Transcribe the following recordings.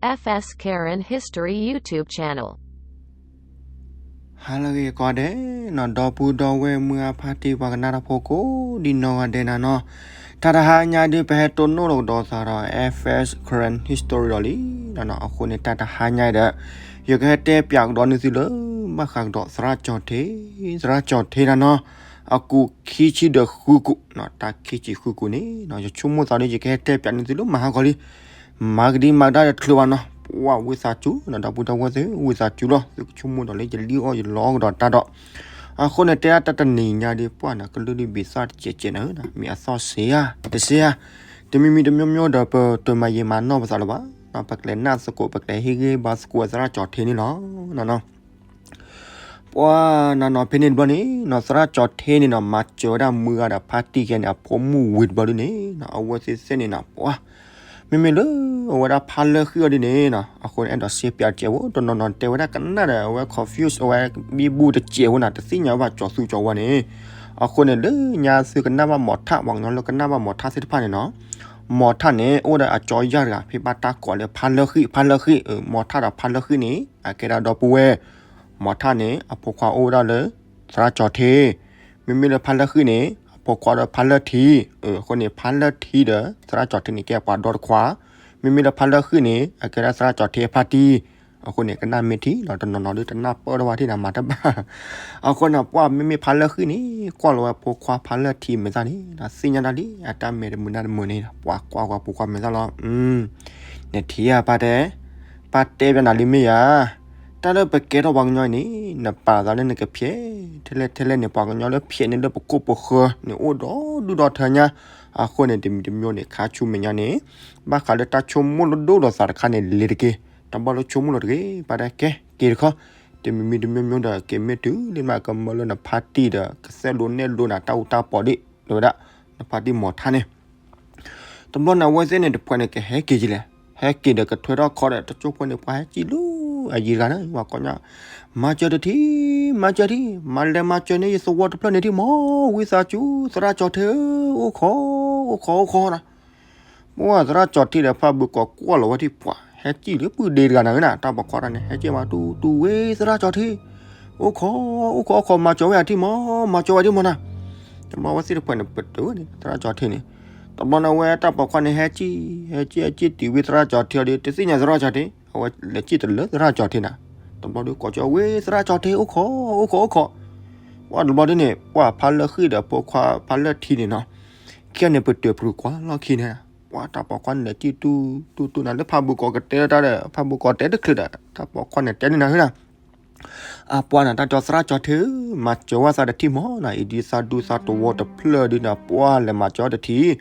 F S Karen History YouTube channel. ဟါလၢအဂ့ၤကိးဂၤဒဲးနီၤ, ဒီပုၢ်ဒီဝဲၢ်မုၢ်အဖါတံၢ်ပှၤကနၣ်တၢ်ဖိကိးဒံနီၢ်ဂၤဒဲးနၤနီၤ, တၢ်တဟါညါဒုး ပဟဲတိၢ်နီၣ်လီၤကဒီးသးဒီး F S Karen History ဒီးလံနီၤနီၤ. အဃိန့ၣ် တၢ်တဟါညါဒီး ယကဟဲတဲပၠးကဒီးန့ၢ်သုလၢ ဘၣ်ဃးကဒီးသရၣ်ကၠီၤထ့, သရၣ်ကၠီၤထ့နၤနီၤ, အကူးခံဆံဒီးဃုကူး, တၢ်ခံဆံဃုကူးန့ၣ် ယဆိကမိၣ်သးဒ် ယကဟဲတဲပၠးန့ၢ်သုလၢမဟါဂီၤလံ. မၤကဒံမၤကဒါဒီးတချုးဘၣ်နီၤ, ပှၤဝံသးစူၤနီၤ, ဒီပုၢ်ဒီဝဲၢ်သ့ၣ် ဝံသးစူၤလီၤ, သုကဆိကမိၣ်ဒီးလၢ ယလံၣ်အီၣ်ယလီအီၣ်ကဒီးတၢ်ဒီး, အဃိန့ၣ် တဲဒၣ်တၢ်တနံၤညါဒုး ပှၤန့ၣ် ကလုၢ်ဒုးဘ့ၣ်သၣ်တစဲးစဲးနၤဧၢ, မ့ၢ်အသီၣ်စ့ဧါ, တစ့ဧါ, တမံၤမံၤတမံၤမံၤဒီး ပတမၤယံာ်မၤနီၢ်ပသးလၢၤဘၣ်, ပကလဲၤနၢ်သကိး ပကလဲၤဟ့ၣ်ဂံၢ်ဘါသကိးသရၣ်ကၠီၤထ့န့ၣ်လီၤ. ပှၤနၤနီၤ ဖဲန့ၣ်တဘျီန့ၣ်နီၤ, သရၣ်ကၠီၤထ့န့ၣ်နီၤ မၤစၢၤဝဲဒၣ်မုၢ်ဂၤဒီးဖါတံၢ်ခဲန့ၣ် အဖိမုၣ်ဝံၤတဘျီဒုးန့ၣ်နီၤ, အဝဲသ့ၣ်သ့ၣ်န့ၣ်နီၤ ပှၤ မ့မ့ၢ်လၢအဝဲဒၣ်ဖါလၢဃံၣ်အီၤဒ်န့ၣ်နီၤ, အဃိန့ၣ် အဲၣ်ဒိးစ့ပၠးတစဲးဖိ, တနီၤနီၤတဲဝဲဒၣ်ကနၣ်ဒီး အဝဲ confuse အဝဲဘံဘူတစဲးဖိနၤ, တသ့ၣ်ညါဘၣ်ကၠီၤသူကၠီၤဝါန့ၣ်, အဃိန့ၣ် လၢညါသုကနၣ်ဘၣ်မီၤထၣ် ပှၤကညီလၢကနၣ်ဘၣ်မီၤထၣ်သ့ၣ်တဖၣ်န့ၣ်နီၤ, မီၤထၣ်န့ၣ် အိၣ်ဒီးအကၠီယၢ်တဂၤ ဖဲဘၣ်တၢ်ကိးလၢဖါလၢဃံၣ်, ဖါလၢဃံၣ်, မီၤထၣ်ဒီးဖါလၢဃံၣ်န့ၣ် အကဲဒၣ်ဒီပုၢ်ဝဲၢ်, မီၤထၣ်န့ၣ် အဖိခွါအိၣ်ဝဲဒၣ်လၢ သရၣ်ကၠီၤထ့, မ့မ့ၢ်လၢဖါလၢဃံၣ်န့ၣ် အဖိခွါဒီးဖါလၢထံ, အဃိန့ၣ် ဖါလၢထံဒီးသရၣ်ကၠီၤထ့န့ၣ် ကဲပှၤဒီတခွါ, မ့မ့ၢ်လၢဖါလၢဃံၣ်န့ၣ် အကဲဒၣ်သရၣ်ကၠီၤထ့အဖါတံၢ်, အဃိန့ၣ် ကနၣ်မ့ၢ်ထံလီၤ, တနီၤနီၤဒုးတနၢ်ပၢၢ်ထီၣ်ဘၣ်ထံၣ်နၤ မၤတဘၣ်, အဃိန့ၣ် ပှၤမ့မ့ၢ်ဖါလၢဃံၣ်န့ၣ် ကွၢ်လီၤဝဲဖိခွါဖါလၢထံမဲာ်သၣ်န့ၣ် သ့ၣ်ညါတၢ်လံ, အတၢ်မဲာ်တမုာ်နၢ်တမုာ်န့ၣ် ပှၤကွၢ်ကွၢ်ဖိခွါမဲာ်သၣ်လီၤ, နထံၣ်ဧါပၢ်တဲ, ပၢ်တဲပၠးနၤလံမ့ၢ်ဧါ, တၢ်လၢပကဲထီၣ်ပှၤကညီအံၤန့ၣ် နပာ်သးလၢနကဖျဲး, ထဲလဲၣ်ထဲလဲၣ်န့ၣ် ပှၤကညီလၢဖျဲးန့ၢ်လၢပကိာ်ပဃၢၤန့ၣ် အိၣ်ဒီဒူၣ်ဒီထၢညါ, အဃိန့ၣ် တမံၤတမံၤန့ၣ် ခါဆူမဲာ်ညါန့ၣ် ဘၣ်ဃးလၢတၢ်ဆိကမိၣ်လၢဒိၣ်ဒီးသးတခါန့ၣ် လဲၤတက့ၢ်, တဘျီလၢဆိကမိၣ်လီၤတဂ့ၤ, ပၢ်တဲကဲက့ၤတခီ, တမံၤမံၤတမံၤမံၤဒီး က့ၤမ့ၢ်တုၤလံမး ကမၢလၢနဖါတံၢ်ဒီး ကစဲးလိာ်နဲၣ်လိာ်နၤ တၢ်အူတၢ်ပီးဒ် တဲဝဲဒၣ်, နဖါတံၢ်မီၤထၣ်န့ၣ် တဘျီန့ၣ် အဝဲသ့ၣ်န့ၣ် တဖုန့ၣ် ကဟဲက့ၤကလဲၣ်, ဟဲက့ၤဒီးကထွဲထီၣ်ခီဒီး တကၠိဖိန့ၣ် ပှၤဟဲစံၣ်လၢအယံၤတဂၤန့ၣ် ပှၤကိးညါ, မၤစၢၤတထံၣ်, မၤစၢၤထံၣ်, မၤလဲၤမၤစၢၤန့ၢ်ယသဝီတဖျၢၣ်န့ၣ်ထံၣ်မး, ဝံသးစူၤ သရၣ်ကၠီၤထ့ဧၢ, အိၣ်ခိး, အိၣ်ခိး အိၣ်ခိးနၤ, ပှၤသရၣ်ကၠီၤထ့ဒီးဖါဘုးကိးကွၢ်လီၤဝဲထံၣ် ပှၤ ဟဲစံၣ်လၢပုၢ်ဒ့တဂၤနၤဧၢနၤ, တၢ်ပိာ်ခွါတဂၤန့ၣ် ဟဲစံၣ်မး တူၢ်တူၢ်ဝဲသရၣ်ကၠီၤထ့, အိၣ်ခိး, အိၣ်ခိး အိၣ်ခိး မၤစၢၤဝဲယၤထံၣ်မး, မၤစၢၤဝဲထံၣ်မးနၤ, တဘျီဝဲသ့ၣ်တဖုန့ၣ် ပတုာ်ဝဲန့ၣ် သရၣ်ကၠီၤထ့န့ၣ်, တဘျီန့ၣ် အဝဲတၢ်ပိာ်ခွါန့ၣ် ဟဲစံၣ်, ဟဲစံၣ် ဟဲစံၣ်တုၤဝဲသရၣ်ကၠီၤထ့အီၤဒီး တသ့ၣ်ညါသရၣ်ကၠီၤထ့, အဝဲလဲၤစံၣ်တလၢသရၣ်ကၠီၤထ့နၤ, တဘျီဒီးကိးကၠီဝဲသရၣ်ကၠီၤထ့ အိၣ်ခိး, အိၣ်ခိး အိၣ်ခိး, ပှၤတဘျီဒ်န့ၣ် ပှၤဖါလၢဃံၣ်ဒီးဖိခွါဖါလၢထံန့ၣ်နီၤ, ခံဂၤန့ၣ် ပတုာ်ပတုာ်ကွၢ်လီၢ်ခံန့ၣ်, ပှၤတၢ်ပိာ်ခွါန့ၣ်လဲၤစံၣ်တူၢ်တူၢ်တူၢ်နၤ လၢဖါဘုးကိးကတဲတၢ်ဒီး ဖါဘုးကိးတဲတချုးဒီး တၢ်ပိာ်ခွါန့ၣ်တဲန့ၢ်နၤဧၢနၤ အပှၤန့ၣ် တၢ်ကၠီသရၣ်ကၠီထ့ဧၢ, မၤစၢၤဝဲသးတထံၣ်မးနၤ, အံၤဒ်သးဒူသးတဝီတဖျၢၣ်ဒုးနၤ ပှၤလဲၤမၤစၢၤဝဲတထံၣ်,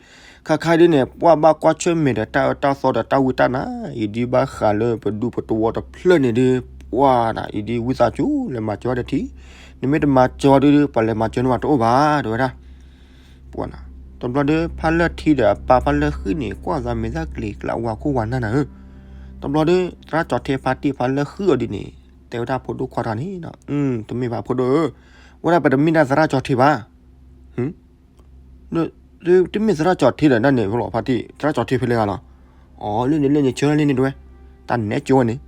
ခါခါဒ်န့ၣ် ပှၤဘၣ်ကွၢ်ဆၢၣ်မဲာ်ဒီးတၢ်အၢတၢ်သီဒီးတၢ်ဝံတၢ်နါ, အံၤဒ်ဘၣ်ဃးလၢပဒူပတဝီတဖျၢၣ်န့ၣ်ဒုး ပှၤနၤ အံၤဒ်ဝံသးစူၤလဲၤမၤစၢၤဝဲတထံၣ်, နမ့ၢ်တမၤစၢၤဝဲဒုး ပှၤလဲၤမၤစၢၤန့ၢ်ဝဲတအိၣ်ဘၣ် တဲဝဲဒၣ် ပှၤနၤ, တဘျီဒီး ဖါလၢထံဒီးအပၢ်ဖါလၢဃံၣ်န့ၣ် ကွၢ်သးမဲာ်သၣ်ကျ့ၤကျးဝါခိၣ်ဝါနၢ်နၤဧၢ, တဘျီဒီး သရၣ်ကၠီထ့ဖါတံၢ်ဖါလၢဃံၣ်အီၤဒ်န့ၣ် တဲဝဲဒၣ်ဖိဒိၣ်ခွါတဂၤန့ၣ်, တမ့ၢ်ဘၣ်ဖိဒိၣ်ဧၢ, ဝဲဒၣ်ပတမ့ၢ်ဒၣ်သရၣ်ကၠီထ့ဘၣ်, တမ့ၢ်သရၣ်ကၠီထ့ဒီးဒၣ်န့ၣ် ဖဲလီၤဖါတံၢ် သရၣ်ကၠီထ့ဖဲလဲၣ်ဂၤလီၤ, အီၤ လၢန့ၣ်လၢန့ၣ် ဆၢလၢန့ၣ်တဝဲ, တၢ်နဲကၠိဝဲန့ၣ်,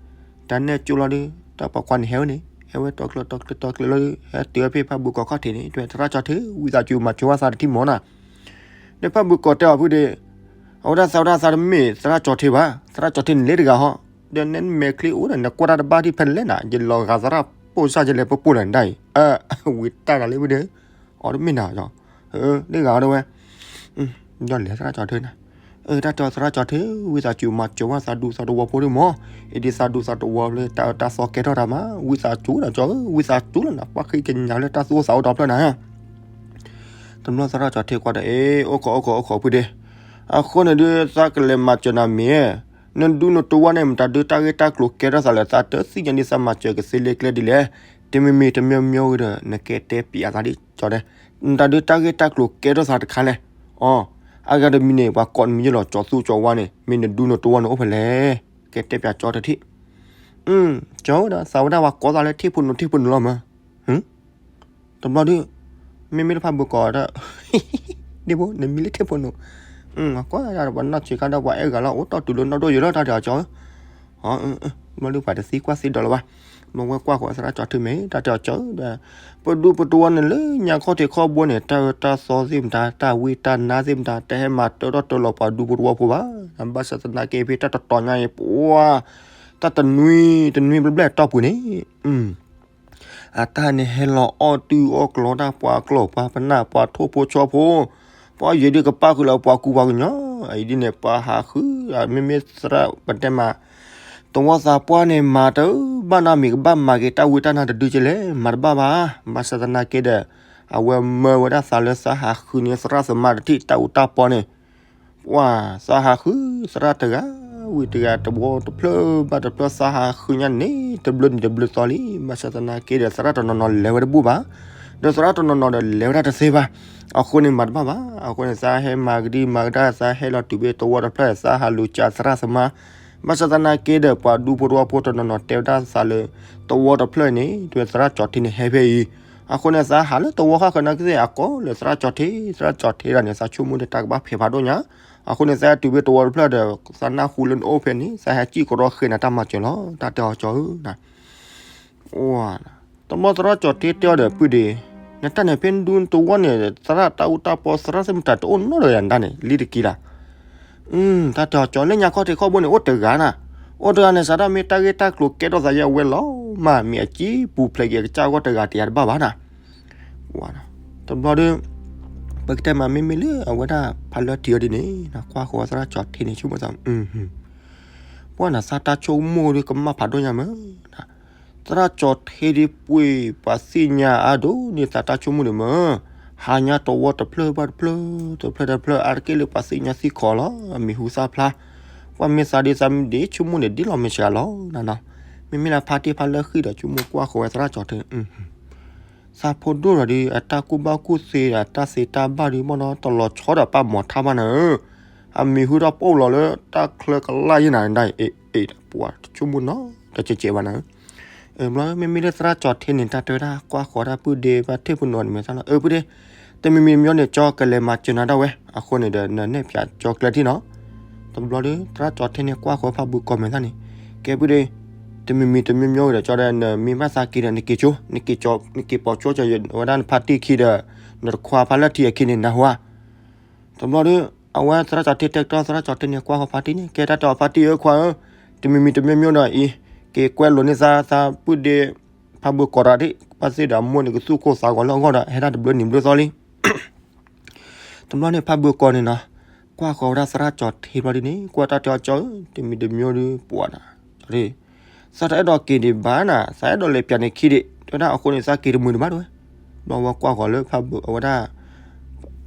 တၢ်နဲကၠိလီၤဒီး တၢ်ပိာ်ခွါန့ၣ်ဟဲဝဲန့ၣ် ဟဲဝဲတီကျၢၤတီကျၢၤတီကျၢၤလီၤဒီး ဟဲတုၤဝဲဖဲဖါဘုးကိးခီၣ်ထံးန့ၣ် တဲဝဲသရၣ်ကၠီထ့ ဝံသးစူၤမၤစၢၤဝဲသးတထံၣ်မးနၤ, ဒီးဖါဘုးကိးတဲအီၤဖုဒီး အဝဲဒၣ်သးဝဲဒၣ်သးတမ့ၢ်သရၣ်ကၠီထ့ဘၣ်, သရၣ်ကၠီထ့န့ၣ်လ့တဂၤဟီ, ဒီးနဲနမဲာ်ချံအိၣ်ဒီး နကွၢ်တၢ်တဘၣ်ထံၣ်ဖဲလဲၣ်နၤ, ယလီၤဂာ်သရၣ်ပိၢ်စၢ်ယလဲၤပပိၢ်လၢနဒၣ်အံၤ, ဝံတၢ်တဂၤလၢဖုဒီး, အီၤတမ့ၢ်နၤ, လ့ဂၤဒီးဝဲ, ဒီးလဲၤသရၣ်ကၠီထ့နၤ, တၢ်ကၠီသရၣ်ကၠီထ့ ဝံသးစူၤမၤစၢၤဝဲသးဒူသးတဝီဖိဒုးမး, အံၤဒ်သးဒူသးတဝီဖဲလၢတၢ်အၢတၢ်သီကဲထီၣ်တၢ်မး ဝံသးစူၤလီၤကၠီဧၢ, ဝံသးစူၤလီၤနၤ ပှၤဃ့ကညးလၢတၢ်သူၣ်အိၣ်သးအိၣ်ဒီဖျၢၣ်နၤ တဘျီသရၣ်ကၠီထ့ကွၢ်ဒီး အ့ အိၣ်ခိး အိၣ်ခိး အိၣ်ခိးဖုဒ့, အဃိန့ၣ်ဒုး သးကလဲၤမၤစၢၤနၤမ့ၢ်, နဒူနတဝီန့ၣ် မတၤဒုးတၢ်ဂ့ၢ်တၢ်ကျိၤကဲထီၣ်သးလၢ သးတသ့ၣ်ညါဒ်သးမၤစၢၤကသ့လ့ကျဲဒ်လဲၣ်, တမံၤမံၤတမံၤမံၤဝံၤဒီး နကတဲပျးသးဒ်ကၠီတဲ, မတၤဒုးတၢ်ဂ့ၢ်တၢ်ကျိၤကဲထီၣ်သးတခါလဲၣ်, အီၤ, အဂၤတမံၤန့ၣ် ပှၤကိးနမံၤယဲလီၤ ကၠီသူကၠီဝါန့ၣ် မ့ၢ်နဒူနတဝီန့ၣ်အိၣ်ဖဲလဲၣ်, ကတဲပျးကၠီတထံၣ် ကၠီဝဲဒီး သးဝဲဒၣ်ပှၤကိးသးလၢထံၣ်ဖိနုာ်ထံၣ်ဖိနုာ်လီၤမး, တဘျီဒုး, မ့မ့ၢ်တဖၣ်ဘုးကိးဒီး, ဒ့ဖိ နမံၤလၢထံၣ်ဖိနုာ်, ကွၢ်ဒၣ်ပှၤနီၢ်ဆံးခါဒီးပှၤအဲၣ်ဂၤလီၤ အိၣ်တီၢ်တုၤလၢနီၢ်ဒိၣ်ယိာ်လီၤတၢ်ဒီးကၠီဧၢ, အီ ဘျီဒုးပှၤတသံကွၢ်သံဒိးလၢၤဘၣ်. မ့ၢ်ဝဲကွၢ်ဃီၤသရၣ်ကၠီၤထ့မ့ၢ် တၢ်တဲအီၤကၠီၤဧၢဒီး ပဒူပတဝီန့ၣ်လၢညါခီၣ်ထံးခီၣ်ဘိန့ၣ် တၢ်အၢတၢ်သီသ့ၣ်မတၤ တၢ်ဝံတၢ်နါသ့ၣ်မတၤ တဟဲမၤတၢထီၣ်တၢလီၤပှၤဒူပတဝီဖိဘၣ်. ဘၣ်ဆၣ်သနာ်က့ဖဲတၢ်တတီၤညါအံၤ ပှၤ တၢ်တနွံ တနွံဘျဲၣ်ဘျဲၣ်တီၢ်ပူၤန့ၣ် အတၢ်န့ၣ်ဟဲလီၤအီၣ်တုၤအီၣ်ကျီတၢ် ပှၤကျီၢ်ပှၤပနၢ် ပှၤထိၣ်ဖိဆီဖိ, ပှၤယဲဒုးကပၣ်ဃုာ်လၢပှၤကူပှၤကညီ, အံၤဒ်န့ၣ် ပှၤဟးဃု, မ့မ့ၢ်သရၣ်ပတဲမး, သဝီသးပှၢ်န့ၣ် မၤတဘၣ်နီတမံၤ ကဘၣ်မၤက့ၤတၢ်ဝံတၢ်နါတဒုကလဲၣ်, မၤတဘၣ်ဘၣ်. ဘၣ်ဆၣ်သနာ်က့ဒီး အဝဲမၢဝဲဒၣ်သးလၢသးဟးဃုန့ၣ် သရၣ်သမါတထံၣ်တၢ်အူတၢ်ပီန့ၣ် ပှၤသးဟးဃု သရၣ်တဂၤဝံၤတဂၤ တဝီတဖျၢၣ်ဘၣ်တဖျၢၣ် သးဟးဃုညါန့ၣ် တဘျုးနံၤတဘျုးသီလံ. ဘၣ်ဆၣ်သနာ်က့ဒီး သရၣ်တနီၤနီၤလဲၤဝဲတဘူၣ်ဘၣ်, ဒီးသရၣ်တနီၤနီၤဒီးလဲၤဝဲဒၣ်တသ့ဘၣ်. အဃိန့ၣ်မၤတဘၣ်ဘၣ်. အဃိန့ၣ် သးဟဲမၤကဒံမၤကဒါ သးဟဲလီၤတုၤဖဲသဝီတဖျၢၣ် သးဟးလူၤစးသရၣ်သမါ. ဘၣ်ဆၣ်သနာ်က့ဒီး ပှၤဒူဖိတဝီဖိတနီၤနီၤတဲဝဲဒၣ်သးလၢ သဝီတဖျၢၣ်န့ၣ် တုၤသရၣ်ကၠီၤထ့န့ၣ်ဟဲဖဲအံၤ. အဃိန့ၣ် သးဟးလၢသဝီဃၣ်ဃၢၤနာ်က့သ့ၣ် အကိးလၢသရၣ်ကၠီၤထ့, သရၣ်ကၠီၤထ့ဒၣ်န့ၣ် သးဆိကမိၣ်ဒီးတၢ်ကဘၣ်ဖဲးဖးဒိၣ်ညါ. အဃိန့ၣ် သးဟဲတုၤဖဲသဝီတဖျၢၣ်ဒီး သးနၢ်ဟူလၢနအိၣ်ဖဲန့ၣ် သးဟဲစံၣ်ကီးဒီးဃ့နၤတၢ်မၤစၢၤလီၤ. တၢ်တဲအီၤကၠီၤဧၢ တမီသရၣ်ကၠီၤထ့တဲအီၤဒီး ပုၢ်ဒ့, နတၢ်န့ၣ်ဖဲဒူသဝီန့ၣ် သရၣ်တၢ်အူတၢ်ပီသရၣ်သ့ၣ်မတၤတအိၣ်နီတဂၤယၤနတၢ်န့ၣ် လံတက့ၤလၢ်. တၢ်တဲအီၤကၠီၤ လၢညါခီၣ်ထံးခီၣ်ဘိန့ၣ် အိၣ်တဂၤနၤ, အိၣ်တဂၤန့ၣ် စးထီၣ်မ့ၢ်တၢ်ဂ့ၢ်တၢ်ကျိၤကဲထီၣ်သးယဲအဝဲလီၤမၢ် မ့ၢ်အစံၣ်ပူၤဖျဲးက့ၤအကစၢ်ဂီၢ်တဂၤတယၤတဘၣ်ဘၣ်နၤ. တဘျီဒီး ပကတဲမးမ့မ့ၢ်လၢအဝဲဒၣ်ဖးလၢထံအီၤဒ်န့ၣ် ကွၢ်ဃီၤသရၣ်ကၠီၤထ့န့ၣ် ဆိကမိၣ်သး ပှၤနၤသးတၢ်ဆိကမိၣ်ဒီးကမၣ်ဖးဒိၣ်ညါမး, သရၣ်ကၠီၤထ့ဒ်ပှ့ၤပှၤသ့ၣ်ညါအါဒိၣ်န့ၣ် သးတၢ်ဆိကမိၣ်န့ၣ်မး, ဟါညါတဝီတဖျၢၣ်ဘၣ်တဖျၢၣ် တဖျၢၣ်တဖျၢၣ် အါတက့ၢ်လၢပှၤသ့ၣ်ညါသံခီလီၤ အမံၤဟူသၣ်ဖျါ, ပှၤမ့ၢ်သးဒ်သးမ့ၢ်ဒ်ဆိကမိၣ်န့ၣ် ဒ်လီၤမ့ၢ်ဆှးလီၤနၤနီၤ, မ့မ့ၢ်လၢဖါတံၢ်ဖါလၢဃံၢ်ဒီး ဆိကမိၣ်ကွၢ်ဃီၤဝဲသရၣ်ကၠီၤထ့ သးဖိဒိၣ်ဒီး အတၢ်ကူၣ်ဘၣ်ကူၣ်သ့ဒီး တၢ်သ့တၢ်ဘၣ်ဒီး ဘၣ်ဒီး တလီၤဆီဒီးပာ်မီၤထါဘၣ်နၤဧၢ, အမံၤဟူထီၣ်ပိၢ်လီၤလၢတၢ်ချၢကလၢ်ယဲနၤဒၣ်အံၤ, ပှၤတဆိကမိၣ်နီတကဲးကဲးဘၣ်နၤဧၢ. ဘျီမ့မ့ၢ်လၢသရၣ်ကၠီၤထ့န့ၣ် တၢ်တဲဝဲဒၣ်ကွၢ်ဃီၤတၢ်ပုၢ်ဒ့ ဘၣ်ထံၣ်ပနီၣ်န့ၣ်မဲာ်သၣ်လီၤ, အၢ ပုၢ်ဒ့, တမံၤမံၤတမံၤန့ၣ် ကၠီကလဲၤမၤစၢၤနၤဒၣ်ဝဲ, အဃိန့ၣ်ဒီး နနဲၣ်ဖျါကၠီကျဲထံၣ်နီၤ. တဘျီဒီး သရၣ်ကၠီၤထ့န့ၣ်ကွၢ်ဃီၤဖးဘုးကီၢ်မဲာ်သၣ်န့ၣ်, ကဲပုၢ်ဒ့, တမံၤမံၤတမံၤမံၤဒီး ကၠီဒီး နမ့ၢ်ဘၣ်သးက့ၤဒီး နက့ၤကၠိ, နက့ၤပိာ်ကၠိကၠီ ဝဲဒၣ်နဖါတံၢ်ခံဒီး နတခွါဖါလၢထံအခံန့ၣ် နၢ်ဟူဧါ. တဘျီဒီး အဝဲသရၣ်ကၠီၤထ့တဲကတီၢ် သရၣ်ကၠီၤထ့န့ၣ်ကွၢ်ဃီၤဖါတံၢ်န့ၣ် ကဲတၢ်တဲအီၤဖါတံၢ်ဧၢ ခွါဧၢ, တမံၤမံၤတမံၤမံၤဒီးအံၤ, က့ၤကွဲလိာ်န့ၢ်သး သးပုၢ်ဒ့ ဖးဘုးကီၢ်ရၤဒ့ၣ် ဘၣ်သ့ၣ်ဒီးအမိၢ်န့ၣ် ကသူၣ်ကိၢ်သးဂီၤလၢအဂီၢ်ဒီး ဟဲဒၣ်တဘျုးနံၤဘျုးသီလံ. တဘျီန့ၣ် ဖးဘုးကီၢ်န့ၣ်နီၤ, ကွၢ်ဃီၤဝဲဒၣ်သရၣ်ကၠီၤထ့ဘျီဒ်န့ၣ် ကွၢ်တၢ်တဲအီၤကၠီၤဧၢ, တမံၤတမံၤဒီးပှၤနၤ, သးတအဲၣ်ဒိးက့ၤဒံးဘၣ်နၤ, သးအဲၣ်ဒိးလဲၤပျးန့ၢ်ခံဒံး တဲဝဲဒၣ်အဃိန့ၣ် သးက့ၤတမုာ်ဒံးဘၣ်တဲဝဲ. ဘျီဝဲကွၢ်ဃီၤလၢဖးဘုးအဝဲဒၣ်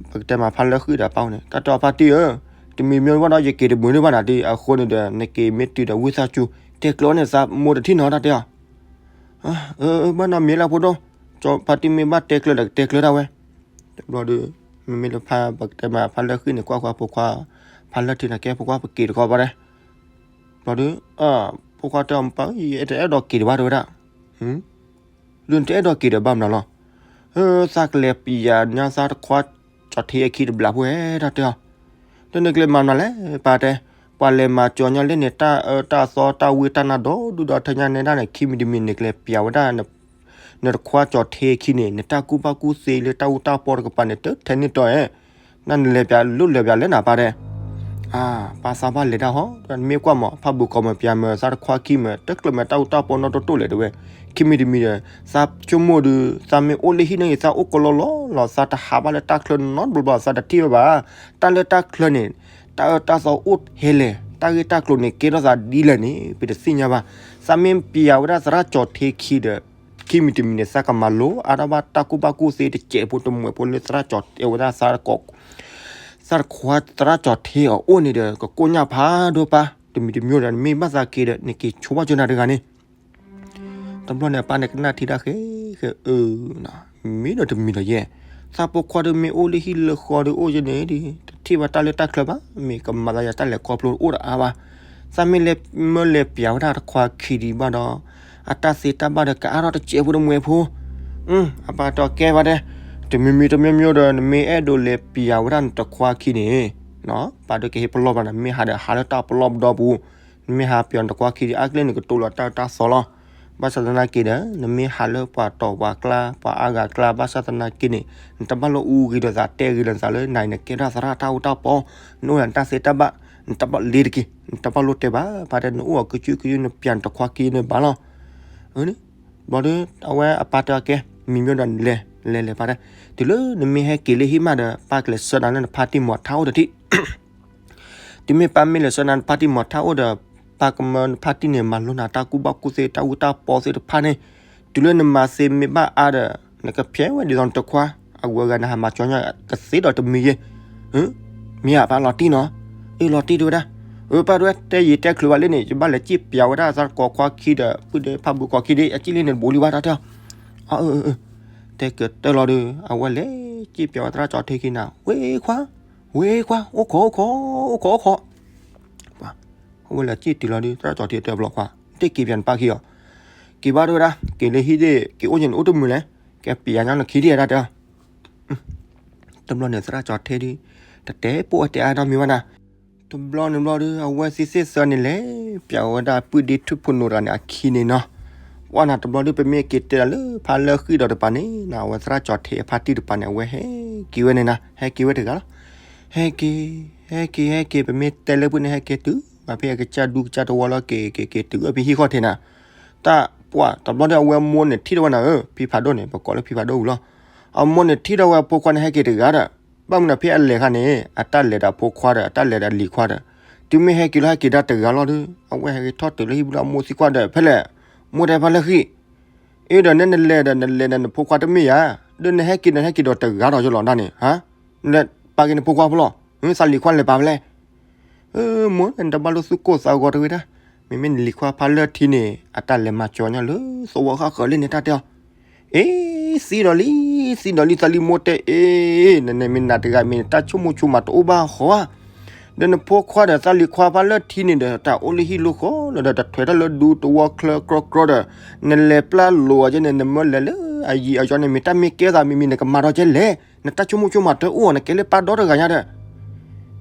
ပကတဲမးဖါလၢဃံၣ်ဒီးပာ်န့ၣ် တၢ်တဲအီၤဖါတံၢ်ဧၢ, တမံၤမံၤဘၣ်ဒီး ယက့ၤတမုာ်ဒံးဘၣ်နၤဒ် အဃိန့ၣ်ဒီး နက့ၤမ့ၢ်တုၤဒီးဝံသးစူၤ တဲကျၢၤန့ၣ်သးမိၢ်တထံၣ်နီၤ တၢ်တဲအီၤ ဘၣ်နီတမံၤလၢဖိဒိၣ်, ကၠီၤဖါတံၢ်မ့ၢ်ဘၣ်တဲကျၢၤဒီးကတဲကျၢၤဒၣ်ဝဲ. တဘျီဒီး မ့မ့ၢ်လၢဖါပကတဲမးဖါလၢဃံၣ်န့ၣ် ကွၢ်ဃီၤဖိခွါ ဖါလၢထံန့ၣ် ကဲဖိခွါပက့ၤတခီဘၣ်တဲ. ဘျီဒီး ဖိခွါတဲအီၤ ပၢ်ဧၢ ယတအဲၣ်ဒိးက့ၤဒံးဘၣ်တဲဝဲဒၣ်. ဒုးနတအဲၣ်ဒိးက့ၤဒီးဘၣ်မနုၤလီၤ. သးကလဲၤပျးညါသးတခွါကၠီၤထ့အခံတဘျီဖိဧဲ တၢ်တဲအီၤ. ဒီးနကလဲၤမၤမနုၤလဲၣ် ပၢ်တဲ, ပှၤလဲၤမၤစၢၤညီလၢန့ၣ် တၢ်အၢတၢ်သီတၢ်ဝံတၢ်နါဒီဒူၣ်ဒီထၢညါနဲဒၣ်န့ၣ် ခံမံၤတမံၤန့ၣ် ကလဲၤပျးဝဲဒၣ် နတခွါကၠီၤထ့ခံန့ၣ် နတၢ်ကူၣ်ဘၣ်ကူၣ်သ့လၢတၢ်အူတၢ်ပီတကပၤန့ၣ် တထဲန့ၣ်တီဧဲ, နနလဲၤပျးလိၣ်လဲၤပျးလဲၣ်နၤပၢ်တဲ. အၢ ပၢ်သးဘၣ်လဲၤဒၣ်ဟီ, မ့ၢ်ကွၢ်မး ဖးဘုးကီၢ်မးပျးမး သးတခွါခံမး တကျၢၤမးတၢ်အူတၢ်ပီနီတတိၢ်လဲၣ်တဲဝဲ. ခံမံၤတမံၤဒီး သးဆိကမိၣ်ဒီး သးမ့ၢ်အိၣ်လၢဟံၣ်န့ၣ် သးအိၣ်ကလီလီလီၤ သးတဟးဘၣ်လၢတၢ်ချၢနီတဘျီဘၣ် သးတထံၣ်ဝဲဘၣ် တၢ်လၢတၢ်ချၢန့ၣ် တၢ်အၢတၢ်သီအိၣ်ထဲလဲၣ် တၢ်ဂ့ၢ်တၢ်ကျိၤန့ၣ် ကဲထီၣ်သးဒ်လဲၣ်န့ၣ် ပတသ့ၣ်ညါဘၣ်. သးမ့ၢ်ပျးဝဲဒၣ်သရၣ်ကၠီၤထ့ခံဒီး ခံမံၤတမံၤန့ၣ် သးကမၤလိအါထီၣ်ဘၣ်တၢ်ကူၣ်ဘၣ်ကူၣ်သ့တစဲးဖိတမှဲးဖိလၢသရၣ်ကၠီၤထ့ဝဲဒၣ် သရၣ်ခွါသရၣ်ကၠီၤထ့အအိၣ်န့ၣ်ဒီး ကကိၢ်ညၢ်ဖးဒိၣ်ပၢ် တမံၤတမံၤဒီး နမ့ၢ်ဘၣ်သးက့ၤဒီး နက့ၤဆိဘၣ်ကၠိနၤတဂၤန့ၣ် တဘျီန့ၣ် အပၢ်န့ၣ်ကနၣ်ထံတၢ်ဃဲဃဲအၢ မ့ၢ်ဒီးတမံၤဒီးယဲၢ် သးဖိခွါဒီးမ့ၢ်အိၣ်လၢဟံၣ်လၢဃီဒီးအိၣ်ယဲၢ်န့ၣ်ဒီး တထံၣ်ဘၣ်တၢ်လၢတၢ်ချၢဘၣ် မ့ၢ်ကမၤသးယၤတၢ်လဲၤခီဖျိအိၣ်တအါဘၣ်. သးမ့ၢ်လဲၤမၢလဲၤပျးဝဲဒၣ်တခွါခံဒံးဘၣ်ဒီး အတၢ်သ့တၢ်ဘၣ်ဒီးကအါထီၣ်တစဲးဖိတမှဲးဖိ အပၢ်တဲကဲဘၣ်တဲ တမံၤမံၤတမံၤမံၤဒီး နမ့ၢ်အဲၣ်ဒိးလဲၤပျးဝဲဒၣ်နတခွါခံန့ၣ် ပၢ်ဒီးကဟ့ၣ်ပလီၢ်ဘၣ်နၤ မ့ၢ်ဟးဒီးဟးလၢတၢ်ပလီၢ်ပဒီပူၤ နမ့ၢ်ဟးပၠီၤတခွါခံဒံး အါကျဲန့ၣ်ကတိၤလီၤတၢ်တၢ်သီလီၤ. ဘၣ်ဆၣ်သနာ်က့ဒီး နမ့ၢ်ဟးလၢပှၤတီၤပှၤကျါ ပှၤအါဂၤကျါ ဘၣ်ဆၣ်သနာ်က့န့ၣ် နတဘၣ်လိၣ်အူဂ့ၤဒီးသးတဲဂ့ၤဒီးသးလၢနၤ နကဲထီၣ်သရၣ်တၢ်အိၣ်တၢ်ပီ, နအိၣ်ဒီးနတၢ်သ့တၢ်ဘၣ်, နတဘၣ်လ့တက့ၢ်, နတဘၣ်လိၣ်တဲဘၣ်, ဖါတဲနအိၣ်အီၤကစုကယုၢ် နပၠီၤတခွါခံန့ၣ်ဘၣ်လီၤ. အၢ ဘျီဒီးအဝဲအပၢ်တဲအီၤကဲ မံၤမ့ၢ်ဒီးလဲၤ လဲၤလဲၤဖါတဲ, တုၤလၢနမ့ၢ်ဟဲက့ၤလၢဟံၣ်မးဒီး ပၢ်ကလဲၤဆှၢနၤလၢနဖါတံၢ်မီၤထါအိၣ်ဒီးထံၣ် တုၤမ့ၢ်ပၢ်မ့ၢ်လဲၤဆှၢနၤနဖါတံၢ်မီၤထါအိၣ်ဒီး ပၢ်ကမၢနဖါတံၢ်န့ၣ် မၤလိနၤတၢ်ကူၣ်ဘၣ်ကူၣ်သ့တၢ်အူတၢ်ပီသ့ၣ်တဖၣ်န့ၣ်, တုၤလၢနမၤသ့မ့ၢ်ဘၣ်အါဒီး နကဖျဲးဝဲဒ်သိးနတခွါ, အဂုၤအဂၤနဟးမၤကၠီညါ ကသ့ဒီးတမံၤယဲၢ်, မ့ၢ်ဧါပၢ်လီၤတံၢ်နီၤ, အ့ၣ်လီၤတံၢ်တဲဝဲဒၣ်, အၢ ပၢ်တဲဝဲ တဲယံာ်တဲချုးဘၣ်လံန့ၣ် ယဘၣ်လဲၤစံၣ်ပၠီၤဝဲဒၣ်သရၣ်ကိးခွါခံဒီး ပုၢ်ဒီးဖါဘိကိးခံဒီး အစံၣ်လံန့ၣ်တဘိလံဘၣ်တၢ်တဲအီၤ, အၢ အၢ တဲကတၢၢ်လီၤဒီး အဝဲလဲၤစံၣ်ပၠီၤဝဲသရၣ်ကၠီၤထ့ခံနၤ ဝ့ခွါ, ဝ့ခွါ, အိၣ်ခိး အိၣ်ခိး, အိၣ်ခိး အိၣ်ခိး, အဝဲလဲၤစံၣ်တုၤလီၤဒီး သရၣ်ကၠီၤထ့တဲဘျီခွါ, တ့ၢ်က့ၤပၠီၤနပၢ်ခံအီၤ, က့ၤဘၣ်တဲဝဲဒၣ် က့ၤလၢဟံၣ်ဒ့ၣ် က့ၤအိၣ်ညါန့ၣ်အိၣ်တမုာ်လဲၣ်, ကဲပၠီၤညါနခံဒ့ၣ်တၢ်တဲအီၤ, တဘျီန့ၣ် သရၣ်ကၠီၤထ့ဒီး တတဲပိာ်အတဲအါနီတမံၤဘၣ်နၤ, တဘျီန့ၣ်ဘျီဒီး အဝဲသ့ၣ်သ့ၣ်သၢန့ၣ်လဲၤပၠီၤဝဲဒၣ်ပုၢ်ဒ့ထူၣ်ဖိနိတဂၤန့ၣ်အခံန့ၣ်နီၤ, ပှၢ်နၤတဘျီဒီး ပမ့ၢ်က့ၤတဲလီၤလၢဖါလၢဃံၣ်ဒီးတပၤန့ၣ်နၤ အဝဲသရၣ်ကၠီၤထ့အဖါတံၢ်တပၤန့ၣ် အဝဲဟဲက့ၤဝဲန့ၣ်နၤ ဟဲက့ၤဝဲတဂၤလီၤ, ဟဲက့ၤ, ဟဲက့ၤ ဟဲက့ၤ ပမ့ၢ်တဲလၢပုၢ်န့ၣ် ဟဲက့ၤတုၤ ဘၣ်ဖဲအကစၢ်ဒူကစၢ်တဝီလီၤ က့ၤက့ၤက့ၤတုၤအဖဲဟံၣ်ဃီၣ်ထံးနၤ, တၢ်ပှၢ်တဘျီဒီး အဝဲမိၢ်န့ၣ်ထံၣ်ထီၣ်ဝဲနၤဧၢ ဖံဖးဒိၣ်န့ၣ် ပကိးလၢဖံဖးဒိၣ်ဝံၤလီၤ, အမိၢ်န့ၣ်ထံၣ်ထီၣ်ဝဲအဖိခွါန့ၣ် ဟဲက့ၤတဂၤဒီး ဘၣ်မနုၤဖဲအလဲၤခါန့ၣ် အတၢ်လဲၤဒီးအဖိခွါဒီး အတၢ်လဲၤဒီးလံၤခွါဒီး, တုၤမ့ၢ်ဟဲက့ၤလီၤ ဟဲက့ၤဒၣ်တဂၤလီၤဒီး အဝဲဟဲက့ၤထီၣ်တုၤလၢဟံၣ်ပူၤဒီး အမိၢ်သံကွၢ်ဒီး ဖဲလဲၣ်, မိၢ်တဲဖါလၢဃံၣ်, အ့ဒီးနဲနလဲၤဒီး နလဲၤဒီးနဖိခွါတမ့ၢ်ဧါ, ဒီးနဟဲက့ၤဒီး နဟဲက့ၤဒီးတဂၤဒီးယလီၤဒၣ်န့ၣ်ဧါ, နလဲၤပာ်က့ၤနဖိခွါဖိလီၤ, သးလံၤခွါလဲၤပာ်ဖဲလဲၣ် မိၢ်နတဘၣ်လိၣ်သူၣ်ကိၢ်သးဂီၤတဂ့ၤတၢ်, မ့မ့ၢ်နလံၤခွါဖါလၢထံန့ၣ် အတၢ်လဲၤမၤစၢၤညီလၢသဝီဃၣ်ဃၢၤလံန့ၣ်တၢ်တဲအီၤ, အ့ သံဒီးလံ, သံဒီးလံ သးလံမိၢ်တဲအ့, နန့ၣ်မ့ၢ်နၤတဂၤမ့ၢ်နတၢ်ဆိကမိၣ်ဆိကမးတအိၣ်ဘၣ်ဃီဧါ, ဒီးနဖိခွါဒီးသးလံၤခွါဖါလၢထံန့ၣ်ဒီး တၢ်အိၣ်လၢဟံၣ်လၢဃီလီၤဒီး တထွဲးတၢ်လၢဒူသဝီချၢကြီကြီဒီး နလဲၤပျၢ်လိာ်အီၤကဲန့ၣ် နမၢလဲၤလၢအယံၤအယီန့ၣ် မ့ၢ်တၢ်မ့ၢ်ကဲသးမံၤမံၤ နကမၤဒီးကဲလဲၣ်, နတၢ်ဆိကမိၣ်ဆိကမးတအိၣ် နကဲလၢပၢ်ဒီတဂၤညါဒီး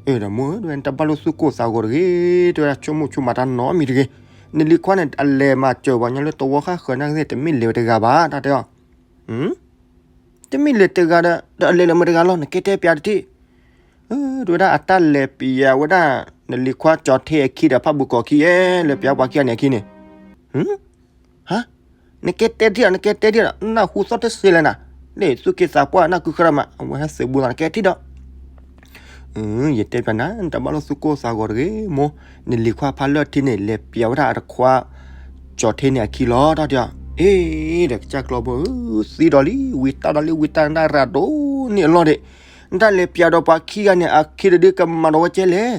အ့ဒီးမိၢ် တဝဲနတဘၣ်လိၣ်သူၣ်ကိၢ်သးဂီၤတဂ့ၤ, တဝဲဒၣ်ဆိကမိၣ်ဆိကမးတၢ်နီတမံၤတဂ့ၤ, နလံၤခွါန့ၣ် အလဲၤမၤစၢၤပှၤညီလၢသဝီဃၣ်ဃၢၤနာ်က့ တမ့ၢ်လဲၤဝဲတဂၤဘၣ် တၢ်တဲအီၤ, တမ့ၢ်လဲၤတဂၤဒီး ဒီးအလဲၤလၢမတၤတဂၤလီၤ နကဲတဲပၠးတထံၣ်, တဝဲဒၣ်အတၢ်လဲၤပၠးဝဲဒၣ် နလံၤခွါကၠီၤထ့အခံဒီးဖးဘိးကီၤခံအဲ လဲၤပၠးပှၤခံဂၤန့ၣ်အခံန့ၣ် ဟါ, နကဲတဲထံၣ်ဒီး နကဲတဲထံၣ်ဒီး နၢ်ဟူသီၣ်တစ့လဲၣ်နၤ, လၢသူၣ်က့သးပှၢ်နၢ်ကုခရၢမး အဝဲဟဲသုးဘူးသး နကဲထံၣ်ဒီး, ယတဲပၠးနၤ နတဘၣ်လိၣ်သူၣ်ကိၢ်သးဂီၤတဂ့ၤမိၢ်, နလံၤခွါဖးလၢထံန့ၣ် လဲၤပၠးဝဲဒၣ်အတခွါ ကၠီၤထ့န့ၣ်အခံလီၤ တၢ်တဲအီၤ, အ့ဒီးကစၢ်ကျီဘိ သံဒီးလံ ဝံတၢ်ဒီးလံ ဝံတၢ်နၢ်ရၤဒိၣ်န့ၢ်အလီၢ်ဒံး, နတၢ်လဲၤပၠးဒီးပှၤခံဂၤန့ၣ် အခံတဒုကမၤဒီးဝဲကဲလဲၣ်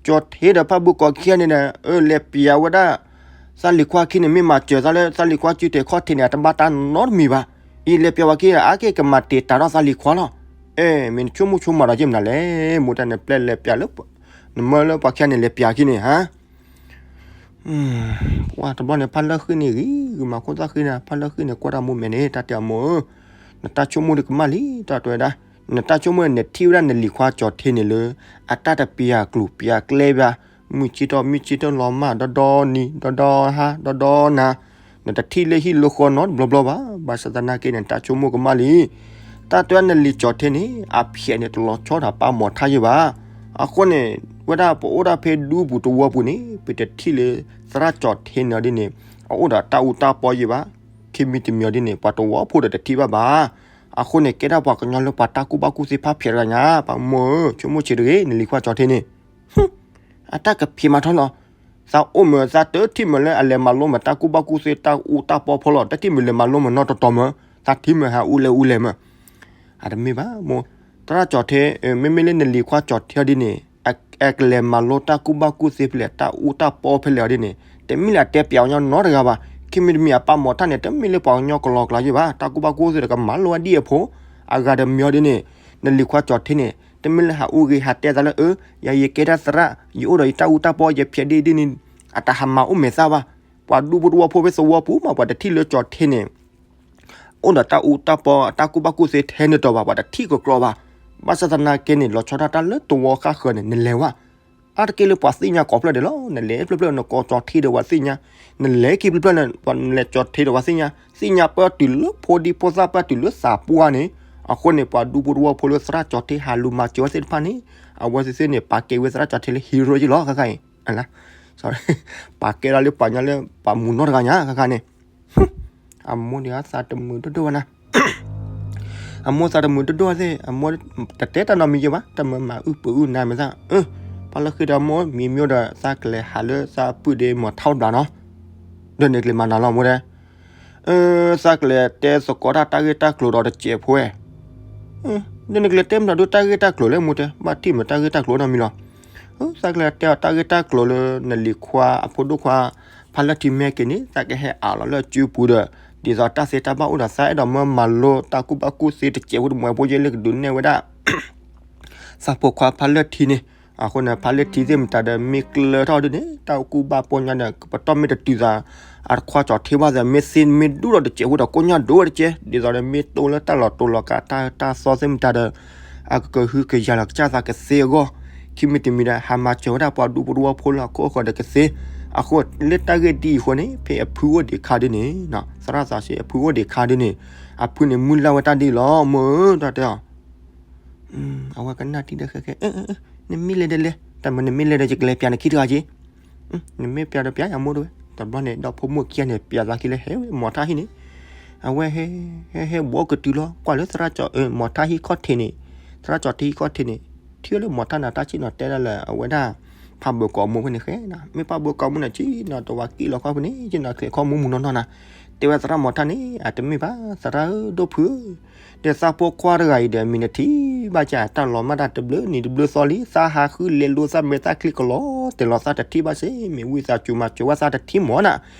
ကၠီၤထ့ဒီးဖးဘိးကီၤခံဂၤန့ၣ်ဒီး အၢ လဲၤပၠးဝဲဒၣ် သးလံၤခွါခံန့ၣ် မ့ၢ်မၤစၢၤသးလၢ သးလံၤခွါစုတဲာ်ခီၣ်ထံးန့ၣ် အတဘၣ်တၢ်နီတမံၤဘၣ်. အံၤလဲၤပၠးဝဲခံဒီး အါက့ၢ်ကမၤတံာ်တာ်ထီၣ်သးလံၤခွါလီၤ. အဲ မ့ၢ်နဆိကမိၣ်ဆိကမးဒီးက့မနုၤလဲၣ်, မိၢ်တၢ်နပျဲလဲၤပၠးလၢ နမၢလၢပှၤခံဂၤန့ၣ် လဲၤပၠးခံန့ၣ် ဟါ ပှၢ်တဘျီန့ၣ် ဖးလၢဃံန့ၣ်ဂ့ၤဂ့ၤမး ခိၣ်သၣ်ဃံန့ၣ် ဖးလၢဃံန့ၣ် ကွၢ်တၢ်မိၢ်မဲာ်န့ၣ် တၢ်တဲအီၤမိၢ်ဧၢ, နတၢ်ဆိကမိၣ်ဒုးကမၣ်လံ တၢ်တဲဝဲဒၣ်, နတၢ်ဆိကမိၣ်န့ၣ် နထံၣ်ဝဲဒၣ်နလံၤခွါကၠီၤထ့န့ၣ်လၢ အတၢ်တပျးကျိၤပျးကျဲဘၣ်, မုၢ်ဆ့ၣ်ထီၣ်မုၢ်ဆ့ၣ်ထီၣ်လီၤမၢ် ဒီဒီနံၤ ဒီဒီဟါ ဒီဒီနၤ, နတထံၣ်လၢဟံၣ်လၢဃီနီတဘျီဘျီဘၣ်. ဘၣ်ဆၣ်သနာ်က့န့ၣ် နတၢ်ဆိကမိၣ်ကမၣ်လံ. တၢ်တဲဝဲနလံၤကၠီၤထ့န့ၣ် အဖျဲးန့ၣ်တလီၤဆီဒၣ်ပၢ်မီၤထါယဲၢ်ဘၣ်. အဃိန့ၣ် ဝဲဒၣ်ပအိၣ်ဒၣ်ဖဲဒူပူၤတဝီပူၤန့ၣ် ပတထံၣ်လၢသရၣ်ကၠီၤထ့န့ၣ်အီၤဒ်န့ၣ် အအိၣ်ဒီးတၢ်အူတၢ်ပီယဲၢ်ဘၣ်. ခံမံၤတမံၤအီၤဒ်န့ၣ် ပှၤတဝီဖိဒီးတထံၣ်ဘၣ်ဘၣ်. အဃိန့ၣ် ကဲဒၣ်ပှၤကညီလၢပှၤတၢ်ကူၣ်ဘၣ်ကူၣ်သ့ဖးဖျဲးတဂၤညါ ပၢ်မိၢ်ဧၢ, ဆိကမိၣ်ဆံးတဂ့ၤ နလံၤခွါကၠီၤထ့န့ၣ် အတၢ်ကဖံးမၤထီၣ်လီၤ. သးအိၣ်မး သးတထံၣ်မးလၢအလဲၤမၤလိမးတၢ်ကူၣ်ဘၣ်ကူၣ်သ့တၢ်အူတၢ်ပီဖိလီၤ. တထံၣ်မးလဲၤမၤလိမးနီၢ်တီတီမး, သးထံၣ်မးဟးအူလဲၢ်အူလဲၢ်မး. အတမ့ၢ်ဘၣ်မိၢ်, သရၣ်ကၠီၤထ့, မ့မ့ၢ်လၢနလံၤခွါကၠီၤထ့အီၤဒ်န့ၣ် အကလဲၤမၤလိတၢ်ကူၣ်ဘၣ်ကူၣ်သ့ဖဲလဲၣ် တၢ်အူတၢ်ပီဖဲလဲၣ်အီၤဒ်န့ၣ် တမ့ၢ်လၢအတဲပျးကညီနီတဂၤဘၣ်. ခံမံၤတမံၤအပၢ်မီၤထၣ်န့ၣ် တမ့ၢ်လၢပှၤကညီကလီကလီယဲၢ်ဘၣ်. တၢ်ကူၣ်ဘၣ်ကူၣ်သ့ဒီးကမၤလိဝဲဒ်အဖိ အဂၤတမံၤအီၤဒ်န့ၣ် နလံၤခွါကၠီၤထ့န့ၣ် တမ့ၢ်လၢဟးအူဂ့ၤ ဟးတဲသးလၢ အၢ ယၤယကဲတၢ်သရၣ် ယအိၣ်ဒီးယတၢ်အူတၢ်ပီ ယဖျဲးဒ်ဒ်န့ၣ် အတၢ်ဟးမၤအိၣ်မဲာ်သၣ်ဘၣ်. ပှၤဒူဖိတဝီဖိဖဲသဝီပူၤမး ပှၤတထံၣ်လၢကၠီၤထ့န့ၣ် အိၣ်ဒီးတၢ်အူတၢ်ပီ တၢ်ကူၣ်ဘၣ်ကူၣ်သ့ထဲန့ၣ်တီၤဘၣ် ပှၤတထံၣ်ကကြီဘၣ်. ဘၣ်ဆၣ်သနာ်က့န့ၣ် လီၤဆီဒၣ်တၢ်လၢသဝီဃၣ်ဃၢၤန့ၣ် နလဲၤဝဲ အါတက့ၢ်လၢပှၤသ့ၣ်ညါကိးဖျၢၣ်ဒဲးလီၤ. နလဲၤဖျၢၣ်ဖျၢၣ် နကိးကၠီၤထံဒီးပှၤသ့ၣ်ညါ, နလဲၤခံဖျၢၣ်ဖျၢၣ်န့ၣ် နလဲၤကၠီၤထံဒီးပှၤသ့ၣ်ညါ, သ့ၣ်ညါပၢတုၤလၢဖိဒံဖိသၣ် ပၢတုၤလၢသးပှၢ်န့ၣ်, အဃိန့ၣ် ပှၤဒူဖိတဝီဖိလၢသရၣ်ကၠီၤထံဟးလူၤမၤစၢၤဝဲသ့ၣ်တဖၣ်န့ၣ်, အဝဲသ့ၣ်သ့ၣ်န့ၣ် ပာ်ကဲဝဲသရၣ်ကၠီၤထံလၢ hero ယ့ၢ်လီၤ ခဲခါအံၤ, ပာ်ကဲဒီးလၢပှၤညီလၢပှၤမုၢ်နီၢ်တဂၤညါ ခဲခါန့ၣ် အမိၢ်န့ၣ်သးတမုာ်ဒိၣ်ဒိၣ်ဝဲနၤ, အမိၢ်သးတမုာ်ဒိၣ်ဒိၣ်သ့ၣ်, အမိၢ်တတဲတၢ်နီတမံၤယဲဘၣ်, တမၢမၤအုၣ်ပှ့ၤအုၣ်နၤမဲာ်သၣ်, ဖါလၢဃံဒီးမိၢ် မံၤမံၤဒီး သးကလဲၤဟးလၢသးပုၢ်ဒ့မိၢ်ထီၣ်တဘျီနီၤ, ဒီးန့ၣ်ကလဲၤမၤနၤလီၤမိၢ်ဒဲး, သးကလဲၤတဲသကိးတၢ်တၢ်ဂ့ၢ်တၢ်ကျိၤဒီးတစဲးဖိဝဲ ဒီးနကလဲၤတဲမတၤဒုတၢ်ဂ့ၢ်တၢ်ကျိၤလဲၣ်မိၢ်တဲ, ဘၣ်ထံၣ်မတၢ်ဂ့ၢ်တၢ်ကျိၤနီတမံၤလီၤ. သးကလဲၤတဲအီၤတၢ်ဂ့ၢ်တၢ်ကျိၤလၢနလံၤခွါအဖိဒိၣ်ခွါ ဖါလၢထံမဲက့ၤန့ၣ် သးကဟဲအးလီၤလၢအစုပူၤဒီး ဒ်သိးတၢ်သ့တၢ်ဘၣ်အိၣ်ဒီး သးအဲၣ်ဒိးမၢမၤလိတၢ်ကူၣ်ဘၣ်ကူၣ်သ့တစဲးဖိတမှဲးဖိယဲလၢကဒုးနဲၣ်ဝဲဒၣ် သးဖိခွါဖါလၢထံန့ၣ်, အဃိန့ၣ် ဖါလၢထံသ့ၣ်မတၤဒီး မ့ၢ်ကျၢၤထီၣ်ဒ်န့ၣ် တၢ်ကူၣ်ဘၣ်ပီညါဒီး ပတီၢ်မ့ၢ်တတုၤသး အတခွါကၠီၤထံဘၣ်သး မ့ၢ်သ့မ့ၢ်ဒူၣ်ဒီးတစဲးဖိဒီးကိညၢ်ဒိၣ်ဝဲတကဲ, ဒ်သိးဒီးမ့ၢ်တိၢ်လၢတၢ်လီၤတိၤလီၤကး တၢ်တၢ်သီသ့ၣ်မတၤဒီး အကကဟုကယာ်လီၤကစၢ်သးကသ့အဂီၢ်, ခံမံၤတမံၤဒီး ဟးမၤစၢၤဝဲဒၣ်ပှၤဒူဖိတဝီဖိလၢအခိၣ်အဃၢၤဒီးကသ့, အဃိလၢတၢ်ဂ့ၢ်ဒ်အံၤအဃိန့ၣ် ဖဲအဖုအိၣ်ဒံးခါဒ်န့ၣ်, သရၣ်သးစ့အဖုအိၣ်ဒံးခါဒ်န့ၣ်, အဖုန့ၣ်မုၢ်လၢ်ဝဲတၢ်ဒ်လီၤ မိၢ်ဧၢ တၢ်တဲအီၤ အဝဲကနၣ်ထံဒီးဃဲဃဲ, နမ့ၢ်လဲၤဒီးလဲၤ, တၢ်မ့ၢ်နမ့ၢ်လဲၤဒီး ယကလဲၤပျးနခံတဂၤက့ၤ, နမ့ၢ်ပျးဒီးပျးယမိၢ်တဝဲ, တဘျီန့ၣ် ဒီဖိမိၢ်ခံဂၤန့ၣ် ပျးသးခံလၢဟဲဝဲမိၢ်ထါဟံၣ်န့ၣ်, အဝဲဟဲ ဟဲ ဟဲဘှီကတုၤလီၤ ကွၢ်လၢသရၣ်ကၠီၤ မိၢ်ထါဟံၣ်ခီၣ်ထံးန့ၣ်, သရၣ်ကၠီၤထံဟံၣ်ခီၣ်ထံးန့ၣ်, ထံၣ်လၢမိၢ်ထါန့ၣ် တၢ်ဆ့ၣ်နီၤတဲဒၣ်လၢအဝဲဒၣ် ဖးဘၢၣ်ကီးမိၢ်ဖဲန့ၣ်ဃဲနၤ, မ့ၢ်ဖးဘၢၣ်ကီးမိၢ်န့ၣ် ဆ့ၣ်နီၤတဝးက့ၣ်လီၤခီၣ်ဖဲန့ၣ် ဆ့ၣ်နီၤချဲးခီၣ်မူမူနီၢ်နီၢ်နၤ, တဲဝဲသရၣ်မိၢ်ထါန့ၣ် အတမ့ၢ်ဘၣ် သရၣ်ဧၢ ဒိၣ်ဖုဧၢ, ဒီးသးဖိခွါတဂၤအံၤဒီး မ့ၢ်နထံၣ်ဘၣ်ကၢ် တၢ်လီၤမၢ်တၢ်တဘျုးနံၤတဘျုးသီလံ သးဟးဃုလဲၤလိာ်သးမဲာ်သၣ်ချံကလီၤ တဲလီၤသးတထံၣ်ဘၣ်စ့ၢ် မ့ၢ်ဝံသးစူၤမၤစၢၤဝဲသးတထံၣ်မီၢ်နၤ,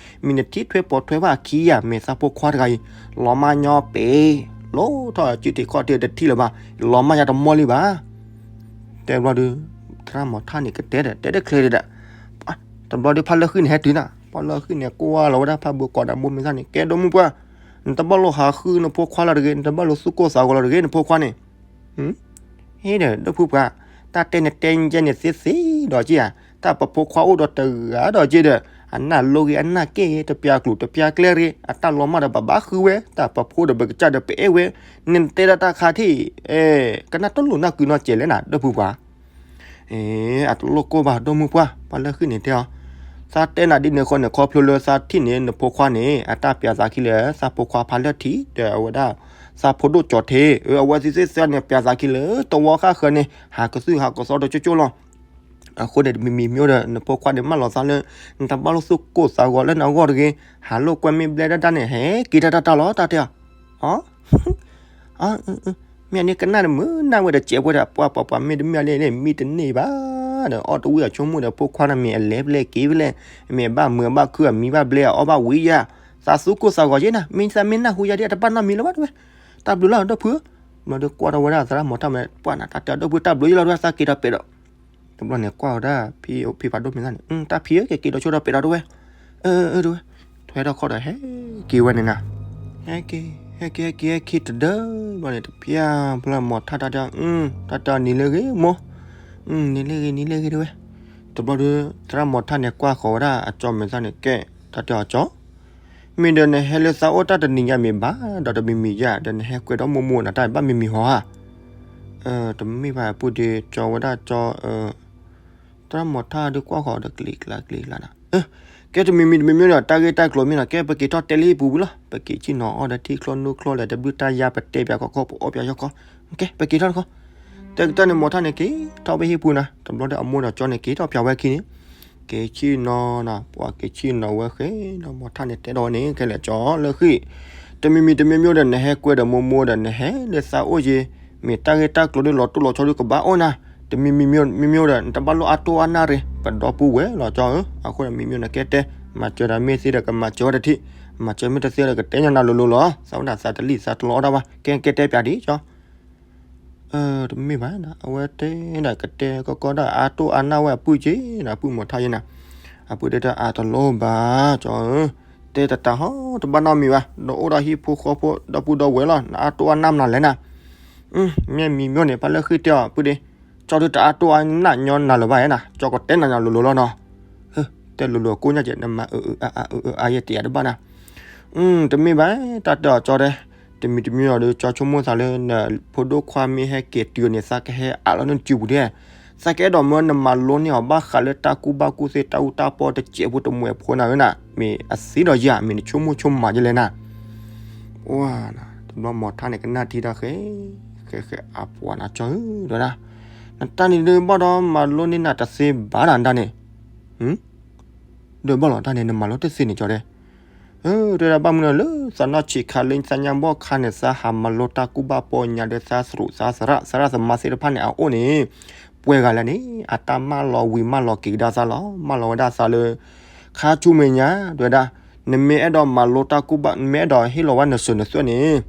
မ့ၢ်နထံၣ်ထွဲပိာ်ထွဲဘၣ်အခံဧါ မ့ၢ်သးဖိခွါတဂၤအံၤ လီၤမၢ်ညီပ့ၤ လိၣ်ထီၣ်စုထံးခီၣ်ထံးတထံၣ်လၢၤဘၣ် လီၤမၢ်ယၤတမီၢ်လံဘၣ် တဲဘျီဒုး သရၣ်မိၢ်ထါန့ၣ်ကတဲဒီး တဲတချ့ဒီး တဘျီဒုးဖါလၢဃံန့ၣ်ဟဲတုၤနၤ, ဖါလၢဃံန့ၣ် ကွၢ်လီၤဝဲဒၣ်ဖးဘၢၣ်ကီးဒီးမိၢ်မဲာ်သၣ်န့ၣ် ကဲဒိၣ်မုၢ်ပှၢ်, နတဘၣ်လိာ်ဟးဃုနဖိခွါလီၤတဂ့ၤ, နတဘၣ်လိာ်သူၣ်ကိၢ်သးဂီၤလီၤတဂ့ၤ နဖိခွါန့ၣ်, ဟ့ဒီး ဒိၣ်ဖုပှၢ်, တၢ်တဲနတဲညါန့ၣ်သ့သ့ဒီးက့ဧါ, တၢ်ပဖိခွါအိၣ်ဒီးတဂၤဒီးက့ဒီး, အနၢ်လိဂ့ၤအနၢ်က့ၣ်ဂ့ၤ တပျၢ်ကျိၤတပျၢ်ကျဲဂ့ၤ အတၢ်လီၤမၢ်ဒီးပဘၣ်ဃုဝဲ, တၢ်ပဖိဒီးပကစၢ်ဒီးပအဲၣ်ဝဲ, နတဲဒၣ်တၢ်ခါထံၣ်, အဲ, ကနၣ်တလိာ်နၢ်ကုနီၢ်ကဲးလဲၣ်နၤ ဒိၣ်ဖုပှၢ် အ့ အတလိၣ်ကိၢ်ဘၣ် ဒိၣ်မုၢ်ပှၢ်, ပှၤလၢဃံန့ၣ်တဲအီၤ, သးတဲနၤဒ်န့ၣ်အဃိန့ၣ် ခီဖျိလၢသးထံၣ်န့ၢ်နဖိခွါန့ၣ် အတၢ်ပျးသးခံလၢ သးဖိခွါဖါလၢထံ ဒီးအဝဲဒၣ် သးဖိဒိၣ်ကၠီၤထံ, အဝဲသ့ၣ်သ့ၣ်သ့ၣ်န့ၣ် ပျးသးခံလၢတဝီဃၣ်ဃၢၤန့ၣ် ဟးကသုၣ်ဟးကသီတကၠိကၠိလီၤ. အဃိန့ၣ် တမံၤမံၤမ့ၢ်ဒီး နဖိခွါန့ၣ် မၢလီၤသးလၢ နတဘၣ်လိာ်သူၣ်ကိၢ်သးဂီၤလၢနဂီၢ်တဂ့ၤ, ဟးလိာ်ကွဲမ့ၢ်ဘျဲၣ်ဒၣ်ဒၣ်န့ၣ် ဟဲက့ၤတၢ်တၢ်တၢ်လီၤ တၢ်တဲအီၤ မ့ၢ်အန့ၣ်ကနၣ်တမုာ်နၢ်ဝဲဒီးစဲးဖိဒီး ပှၤပှၤပှၤမ့ၢ်တမ့ၢ်လၢန့ၣ် မံတန့ၢ်ဘၣ်ဒီး အီၣ်တဝံၣ်အဆိကမိၣ်ဒီး ဖိခွါန့ၣ်မ့ၢ်အလဲၤဖဲလဲၣ်က့ၤဖဲလဲၣ်, မ့ၢ်အဘၣ်မုာ်အဘၣ်ခုၣ်အမံဘၣ်ဘျဲၣ် အီၣ်ဘၣ်ဝံၤယၤ, သးသူၣ်ကိၢ်သးဂီၤယဲနၤ, မ့ၢ်သးမ့ၢ်နၢ်ဟူယၤဒ်အတဘၣ်နီတမံၤလၢၤဘၣ်တဲဝဲ, တၢ်ဘျုးလီၤ ဒီပုၢ်ဧၢ, ဘျီဒီးကွၢ်ထီၣ်ဝဲဒၣ်သရၣ်မီၤထၣ်မဲာ် ပှၢ်နၤတၢ်တဲအီၤ ဒီပုၢ်တၢ်ဘျုးယလီၤတဲဝဲ သးက့ၤထီၣ်ပဲာ်ဒီး တဘျီန့ၣ်ကွၢ်ဝဲဒၣ် ဖံဖံဖးဒိၣ်မဲာ်သၣ်န့ၣ် တၢ်ဖံဧၢ ကက့ၤဒီးဆိဒီးပဲာ်ဒီးတဲဝဲ, အၢ တဲဝဲ, ထွဲထီၣ်ခီၣ်ဒီးဟဲက့ၤဝဲန့ၣ်နၤ, ဟဲက့ၤ ဟဲက့ၤ ဟဲက့ၤ ဟဲက့ၤတဒၢ ဘျီန့ၣ် တဖျါဖျါမီၤထၣ်တၢ်တဲ တၢ်တဲအီၤနံၤလၢဂ့ၤမိၢ်, နံၤလၢဂ့ၤ နံၤလၢဂ့ၤတဲဝဲ, တဘျီဒီး သရၣ်မီၤထၣ်န့ၣ်ကွၢ်ဃီၤဝဲဒၣ်အကၠီမဲာ်သၣ်န့ၣ် ကဲ တၢ်တဲအီၤကၠီ မ့ၢ်ဒီးနဟဲလၢသးအိၣ်တၢ်တနံၤညါမ့ၢ်ဘၣ်, ဒီးတမံၤမံၤယါ ဒီးနဟဲကွဲးဒီးမိၢ်မိၢ်နၤတၢ်ဘၣ်မံၤမံၤဟီဧါ, တမ့ၢ်ဘၣ်ပုၢ်ဒီးကၠီဝဲဒၣ်ကၠီ, သရၣ်မီၤထၣ်ဒီးကွၢ်ဃီၤဒီးကလံၤကျါကလံၤကျါနၤ, ကဲတမံၤမံၤတမံၤမံၤဒီး တၢ်ဂ့ၢ်တၢ်ကျိၤမ့ၢ်နီၤ ကဲပက့ၤထီၣ်တဲလၢဟံၣ်ပူၤဝံၤလီၤ ပက့ၤဆ့ၣ်နီၤအီၣ်ဒီးထံချီနိချီဒီး တဘျုးတၢ်ယါပတဲပၠးခီခီ ပအီၣ်ပၠးယီၢ်ခီ, ကဲပက့ၤထီၣ်တခီ, တဲကတၢၢ်န့ၣ်မီၤထၣ်န့ၣ်က့ၤထီၣ်ဝဲဟံၣ်ပူၤနၤ တဘျီဒီးအမိၢ်ဒီးကၠီန့ၣ်က့ၤထီၣ်ပၠးဝဲခံန့ၣ် က့ၤဆ့ၣ်နီၤနၤ ပှၤက့ၤဆ့ၣ်နီၤဝဲဃဲဒီး မီၤထၣ်န့ၣ်တဲဒီးဝဲန့ၣ် ခဲလၢာ်ကၠီလၢဃံၣ်, တမံၤမံၤတမံၤမံၤဒီး နဟဲကွဲးဒီးမိၢ်မိၢ်ဒီး နဟဲလၢသးအိၣ်ယံၤ မ့ၢ်တၢ်ဂ့ၢ်တၢ်ကျိၤဒီးလီၤတိၢ်လီၤဆီဒီးကဘၣ်အိၣ်နၤ, တမံၤမံၤမံၤဒီး နတဘၣ်လိၣ်အါတိၢ်အါနၢ်ရ့ ပဒီပုၢ်ဝဲၢ်လီၤကၠီဧၢ, အဃိန့ၣ်မံၤမံၤနကဲတဲ, မၤစၢၤတၢ်မ့ၢ်သ့ဒီးကမၤစၢၤဝဲတထံၣ်, မၤစၢၤမ့ၢ်တသ့ဒီးကတဲညါနၤလိၤလိၤလီၤ, သးဝဲဒၣ်သးတလံၣ်သးတလီအီၣ်တၢ်ဘၣ်, ကဲကဲတဲပၠးဒံးကၠီ တမ့ၢ်ဘၣ်နၤ အဝဲတဲဒၣ်ကတဲကီကီဒၣ်အါတိၢ်အါနၢ်ဝဲအပုၢ်က့ၤနၤ အပုၢ်မီၤထါယဲနၤ, အပုၢ်တဲတၢ်အါတလိၣ်ဘၣ်ကၠီဧၢ, တဲတတၤဟီတဘၣ်နီတမံၤဘၣ်, ဒီးအိၣ်ဒီးဟံၣ်ဖိဃီဖိဒီပုၢ်ဒီဝဲၢ်လီၤ နအါတိၢ်အါနၢ်မနုၤလဲၣ်နၤ, မ့ၢ်မံၤမ့ၢ်န့ၣ် ဖါလၢဃံၣ်တဲအီၤပုၢ်ဒ့ ကၠီဒုးတအါတိၢ်အါနးညီနၤလၢၤဘၣ်ဧါနၤ, ကၠီကတဲနၤညီလိၤလိၤလီၤနီၤ. တဲလိၤလိၤကိးညါကဲး နမၤအအအအါယဲတယၤတဘၣ်နၤ. တမ့ၢ်ဘၣ်, တၢ်တဲအီၤကၠီတဲ, တမံၤတမံၤအီၤဒီး ကၠီဆိကမိၣ်သးလၢ နဖိဒိၣ်ခွါမ့ၢ်ဟဲက့ၤတုၤန့ၣ် သးကဟဲအးလီၤနစုပူၤဒဲး, သးကအဲၣ်ဒိးမၢနမၤလိန့ၢ်အီၤ ဘၣ်ဃးလၢတၢ်ကူၣ်ဘၣ်ကူၣ်သ့တၢ်အူတၢ်ပီတစဲးဖိတမှဲးဖိနၤဧၢနၤ, မ့ၢ်အသ့ဒီးယၤ မ့ၢ်နဆိကမိၣ်ဆိကမးယဲလဲၣ်နၤ. တဘျီမိၢ်ထါန့ၣ် ကနၣ်ထံတၢ်ဃဲ, ဃဲဃဲအပှၤနၤကၠီဧၢ, တဲဝဲဒၣ်, နတၢ်န့ၣ်ဒုးဘၣ်ဒီးမၤလိန့ၢ်နၤတသ့ဘၣ်နၤတၢ်န့ၣ်, ဒီးဘၣ်လီၤတၢ်န့ၣ် နမၤလိတသ့န့ၣ်ကၠီတဲ တဲဝဲဒၣ် ဘၣ်မနုၤလၢ သးနီၢ်ဆံးခါလၢသးညါဘီၣ်ခါန့ၣ် သးဟးမၤလိတၢ်ကူၣ်ဘၣ်ပီညါဒီးသးသရူးသးသရၣ် သရၣ်သမါသ့ၣ်တဖၣ်န့ၣ် အအိၣ်န့ၣ်, ပှဲၤဂၤလဲၣ်န့ၣ် အတၢ်မၢလီၤဝံၤမၢလီၤက့ၤကဒါသးလီၤ. မၢလီၤဝဲဒၣ်သးလၢ ခါဆူမဲာ်ညါ တဲဝဲဒၣ်, နမ့ၢ်အဲၣ်ဒိးမၤလိတၢ်ကူၣ်ဘၣ် နမ့ၢ်အဲၣ်ဒိးဟ့ၣ်လီၤဝဲနစၢၤနသွဲၣ်န့ၣ်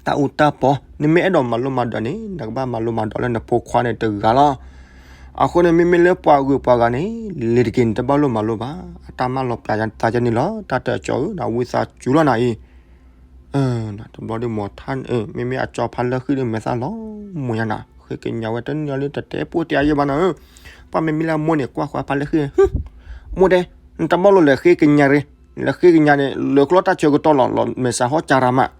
တၢ်အူတၢ်ပီ, နမ့ၢ်အဲၣ်ဒိးမၤလိမၤဒိးန့ၣ် နကဘၣ်မၤလိမၤဒိးလၢနဖိခွါန့ၣ်တဂၤလီၤ. အဃိန့ၣ် မ့မ့ၢ်လၢပှၤဂုၤပှၤဂၤန့ၣ် လ့ၤတက့ၤန့ၣ် တဘၣ်လိၣ်မၤလိဘၣ်, အတၢ်မၢလီၤပျးသးကန့ၣ်လီၤ. တၢ်တၢ်ကၠီဧၢ, နဝံသးစူၤလီၤနၤအံၤ တဘျီဒုးမိၢ်ထါ, မ့မ့ၢ်အကၠီဖးလၢဃံၣ်ဒုးမဲာ်သၣ်လီၤမိၢ်ညါနၤ, ဃ့ကညးဝဲတန့ၢ်လၢတတဲပိၢ်တဲအါယဲဘၣ်နၤဧၢ. ပှၤမ့မ့ၢ်လၢအမိၢ်န့ၣ် ကွၢ်ဃီဖးလၢဃံၣ်, မိၢ်တဲ, နတဘၣ်လိၣ်လဲၤဃ့ကညးရ့, လဲၤဃ့ကညးန့ၣ် လၢကျီတၢ်ဆၢကတီၢ်လီၤ, လီၤမဲာ်ဆှးဟီၣ်ကၢ်ရၤမး,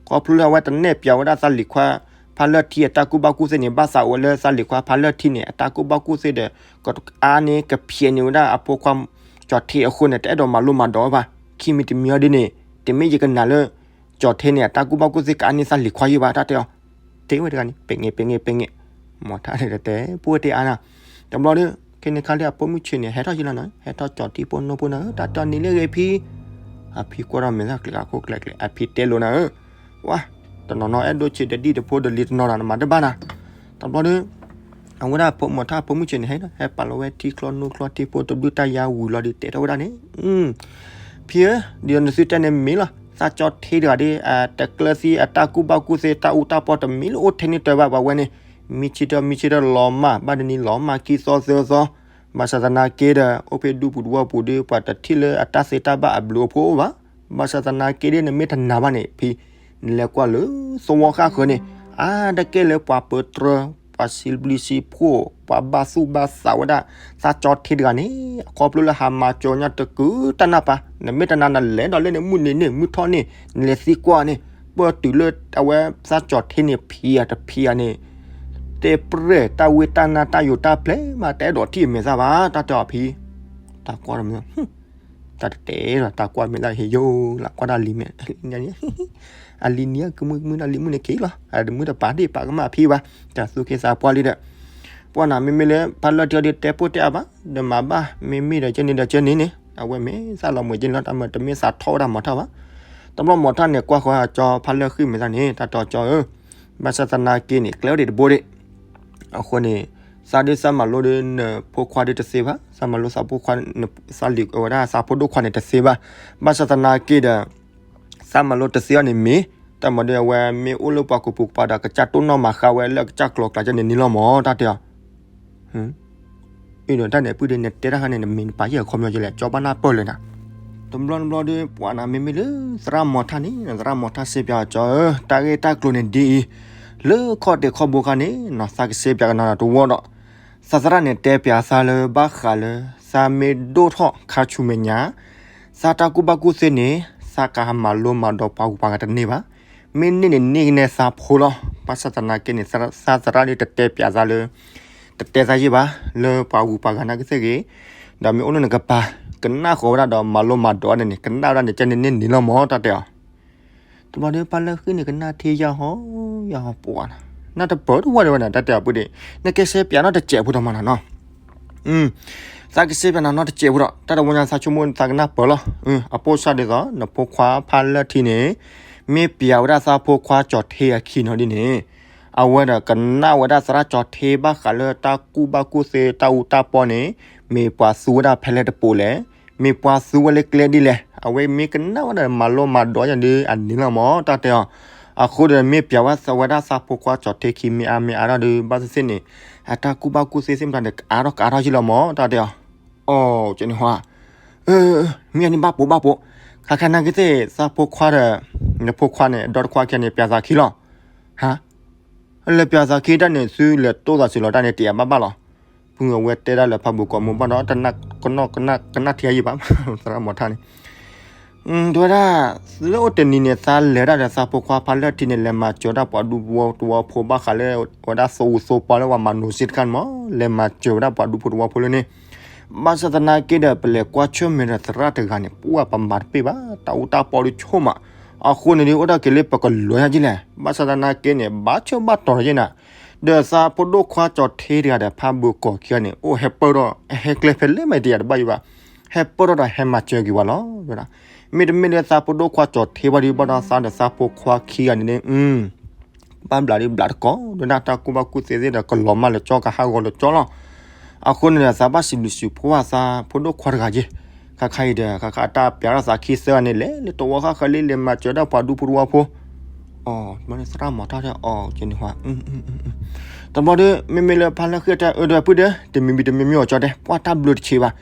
ခီဖျိလၢအဝဲတနဲၣ်ပၠးဝဲဒၣ်သးလံၤခွါ ဖးလၢထံအတၢ်ကူၣ်ဘၣ်ကူၣ်သ့န့ၣ် ဘၣ်သးဝဲလၢသးလံၤခွါဖးလၢထံန့ၣ် အတၢ်ကူၣ်ဘၣ်ကူၣ်သ့ဒီး ကအါန့ၢ်ကဖျဲးန့ၢ်ဝဲဒၣ်အဖိခွါ ကၠီၤထ့အဃိန့ၣ် တအဲၣ်ဒိးမၤလိမၤဒိးဝဲဘၣ်. ခံမံၤတမံၤအံၤဒ်န့ၣ် တမ့ၢ်ယကနၣ်လၢ ကၠီၤထ့န့ၣ် အတၢ်ကူၣ်ဘၣ်ကူၣ်သ့ကအါန့ၢ်သးလံၤခွါယဲဘၣ် တၢ်တဲအီၤ, တဲဝဲတဂၤန့ၣ် ပဲာ်ငဲး ပဲာ်ငဲး ပဲာ်ငဲး, မိၢ်ထါန့ၣ်တတဲပိၢ်တဲအါနၤ. တဘျီဒီး ခဲန့ၣ်ခါလၢအဖိမုၣ်ဆ့ၣ်န့ၣ် ဟဲထီၣ်ယံလီၤနၤ, ဟဲထီၣ်ကၠီၤထံဖိနိဖိနၤဧၢ, တၢ်တဲအီၤန့ၣ်လၢအဂ့ၤဖံ, အဖံကွၢ်ထီၣ်မဲာ်သၣ်ကျဲးကခိၣ်ကျဲးကျဲး အဖံတဲလိာ်နၤဧၢ, ဝါ, တနီၤနီၤအဲၣ်ဒိးဆံးတဒံၣ်တဖိတလံၤတနီၤနၤ နမၤတဘၣ်နၤ. တဘျီဒီး အဝဲဒၣ်မိၢ်ထါဖိမုၣ်ဆ့ၣ်န့ၣ် ဟဲပာ်လီၤဝဲထံချီနိချီထံဖိတဘျုးတၢ်ယါဝံၤလီၤဒီး တဲထီၣ်ဝဲဒၣ်န့ၣ်, ဖံဧၢ, ဒ်သိးနသုတဲန့ၣ်မ့ၢ်လီၤ, သးကၠီၤထ့တဂၤဒီး တကျၢၤသံအတၢ်ကူၣ်ဘၣ်ကူၣ်သ့ တၢ်အူတၢ်ပီတမံၤလၢအိၣ်ထဲန့ၣ်တၢ်ဘၣ် ပှၤဝဲန့ၣ်, မံဆံတၢ မံဆံတၢ လီၤမၢ် ဘၣ်တနံၤလီၤမၢ်ခံသီသၢသီ, ဘၣ်ဆၣ်သနာ်က့ဒီး အိၣ်ဖဲဒူပူၤတဝီပူၤဒီး ပှၤတထံၣ်လၢအတၢ်သ့တၢ်ဘၣ်အဘျုးအဖှိၣ်အိၣ်ဘၣ်. ဘၣ်ဆၣ်သနာ်က့ဒီး နမ့ၢ်တနာ်ဘၣ်န့ၣ် ဖံ, နလဲၤကွၢ်လၢသဝီဃၣ်ဃၢၤန့ၣ်, အါတက့ၢ်လၢပှၤပၢတြၢၤ ပှၤစံးဘျုးစံးဖှိၣ် ပှၤဘၣ်သူၣ်ဘၣ်သးဝဲဒၣ် သးကၠီၤထ့တဂၤန့ၣ် အခီဖျိလၢဟးမၤစၢၤညါတကုာ်တၢ်နၢ်ပၢၢ်, နမ့ၢ်တနာ်နလဲၤဒီးလၢန့ၣ် မုၢ်နံၤန့ၣ် မုၢ်ထီၣ်န့ၣ် နလဲၤသံကွၢ်န့ၣ်, ပၢၢ်တုၤလၢအဝဲသးကၠီၤထ့န့ၣ် ဖံးဧါတဖံးဧါန့ၣ်, တဲပြဲၢ်တၢ်ဝ့ၢ်တၢ်နါတၢ်ယိာ်တၢ်ပျဲၢ်မး တအဲၣ်ဒိးထံၣ်အမဲာ်သၣ်ဘၣ် တၢ်တဲအီၤဖံ, တၢ်ကွၢ်ဒီး တၢ်တတဲဒီး တၢ်ကွၢ်မဲာ်သၣ်ဟ့ယိာ်လၢကွၢ်တၢ်လံၤမဲာ်, အလံၤနံၤကမုၢ်ကမုၢ်တၢ်လံၤမုၢ်န့ၣ်က့ၤလီၤ, အတမုၢ်တပာ်ဒ့ၣ်ပာ်ကမၣ်ဖံဘၣ်, တၢ်သူၣ်က့သးပှၢ်လံဒီး, ပှၢ်နၤမ့မ့ၢ်လၢဖးလၢထံအီၤဒီးတဲပိၢ်တဲအါဘၣ်, ဒီးမၤဘၣ်, မ့မ့ၢ်ဒီးကဲန့ၣ်ဒီးကဲန့ၣ်န့ၣ်, အဝဲမ့ၢ်သးလီၤမွဲကဲန့ၣ်လီၤ, တၢ်မၤတမ့ၢ်သးထီၣ်ဝဲဒၣ်မၤထီၣ်ဘၣ်. တဘျီမိၢ်ထါန့ၣ်ကွၢ်ဃီအကၠီဖးလၢဃံၣ်မဲာ်သၣ်န့ၣ် တၢ်တဲအီၤကၠီဧၢ, ဘၣ်ဆၣ်သနာ်က့န့ၣ် ကျဲအိၣ်ဒံးတဘိဒံး အဃိန့ၣ် သးဒုးသးမၤလိဒီးနဖိခွါဒုးတသ့ဘၣ်, သးမၤလိသးဖိခွါ, သးလံၤဝဲဒၣ်သးဖိဒိၣ်ခွါန့ၣ်တသ့ဘၣ်. ဘၣ်ဆၣ်သနာ်က့ဒီး သးမၤလိတသ့အီၤန့ၣ်မ့ၢ်, တၢ်မၤဒီးအဝဲမ့ၢ်အိၣ်လၢပှၤကူၣ်ပူၤကပၤဒီး ကစၢ်တိၢ်နီၣ်မၤဃါဝဲလၢအကစၢ်ကျိၤကျါကဲန့ၣ်န့ၣ်လီၤမၢ် တၢ်တဲအီၤ အ့ဒီးတၢ်န့ၣ်ပုၢ်ဒီး နတဲတၢ်ခါန့ၣ် နမ့ၢ်နပာ်ယဲၢ်အခီပညီယဲလဲၣ်, ကၠီဘၣ်နၢ်ပၢၢ်လၢနၤ. တဘျီတဘျီဒီး ပှၤနၤမ့မ့ၢ်လၢသရၣ်မိၢ်ထါန့ၣ် သရၣ်မိၢ်ထါစံးပၠးကၠီဧၢ, တၢ်ဂ့ၢ်တၢ်ကျိၤန့ၣ်ဒ်အံၤ, လၢခီၣ်တ့ၢ်ခီၣ်ဘိခါန့ၣ် သးကစံးပၠးကနၤတဝီဒီး, သးသရၣ်န့ၣ်တဲပၠးသးလၢဘၣ်ဃးလၢ သးမ့ၢ်ဒိၣ်ထီၣ်ခါဆူမဲာ်ညါ သးတၢ်ကူၣ်ဘၣ်ကူၣ်သ့န့ၣ် သးကဟးမၤလိမၤဒိးပှၤဂုၤပှၤဂၤတန့ၢ်ဘၣ်. မ့ၢ်န့ၢ်န့ၣ်န့ၢ်ကနဲသးဖိလီၤ. ဘၣ်ဆၣ်သနာ်က့န့ၣ် သးသရၣ်ဒုးတတဲပၠးသးလၢ တတဲသးယံာ်ဘၣ် လၢပှၤဂုၤပှၤဂၤနာ်က့သ့ၣ်ဂ့ၤ, ဒီးမ့ၢ်အိၣ်လၢနကပၤ ကနၣ်ဃီၤဝဲဒၣ်ဒီးမၤလိမၤဒိးန့ၣ်န့ၣ် ကနၣ်ဝဲဒၣ်န့ၣ် ကဲန့ၣ်န့ၢ်န့ၢ်လီၤမၢ် တၢ်တဲအီၤ. တဘျီဒီးဖးလၢဃံၣ်န့ၣ် ကနၣ်ထံယါဟီ ယါဟီပှၤနၤ, နၢ်တပၢၢ်တဝီဒီးဝဲနၤ တၢ်တဲအီၤပုၢ်ဒီး, နကစံးပၠးနီတစဲးဖိဒီးမးနၤနီၤ. သးကစံးပၠးနၤနီတစဲးဖိဒီး တၢ်တဝီညါသးဆိကမိၣ်သးကနၢ်ပၢၢ်လီၤ. အပိၢ်စၢ်ဒ်သိး နဖိခွါဖးလၢထံန့ၣ် မ့ၢ်ပၠးဝဲဒၣ်သးဖိခွါကၠီၤထ့အခံနီၤဒ်န့ၣ်, အဝဲဒီးကနၣ်ဝဲဒၣ်သရၣ်ကၠီၤထ့ဘၣ်ဃးလၢတၢ်ကူၣ်ဘၣ်ကူၣ်သ့တၢ်အူတၢ်ပီန့ၣ် မ့ၢ်ပှၤသူဝဲဒၣ်ဖဲလဲၣ်တပိးလဲၣ်, မ့ၢ်ပှၤသူဝဲလၢကျဲဒ်လဲၣ်, အဝဲမ့ၢ်ကနၣ်ဝဲဒၣ်မၤလိမၤဒိးယၤဒ်အန့ၣ်လီၤမၢ် တၢ်တဲအီၤ. အဃိဒီးမ့ၢ်ပၠးဝဲဒၣ်သးဖိခွါကၠီၤထ့ခံမ့ၢ်အါမ့ၢ်အါထီၣ်ဒီး ဘၣ်သ့ၣ်သ့ၣ်န့ၣ် အတၢ်ကူၣ်ဘၣ်ကူၣ်သ့သ့ၣ်မတၤဒီး ကအါထီၣ်ကအါထီၣ်ယံာ်လီၤမၢ် တၢ်တဲအီၤ. အိ ကန့ၣ်ဟီ, မ့ၢ်အန့ၣ်ဘၣ်ပိာ်ဘၣ်ပိာ်, ခါခါနာ်က့သ့ၣ် သးဖိခွါဒီး နဖိခွါန့ၣ် ဒီတခွါခဲန့ၣ် ပၠးသးခံလီၤ. ဟါ, လဲၤပၠးသးခံတၢ်န့ၣ် သုလဲၤတိၢ်သးစံးလီၤတၢ်န့ၣ် တယာ်ဘၣ်ဘၣ်လီၤ. ဖုဝဲတဲဒၣ်လၢဖးဘိၣ်ကီးမိၢ်ဘၣ်ဒီး တနၢ်ကနၣ်ထံအယံာ်ဘၣ် သရၣ်မီၤထၣ်န့ၣ် တဲဝဲဒၣ် လၢအိၣ်တနံၤန့ၣ် သးလဲၤဒၣ်ဒီးသးဖိခွါဖးလၢထံန့ၣ် လဲၤမၤစၢၤဒၣ်ပှၤဒူဖိတဝီဖိဘၣ်ဃးလၢ ဝဲဒၣ်သိအူသိပီလၢပှၤမၤနိၤစ့တခါန့ၣ်မး လဲၤမၤစၢၤဝဲဒၣ်ပှၤဒူဖိတဝီဖိလၢန့ၣ် ဘၣ်ဆၣ်သနာ်က့ဒီး ပလဲၤကွၢ်ဆၢၣ်မဲာ်ဒီးသရၣ်တဂၤန့ၣ် ပှၢ်ပမၤတပ့ၢ်ဘၣ် တၢ်အူတၢ်ပီဒုးဆိၣ်မး, အဃိန့ၣ်ဒုး အိၣ်ဒၣ်က့ၤလၢပကလၢၤညါက့လဲၣ်, ဘၣ်ဆၣ်သနာ်က့န့ၣ် ဘၣ်ဆၢဘၣ်တီၤက့နၤ, ဒီးသးဖိဒိၣ်ခွါကၠီၤထ့တဂၤဒီး ဖးဘိၣ်ကီးခံဂၤန့ၣ် အိၣ်ဟဲပၢၢ်ထီၣ် ဟဲကျဲဖဲလဲၣ်မးတယာ်တဘၣ်ယံၤဘၣ်, ဟဲပၢၢ်ထီၣ်ဒီးဟဲမၤစၢၤက့ၤဝဲလီၤ ဝဲဒၣ်, မ့တမ့ၢ်လၢသးဖိဒိၣ်ခွါကၠီၤထ့ဘၣ်ဒီး ဘၣ်ဒီးသးဒီးသးဖိခွါခံဂၤန့ၣ်န့ၣ် ဘၣ်ဘျးဒ်ဘျးတကိး ဒီးနၢ်တၢ်ကူၣ်ဘၣ်ကူၣ်သ့သ့ၣ်ဒီး ကလီၤမၢ်လၢကၠီ ကဟးဂီၤလၢကၠီလီၤ. အဃိန့ၣ်ဒီး သးဘၣ်စံးဘျုးစံးဖှိၣ်သးဖိဒိၣ်ခွါတဂၤက့, ခါခါအံၤဒီး ခါခါအတၢ်ပျးထီၣ်သးခံသၢဂၤန့ၣ် လဲၤလၢတဝီဃၣ်ဃၢၤလံ လဲၤမၤစၢၤဒၣ်ပှၤဒူဖိတဝီဖိ, အီၤ သရၣ်မီၤထၣ်တဲအီၤကန့ၣ်ဟါ တဘျီဒီး မ့မ့ၢ်လၢဖးလၢဃ့ၢ်တၢ်အၢဒီးပုၢ်ဒီး တမံၤမံၤတမံၤမံၤအီၤကၠီတဲ ပှၢ်တၢ်ဘျုးတဆံးဘၣ်,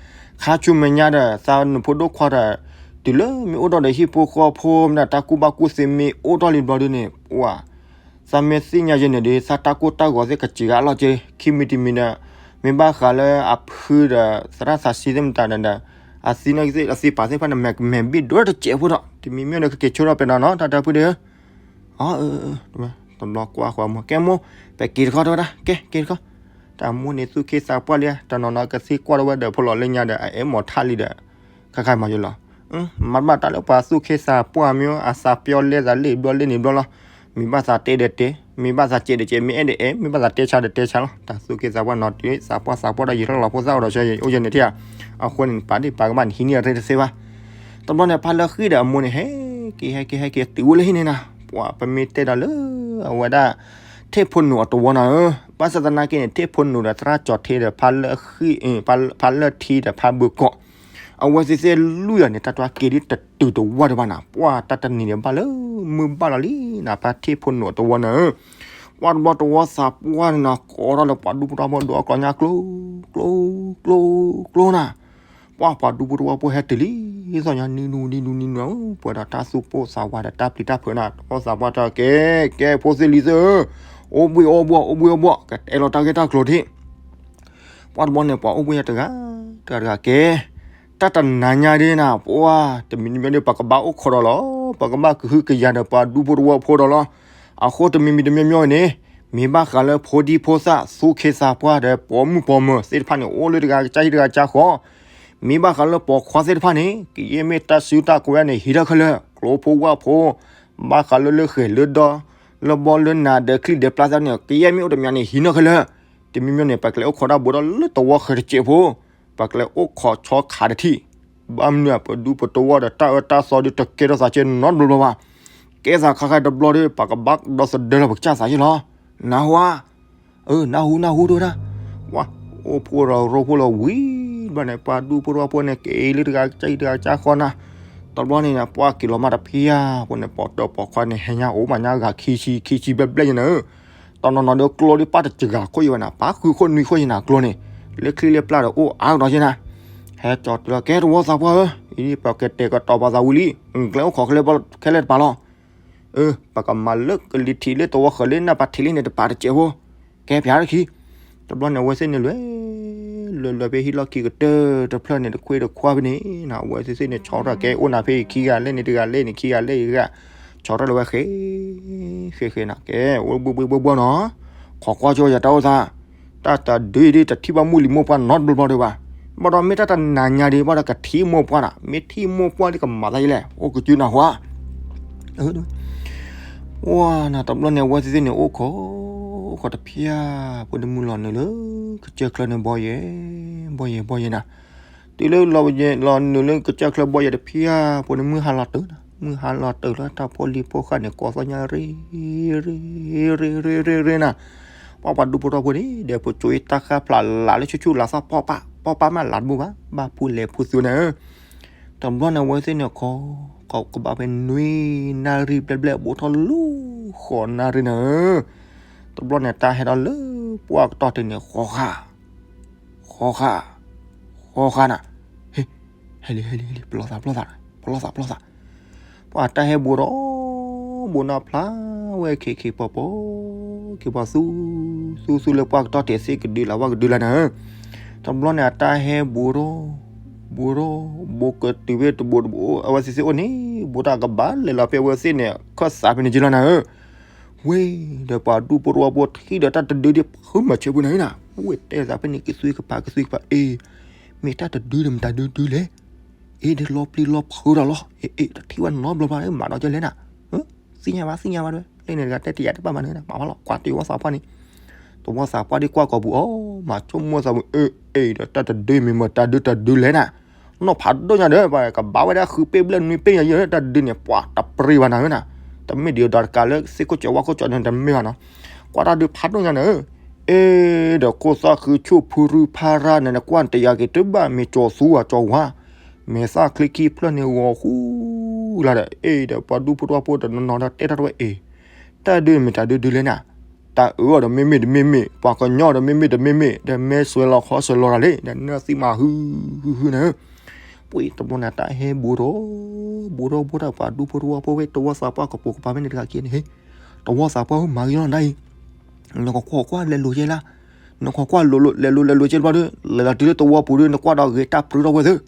ခါဆူမဲာ်ညါဒီး သးနဖိဒိၣ်ခွါဒီး တုၤလၢမ့ၢ်အိၣ်ထီၣ်ဒီးဟံၣ်ဖိဃီဖိ မ့ၢ်ဒီးတၢ်ကူၣ်ဘၣ်ကူၣ်သ့မ့ၢ်အိၣ်ထီၣ်လံဘျီဒုန့ၣ် ပှၢ် သးမ့ၢ်သ့ၣ်ညါယဲန့ၣ်ဒီး သးတၢ်ကိၢ်တၢ်ဂီၤသ့ၣ်ကစံးဂၤအလီၢ်က့, ခံမံၤတမံၤဒီး မ့ၢ်ဘၣ်ဃးလၢအဖုဒီး သရၣ်သးဆံသ့ၣ်မတၤဒီး အသံန့ၣ်သ့ၣ် အသံပာ်သ့ၣ်တဖၣ်န့ၣ် မဲာ်ကမဲာ်ဘံၣ်ဒိၣ်တစဲးဖိဒီး တမံၤမံၤဒီး ကက့ၤဆိထီၣ်ပဲနီၤနီၤ တၢ်တဲပုၢ်ဒီး အၢ တဘျီကွၢ်ဃီအမိၢ် ကဲမိၢ် ပက့ၤတခီတဲဝဲဒၣ် ကဲ က့ၤတခီ, တၢ်မိၢ်န့ၣ်သူၣ်ခ့သးပှၢ်လံ တနီၤနီၤကသံကွၢ်ထီၣ်ဝဲဒီးဖိလီၤလၢညါဒီး အအဲၣ်မီၤထၣ်လံဒီး ခါခါမၤယိလီၤ, မ့ၢ်ဘၣ်တၢ်လၢပှၤသူၣ်ခ့သးပှၢ်မ့ၢ် အသးပျီလဲသးလ့ၣ်ဘျီလ့ၣ်န့ၣ်ဘျီလီၤ, မ့ၢ်ဘၣ်သးတဲဒီးတဲ, မ့ၢ်ဘၣ်သးစဲးဒီးစဲး, မ့ၢ်အဲၣ်ဒီးအဲၣ်, မ့ၢ်ဘၣ်သးတဲဆါဒီးတဲဆါလီၤ, တၢ်သူၣ်ခ့သးပှၢ်နီၤတုၤ သးပှၢ်သးပှၢ်ဒီးယံာ်ထီၣ်လီၤ ဖိသၣ်အိၣ်ဒီးဆၢယံာ်အိၣ်ယဲန့ၣ်ထံၣ်ဧါ, အဃိန့ၣ် ပာ်ဒ့ၣ်ပာ်ကမၣ်န့ၣ် ဟံးန့ၢ်ရ့တသ့ဘၣ်, တဘျီန့ၣ် ဖးလၢဃံဒီးအမိၢ်န့ၣ် ဟဲက့ၤ ဟဲက့ၤ ဟဲက့ၤ တုၤအိၣ်လၢဟံၣ်န့ၣ်နၤ, ပှၤပမ့ၢ်တဲဒီးလၢ အဝဲဒၣ် ထံၣ်ဖိနိၣ်အတဝီနၤဧၢ, ဘၣ်ဆၣ်သနာ်က့န့ၣ် ထံၣ်ဖိနိၣ်ဒီးသရၣ်ကၠီၤထ့ဒီး ဖးလၢဃံ ဖးလၢထံဒီးဖးဘိၣ်ကီး, အဝဲသ့ၣ်သ့ၣ်လွံၢ်ဂၤန့ၣ် တၢ်တြီက့ၤဒ်တတုၤတဝီဒံးဘၣ်နၤ, ပှၢ်တၢ်တနံၤန့ၣ်ဘၣ်လၢ မုၢ်ဘၣ်လီၤလံနၤ ဖးထံၣ်ဖိနိၣ်အတဝီနၤဧၢ, ပှၢ်တဘျီတဝီသးပှၢ်န့ၣ်နၤ ကိးထီၣ်လၢပှၤဒူဖိတဝီဖိဒီးအကျီညါကျိ ကျိ ကျိ ကျိနၤ ပှၢ်ပှၤဒူဖိတဝီဖိဟဲတုၤလံ, သီၣ်ညါနံၤနူနံၤနူနံၤနူဧၢ, ပှဲၤဒီးတၢ်သူၣ်ပိၢ်သးဝးဒီးတၢ်ပျံၤတၢ်ဖုးနၤ, တဘျီသးပှၢ်တဲ ကဲ ကဲ ဖိသ့ၣ်လံၤသ့ၣ်ဧၢ, အိၣ်ဘှံးအိၣ်ဘှီၣ် အိၣ်ဘှံးအိၣ်ဘှီၣ် ကတဲလီၤတၢ်ဂ့ၢ်တၢ်ကျိၤထံၣ်, ပှၢ်တဘျီန့ၣ် ပှၤအိၣ်ဘှံးယါတဂၤ တဂၤတဂၤကဲ, တၢ်တနၤညါဒ်နၤ ပှၢ် တမံၤတမံၤဒီး ပကဘၣ်အိၣ်ခိးဒီးလီၤ, ပကဘၣ်ကဟုကယာ်ဒီးပှၤဒူဖိတဝီဖိဒီးလီၤ, အဃိတမံၤမံၤတမံၤမံၤန့ၣ် မ့ၢ်ဘၣ်ဃးလၢဖိဒံဖိသၣ် သူၣ်ခ့သးပှၢ်ဒီးပိာ်မုၣ်ပိာ်မၢၤသ့ၣ်တဖၣ်န့ၣ် အိၣ်လၢတဂၤကစၢ်ဟံၣ်တဂၤကစၢ်ဃီ, မ့ၢ်ဘၣ်ဃးလၢပိာ်ခွါသ့ၣ်တဖၣ်န့ၣ် ကယဲၢ်မ့ၢ်တၢ်စုတၢ်ကဝဲၤန့ၣ် ဟံးထီၣ်ခဲလၢာ်, ကျိဖိဝၣ်ဖိ, ဘၣ်ဃးလၢလၢဃဲၤလၢဒီ, လၢဘီလၢနၤဒၢးချံဒၢးပျၢ်သ့ၣ်တဖၣ်န့ၣ် ကယဲၢ်မ့ၢ်အိၣ်တမံၤန့ၣ် ဟံးထီၣ်ခဲလၢာ်, တမံၤမံၤန့ၣ် ပကလဲၤအိၣ်ခိးတၢ်ဘိဒီးလၢတဝီဃဲၤတစဲးဖိ, ပကလဲၤအိၣ်ခိးဆီခးတထံၣ်, ဘၣ်မနုၤပဒူပတဝီဒီးတၢ်အၢတၢ်သီဒုး တကဲထီၣ်သးကဲနီတဘျီဘျီဘၣ်, ကဲသးခါခါတဘျီဒီး ပကဘၣ်ဒီသဒၢလီၤပကစၢ်သးယ့ၣ်လီၤ, နၢ်ဟူဧါ အၢ နၢ်ဟူ နၢ်ဟူ တဲဝဲဒၣ်, ပှၢ် အိၣ်ဖှိၣ်ဒီးရိဖှိၣ်လီၤဝံၤဘျီန့ၣ် ပှၢ်ဒူဖိတဝီဖိန့ၣ် က့ၤလၢတဂၤကစၢ်ဟံၣ်တဂၤကစၢ်ဃီနၤ, တဘျီန့ၣ် ပှၢ်က့ၤလီၤမးတဖံးဧါ, အဃိန့ၣ် ပိာ်တၢၢ်ပိာ်ခွါန့ၣ် ဟဲညါအိၣ်မးညါဂၤခံဆံ ခံဆံဘျဲၣ်ဘျဲၣ်ယဲၢ်နၤဧၢ, တနီၤနီၤဒီးကျိဒ်ပၢ်တစှၤခိၣ်ယဲၢ်ဝဲနၤ, ပၢ်ဃုခိၣ်နွံခိၣ်ယဲၢ်နၤကျိန့ၣ်, လၢချံလၢပျၢ်ဒီးအိၣ်အါကဒီးယဲၢ်နၤ, ဟဲကၠီတုၤလီၤ ကဲတဝီသးပှၢ်ဧၢ, အံၤပကတဲာ်ကတီၤပာ်သးဝံၤလံ, ကျဲအိၣ်ခိးခဲလၢာ်တပၤလီၤ အၢ ပကမၤလၢကလံၤထံးလၢတဝီဃၢၤလၢနၢ်ပၤထံးလံန့ၣ် တပၤတစဲးဖိ, ကဲပျးတခံ, တဘျီန့ၣ် အဝဲသ့ၣ်န့ၣ်လဲၤ လဲၤလဲၤဖဲဟံၣ်လီၢ်ခံကတၢၢ်တဖျၢၣ်န့ၣ် တခွ့တခွါဖဲန့ၣ်နၤ, အဝဲသ့ၣ်သ့ၣ်န့ၣ် ဆီထီၣ်ကဲအိၣ်နၤဖဲအံၤခံဂၤလဲၣ်န့ၣ် တဂၤလဲၣ်န့ၣ် ခံဂၤလဲၣ်အံၤဂၤ, ဆီထီၣ်လၢဝဲဃဲ ဃဲဃဲနၤ, ကဲ အိၣ်ဘှံးဘှံးဘှီၣ်ဘှီၣ်နီၤ, ခိးကွၢ်ကၠိယတၢ်အိၣ်သး တၢ်တဒုအံၤဒ်တထံၣ်ဘၣ်မိၢ်လံၤမိၢ်ပှၢ်နီတဘျီဘျီဒံးဘၣ်, ဘၣ်ဒီးမ့ၢ်တၢ်တနၤညါဒံး ဘၣ်ဒီးကထံၣ်မိၢ်ပှၢ်နၤ, မ့ၢ်ထံၣ်မိၢ်ပှၢ်ဒ်ကမၤသးယဲၢ်လဲၣ်, အိၣ်ကစုနၢ်ဟူဧါ, ဝဲနၤ တဘျီန့ၣ် အဝဲသ့ၣ်သ့ၣ်န့ၣ် အိၣ်ခိး အိၣ်ခိးတဖျၢၣ် ဖိနမုၢ်လီၤနုာ်လၢ ကစၢၢ်ချၢန့ၣ် ဘီယဲၢ် ဘီယဲၢ် ဘီယဲၢ်နၤ, တုၤလၢလီၤနုာ်လၢကစၢၢ်ချၢဘီယဲၢ်တဖျၢၣ် ဖိနမုၢ်ဟးလီၤတၢၢ်နၤ, မုၢ်ဟးလီၤတၢၢ်လၢတၢ်ဖိလံၤဖိဃာ်န့ၣ် ကိးသီၣ်ညါရ့ ရ့ ရ့ ရ့ ရ့နၤ, ပှၤပှၤဒူဖိထီၣ်ဖိန့ၣ် ဒီးဖိကၠိအံၤတၢ်ဃၢ်ဖျါလးလၢဆူၣ်ဆူၣ်လးသီၣ်ပီၢ်ပၢ် ပီၢ်ပၢ်မးလးတဘူၣ်ဘၣ် ဘၣ်ဖူလဲၤဖူသူန့ၣ်ဧၢ, တဘျီန့ၣ် အဝဲသ့ၣ်န့ၣ် ခိး ခိးကဘၣ်ဖဲနွံနၣ်ရံၣ်ဘျဲၣ်ဘျဲၣ် ဘူးထီၣ်လၢဃိးနၣ်ရံၣ်န့ၣ်ဧၢ, တဘျီန့ၣ် တၢ်ဟဲထီၣ်လၢပှၢ်ကတီၢ်တ့ၢ်န့ၣ် ဃီဃာ် ဃီဃာ် ဃီဃာ်နၤ, ဟဲလံ ဟဲလံ ဟဲလံ ပလီၢ်သး ပလီၢ်သး ပလီၢ်သး ပလီၢ်သး, ပှၤတၢ်ဟဲဘူးဒီး ဘူးနၢ်ဖျါဝဲခံခံပီၤပီၤ က့ၤပှၤသူ သူသူလၢပှၢ်ကတီၢ် တဲာ်သ့ၣ်ကဒုလၢ် ဝၣ်ကဒုလၢ်နၤဧၢ. တဘျီန့ၣ် အတၢ်ဟဲဘူးထီၣ် ဘူးထီၣ် ဘူးကတုၤဖဲတဘိတဘိ အဝဲသ့ၣ်သ့ၣ်အိၣ်န့ၣ် ဘူးတၢ်ကဘၣ်လဲၤလီၤဖဲအဝဲသ့ၣ်န့ၣ် ခၢၣ်သးဖဲန့ၣ်က့လီၤနၤဧၢ. ဝ့ၢ်ဒီးပှၤဒူဖိတဝီဖိထံၣ်ဒီးတၢ်တဒုဒ်ဖုမၤဆၢဖိနၤဧၢနၤ, ဝ့ၢ်တဲသးဖဲန့ၣ် ကသွံကဖးကသွံကဖး အ့ မ့ၢ်တၢ်တဒုဒီးမတၤဒုဒုလဲၣ်. အ့ ဒ်လီၤပျံၤလီၤဖုးဒီးလီၤ, အ့ အ့ တထံၣ်ဝဲနီတဘျီဘၣ် မၤဒီးကလဲၣ်နၤ. သ့ၣ်ညါဘၣ် သ့ၣ်ညါဘၣ်ဒၣ်ဝဲ, လၢန့ၣ်တဂၤတဲတယာ်တဘၣ်မၤနၤနၤ မၤဘၣ်လီၤ ကွၢ်တဝီသးပှၢ်န့ၣ်, တဝီသးပှၢ်ဒ်ကွၢ်ကိာ်ပူၤအီၤ မၤဆိကမိၣ်သးပူၤ အ့ အ့ ဒီးတၢ်တဒုမ့ၢ်မတၤဒုတဒုလဲၣ်နၤ. နီၢ်ဖးဒိၣ်ညါဒီး ပှၤကဘၣ်ဝဲဒၣ်ဃုပ့ၣ်ဘျဲၣ်နွံပ့ၣ်ညါယဲ တၢ်ဒုန့ၣ် ပှၤတပရံဘၣ်နၤဧၢနၤ, တမ့ၢ်ဒ်ဒီးတကးလၢသ့ၣ်ခိၣ်ကၠီဝၣ်ခိၣ်ကၠီန့ၣ် တမ့ၢ်ဘၣ်နီၤ, ကွၢ်တၢ်ဒုဖးဒိၣ်ညါနၤဧၢ. အ့ ဒီးခိၣ်သၣ်ဃုဆိၣ်ဖုရူဖးရၣ်န့ၣ် နကွၢ်တယာ်က့ၤတဘၣ် မ့ၢ်ကၠီၤသူဧါကၠီၤဝါ, မဲာ်သၣ်ချံခံဖျၢၣ်န့ၣ်ဂီၤဃူလၢ်ဒီး အ့ ဒီးပှၤဒူဖိတဝီဖိတနီၤနီၤဒီးတဲထီၣ်တဝဲ အ့ တၢ်ဒုန့ၣ်မ့ၢ်တၢ်ဒုဒုလဲၣ်နၤ, တၢ်အၢအီၤဒီးမ့မ့ၢ်တမ့မ့ၢ် ပှၤကညီဒီးမ့မ့ၢ်တမ့မ့ၢ် ဒီးမဲာ်စွဲးလီၤခီစွဲးလီၤတၢ်လံ ဒီးနၢ်သံမးဟုဟုဟုနၤဧၢ. ပှ့ၤတဘျီန့ၣ် တၢ်ဟဲဘူးထီၣ် ဘူးထီၣ်ဘူးထီၣ် ပှၤဒူဖိတဝီဖိဝဲ တဝီသးပှၢ်ကပိာ်ကပၤဖဲန့ၣ်တဂၤက့န့ၣ် ဟ့ၣ် တဝီသးပှၢ်ဧၢ မၤဂ့ၤလီၤနၤအံၤ, နကကွၢ်ကွၢ်လဲၤလိၤယဲလၢ်, နကကွၢ်ကွၢ်လဲၤလိၤလဲၤလိၤလဲၤလိၤကဲတဘျီဒီး လဲၤလီၤတုၤလၢတဝီပူၤဒီး နကွၢ်ဒီးဂ့ၤတၢ်ပြၢထီၣ်ဝဲသ့ၣ်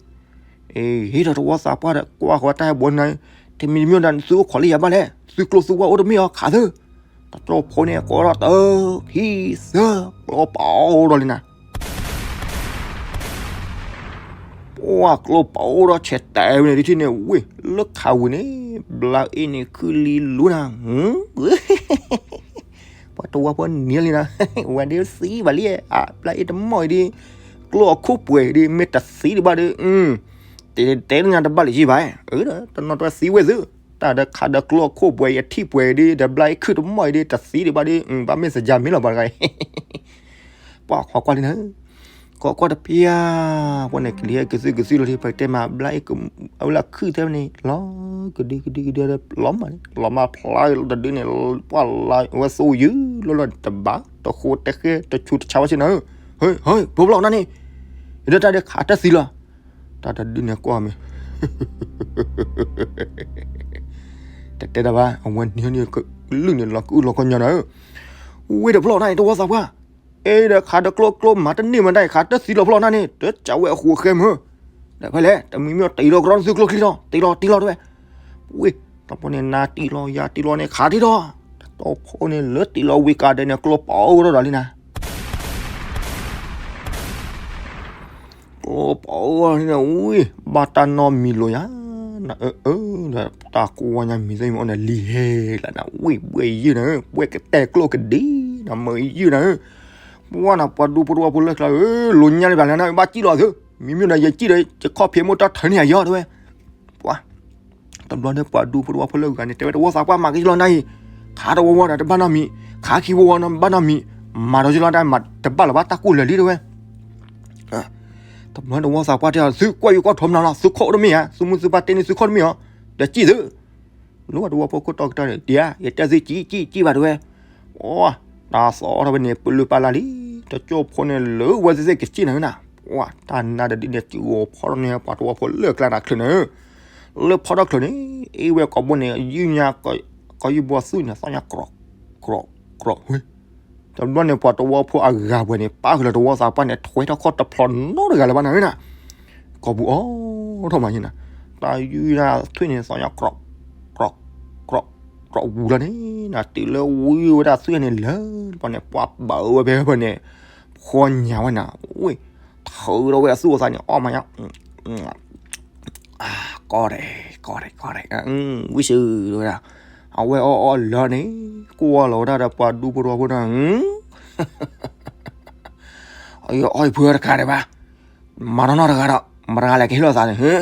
အ့ ဟ့ၣ်ဒီးတဝီသးပှၢ်ဒီး ကွၢ်ဃီတၢ်ဟဲဘူးနၤ, တမံၤတမံၤဒီး သုအိၣ်ခိးလၢယၤဘၣ်လဲၣ်, သုကျိၣ်သုဝါအိၣ်တမ့ၢ်အီၤခးသ့ၣ်, တတြီဖိန့ၣ် ကိးထီၣ်တၢ် ခံသၢ ကျိပအိၣ်ဒီးလံနၤ ပှၢ်ကျိပအိၣ်ဒီးဆဲးတဲာ်ဝဲန့ၣ် တထံၣ်န့ၣ် ဝ့ၢ် လၢခးဝံၤန့ၣ် ဘျါအ့ၣ်န့ၣ်ခုလံလူနၤ, ပှၤတဝီဖိနံၤလံနၤ, ဝဲဒ်သံဘၣ်လံ, အဘျါအ့ၣ်တမီၢ်အံၤဒ် ကျိအခိၣ်ပှဲၤဒ် မ့ၢ်တသံဒံးဘၣ်ဒီး တဲတဲညါတဘၣ်လၢၤဘၣ်, တနီၤတဝဲသံဝဲသ့ၣ်, တၢ်ဒီးခးဒီးကျိအခိၣ်ပှဲၤအံၤ အထံၣ်ပှဲၤဒ် ဒီးဘျါအ့ၣ်ခုၣ်တမီၢ်အံၤဒ် တသံဒံးဘၣ်ဒီး ဘၣ်မ့ၢ်စကၤမ့ၢ်လီၤဘၣ်တဂၤအံၤ ပှၤကွၢ်ကွၢ်လံနၤ, ကွၢ်ကွၢ်တပျၢ်, ပှၤန့ၣ်ကလံၤဟဲကသုကသုလီၤဒ် ပတဲမးဘျါအ့ၣ် အဝဲလၢခုၣ်ထဲန့ၣ် လီၤကဒုကဒုကဒုဒီး လီၤမၢ်န့ၣ် လီၤမၢ်ဖျါလီၤတဒုန့ၣ် ပှၢ်လီၤဝဲသိယုၢ်လီၤလီၤ တဘၣ်တဃိတဃဲတဆူးတဆါဝဲဆ့နၤဧၢ, ဟ့ၣ် ဟ့ၣ် ဖိဖျီၣ်နၤန့ၣ်, ယဒီးတၢ်ဒုးခးတၢ်သံလီၤ, တၢ်တဒုန့ၣ်ကွၢ်မ့ၢ် တတဲတၢ်ဘၣ် အဝဲန့ၣ်န့ၣ် ကလုၢ်န့ၣ်လီၤကအုၣ်လီၤကညီနၤဧၢ, ဝ့ၢ်ဒီးဖျီၣ်နၤန့ၣ် တဝီသးပှၢ်, အ့ဒီးခးဒီးကျိကျိမၤတန့ၢ်မတၤ ခးတၢ်သံလီၤဖျီၣ်နၤန့ၣ် တစံးဝဲအဃိအဃဲမုၢ်, ဒီးဖဲလဲၣ် တမံၤမ့ၢ်တံၤလီၤကရီသုကျိချံလီၤ တံၤလီၤတံၤလီၤတဝဲ, ဝ့ၢ် တၢ်ဖိန့ၣ် နၤတံၤလီၤယၤတံၤလီၤန့ၣ် ခးတံၤလီၤ, တၢ်ဖိန့ၣ်လၢတံၤလီၤဝံၤကးဒဲးန့ၣ် ကျိပအိၣ်ထီၣ်ဒီးလံနၤ ကျိပအိၣ်န့ၣ်ဝံၤ ဘၣ်တၢ်နီတမံၤလိာ်ယၤ, နအၢအၢ ဒီးတၢ်ကိးဝါညါမံၤသ့ၣ်မ့ၢ်အိၣ်န့ၣ် လံၤဟဲလၢနၤ ဝံၤဘှဲၣ်ယုၢ်နၤ ဘှဲၣ်ကတဲာ်ကျိကဒံ နမ့ၢ်ယုၢ်နၤဧၢ, ပှၢ်နၤပှၤဒူဖိတဝီဖိလၢကျါဧၢ, လိာ်ညါလံဘၣ်လၢနၤ ဘၣ်စံၣ်လီၤသု, မ့မ့ၢ်ဒီးယစံၣ်ဒီး ယခီၣ်ဖံးမိၢ်တၢ်ထၢန့ၢ်ယၤယီၤတဝဲ, ပှၢ် တဘျီန့ၣ်ပှၤဒူဖိတဝီဖိလၢဂၤန့ၣ် တဲဝဲတဝီသးပှၢ်မၤက့ၤလီၤနၤအံၤ, ခးတဝီဝီဒီးတဘၣ်နီတမံၤ, ခးခံဝီဝီနီတဘၣ်နီတမံၤ, မၤဒီးက့ၤလီၤတၢ်မၤတဘၣ်လၢၤဘၣ်တၢ်ကူၣ်လၢာ်လံတဝဲ, တဘျီတဝီသးပှၢ်တဲအီၤ သုကွၢ်ယိၤကွၢ်ထိးမနုၤလီၤ သုခီၣ်အိၣ်တမ့ၢ်ဧါ, သုမုၢ်သုပၢ်တဲန့ၢ်သုခီၣ်တမ့ၢ်ဧါ, ဒီးစံၣ်သု, လၢတဝီဖိခိၣ်တီကတၢၢ်န့ၣ် ဒ်ဧါ ယတဲသုစံၣ်စံၣ်စံၣ်ဘၣ်တဝဲ, အိ တၢ်သီထီၣ်ဝဲန့ၣ် ပလုၢ်ပာ်လၢ်လံ, တကၠိဖိန့ၣ်လၢဝဲသ့ၣ်သ့ၣ်ကစံၣ်နၤဧၢနၤ, ပှၢ်တၢ်နါတဒုန့ၣ် စံၣ်ဂီၤဖီထီၣ်န့ၣ် ပှၤတဝီဖိလၢကျါနၤချုးနၤဧၢ, လၢဖီထီၣ်ချုးန့ၣ် အ့ၣ်ဝဲကိာ်ဘိန့ၣ် ယုၢ်ညါ ကိာ်ယူၢ်ဘီသူၣ်န့ၣ် သီၣ်ညါ ကြီးကြီးဝံၤ, တဘျီန့ၣ် ပှၤတဝီဖိအဂၤပှဲၤန့ၣ် ပာ်ဃုာ်လၢတဝီသးပှၢ်န့ၣ် ထွဲထီၣ်ခီၣ်တဖျိးနီတဂၤလၢၤဘၣ်နၤဧၢနၤ, ကိာ်ပူၤအိၣ်ထီၣ်မးယဲနၤ, တၢ်ယူၢ်တၢ်သွံၣ်န့ၣ် သီၣ်ညါကြီးကြီးကြီး ကြီးဝံၤလီၤန့ၣ် နၤတုၤလၢဝံၤဝဲဒၣ်သွံၣ်န့ၣ်လၢ ပှၤန့ၣ် ပှၤဘၣ်ဝဲဖဲဖဲန့ၣ် ဖီညါဝဲနၤ, ဝ့ၢ် ထုးထီၣ်ဝဲအသူၣ်အသးန့ၣ် အီၣ်မးညါ ကီၢ်ရဲၣ် ကီၢ်ရဲၣ် ကီၢ်ရဲၣ် ဝံၣ်စၢၤဝဲဒၣ်, အဝဲအီၣ်အီၣ်လၢန့ၣ် ကွၢ်လီၤဝဲဒၣ်ဒီးပှၤဒူဖိတဝီဖိန့ၣ်, ယအီၣ်ယဖုတခါဒံးဘၣ်, မၤထီၣ်နီတဂၤဒီး မတၤတဂၤလဲၣ်ကဟ့ၣ်လီၤသးန့ၣ်,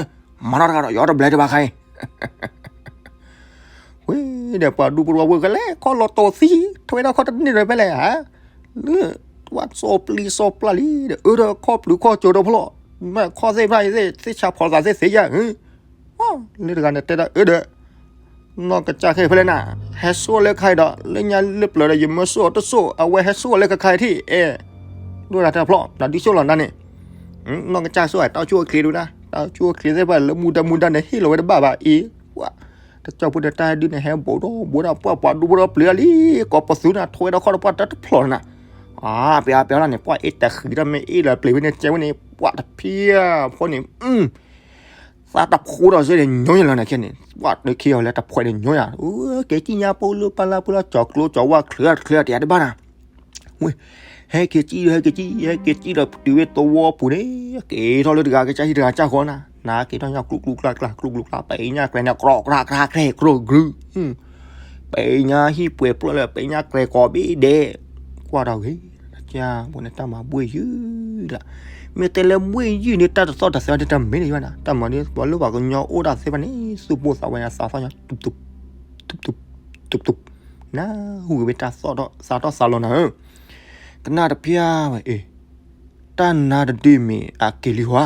မၤထီၣ်တဂၤဒီး ယအီၣ်တဘျဲတဘၣ်ခါအံၤ ဝ့ၢ်ဒီးပှၤဒူဖိတဝီဖိကလဲၤခီၣ်လီၤတိာ်သံ, ထွဲထီၣ်ခီၣ်တန့ၢ်ဒီးဖဲလဲၣ်ဧါ, လၢ ဝဲစီၤပျံၤစီၤပျၢ်လံဒီး အၢဒီးခီၣ်ပျုၤခီၣ်ကၠိဒီးဖျီၣ်, မ့ၢ်ခီၣ်သ့ၣ်ဖျါအံၤသ့ၣ် သ့ၣ်ဆါဖီၣ်သးသ့ၣ်သ့ယၤ, လၢတဂၤန့ၣ်တဲဒၣ်အၢဒီး နီၢ်ကစၢ်ခဲအံၤဖဲလဲၣ်နၤ, ဟဲစိာ်လၢခါအံၤဒီး လၢညါလၢပျၢၤဒီး ယမၢစိာ်တစိာ် အဝဲဟဲစိာ်လၢခါခါအံၤထံၣ် အဲ ဒိၣ်ဒၣ်တၢ်ဖျီၣ် နဒုးစိာ်လီၤနၤန့ၣ်, နီၢ်ကစၢ်စိာ် တၢ်အိၣ်ဆူၣ်အိၣ်ချ့ဒိၣ်နၤ, တၢ်အိၣ်ဆူၣ်အိၣ်ချ့သ့ၣ်တဖၣ်လၢမူဒါမူဒါန့ၣ် ဟ့ၣ်လီၤဝဲတဘၣ်ဘၣ်အံၤ, ပှၤ ကစၢၢ်ဖိန့ၣ် တၢ်ဟဲဒုးန့ၣ် ဟဲဘူးဒီးဘူးဒီးပှၢ်ပှၤဒူဖိဒီးပျံၤလံ, ကိးပသူန့ၣ် ထွဲဒီးခီၣ်ဒီးပှၢ်တၢ်တဖျိးန့ၣ်နၤ, အါ ပျံၤပျံၤလီၤန့ၣ် ပှၢ်အ့ၣ်တဃံတၢ်မ့ၢ်အ့ၣ်လၢပျံၤဝဲန့ၣ် ကဲဝဲန့ၣ် ပှၢ်တဖျိးဖိန့ၣ် သးတဖှိဒီးစ့ၢ်န့ၣ် ညိယလီၤန့ၣ်ခဲန့ၣ် ပှၢ်တခ့အီၤလၢတဖှဲးန့ၣ်ညိယၤ, ကဲကံၣ်ညါပိလၢပၢ်လၢပၢ်လၢကၠီၤကျိကၠီၤဝါ ချၢတၢ်တဘၣ်နၤ, ဝဲ ဟဲက့ၤကံၣ်ဒီး ဟဲက့ၤကံၣ် ဟဲက့ၤကံၣ်ဒီးတုၤဝဲသဝီပူၤန့ၣ် က့ၤထီၣ်လၢတဂၤကစၢ်ဟံၣ်တဂၤကစၢ်ဃီနၤ, နၤက့ၤထီၣ်ညါကျူကျူကျါကျါ ကျူကျူကျါ ပှၤအ့ၣ်ညါကျဲန့ၣ် ကြၢးကြၢးကြၢးကြဲး ကြိၢ်ကြုၢ် ပှၤအ့ၣ်ညါဟံၣ်ပှဲၤပျၢၢ်လၢ ပှၤအ့ၣ်ညါကျဲကိးဘ့ၣ်ဒဲး, ကွၢ်တၢ်ဂ့ၤ ကၢ်ဖိန့ၣ် တၢ်မၤဘှ့ၣ်ယုၢ်လၢ, မ့ၢ်တဲလၢဘှ့ၣ်ယုၢ်န့ၣ် တၢ်တသီၣ်တသဲဒ်တမ့ၢ်ဒံးဘၣ်နၤ, တၢ်မၤဒ်ပှၤလၢပှၤကညီအိၣ်ဒၣ်သ့ၣ်တဖၣ်န့ၣ် သူၣ်ပိၢ်သးဝဲ သးသီၣ်ညါ တူၢ်တူၢ် တူၢ်တူၢ် တူၢ်တူၢ် နၢ်ဟူဝဲတၢ်သီၣ်ဒီးသးတီၢ်သးလီၤနၤဧၢ, ကနၣ်တဖျၢၣ်ဝဲအ့ၣ်, တၢ်နါတဒုမ့ၢ်အက့ၤလံဟီဧါ,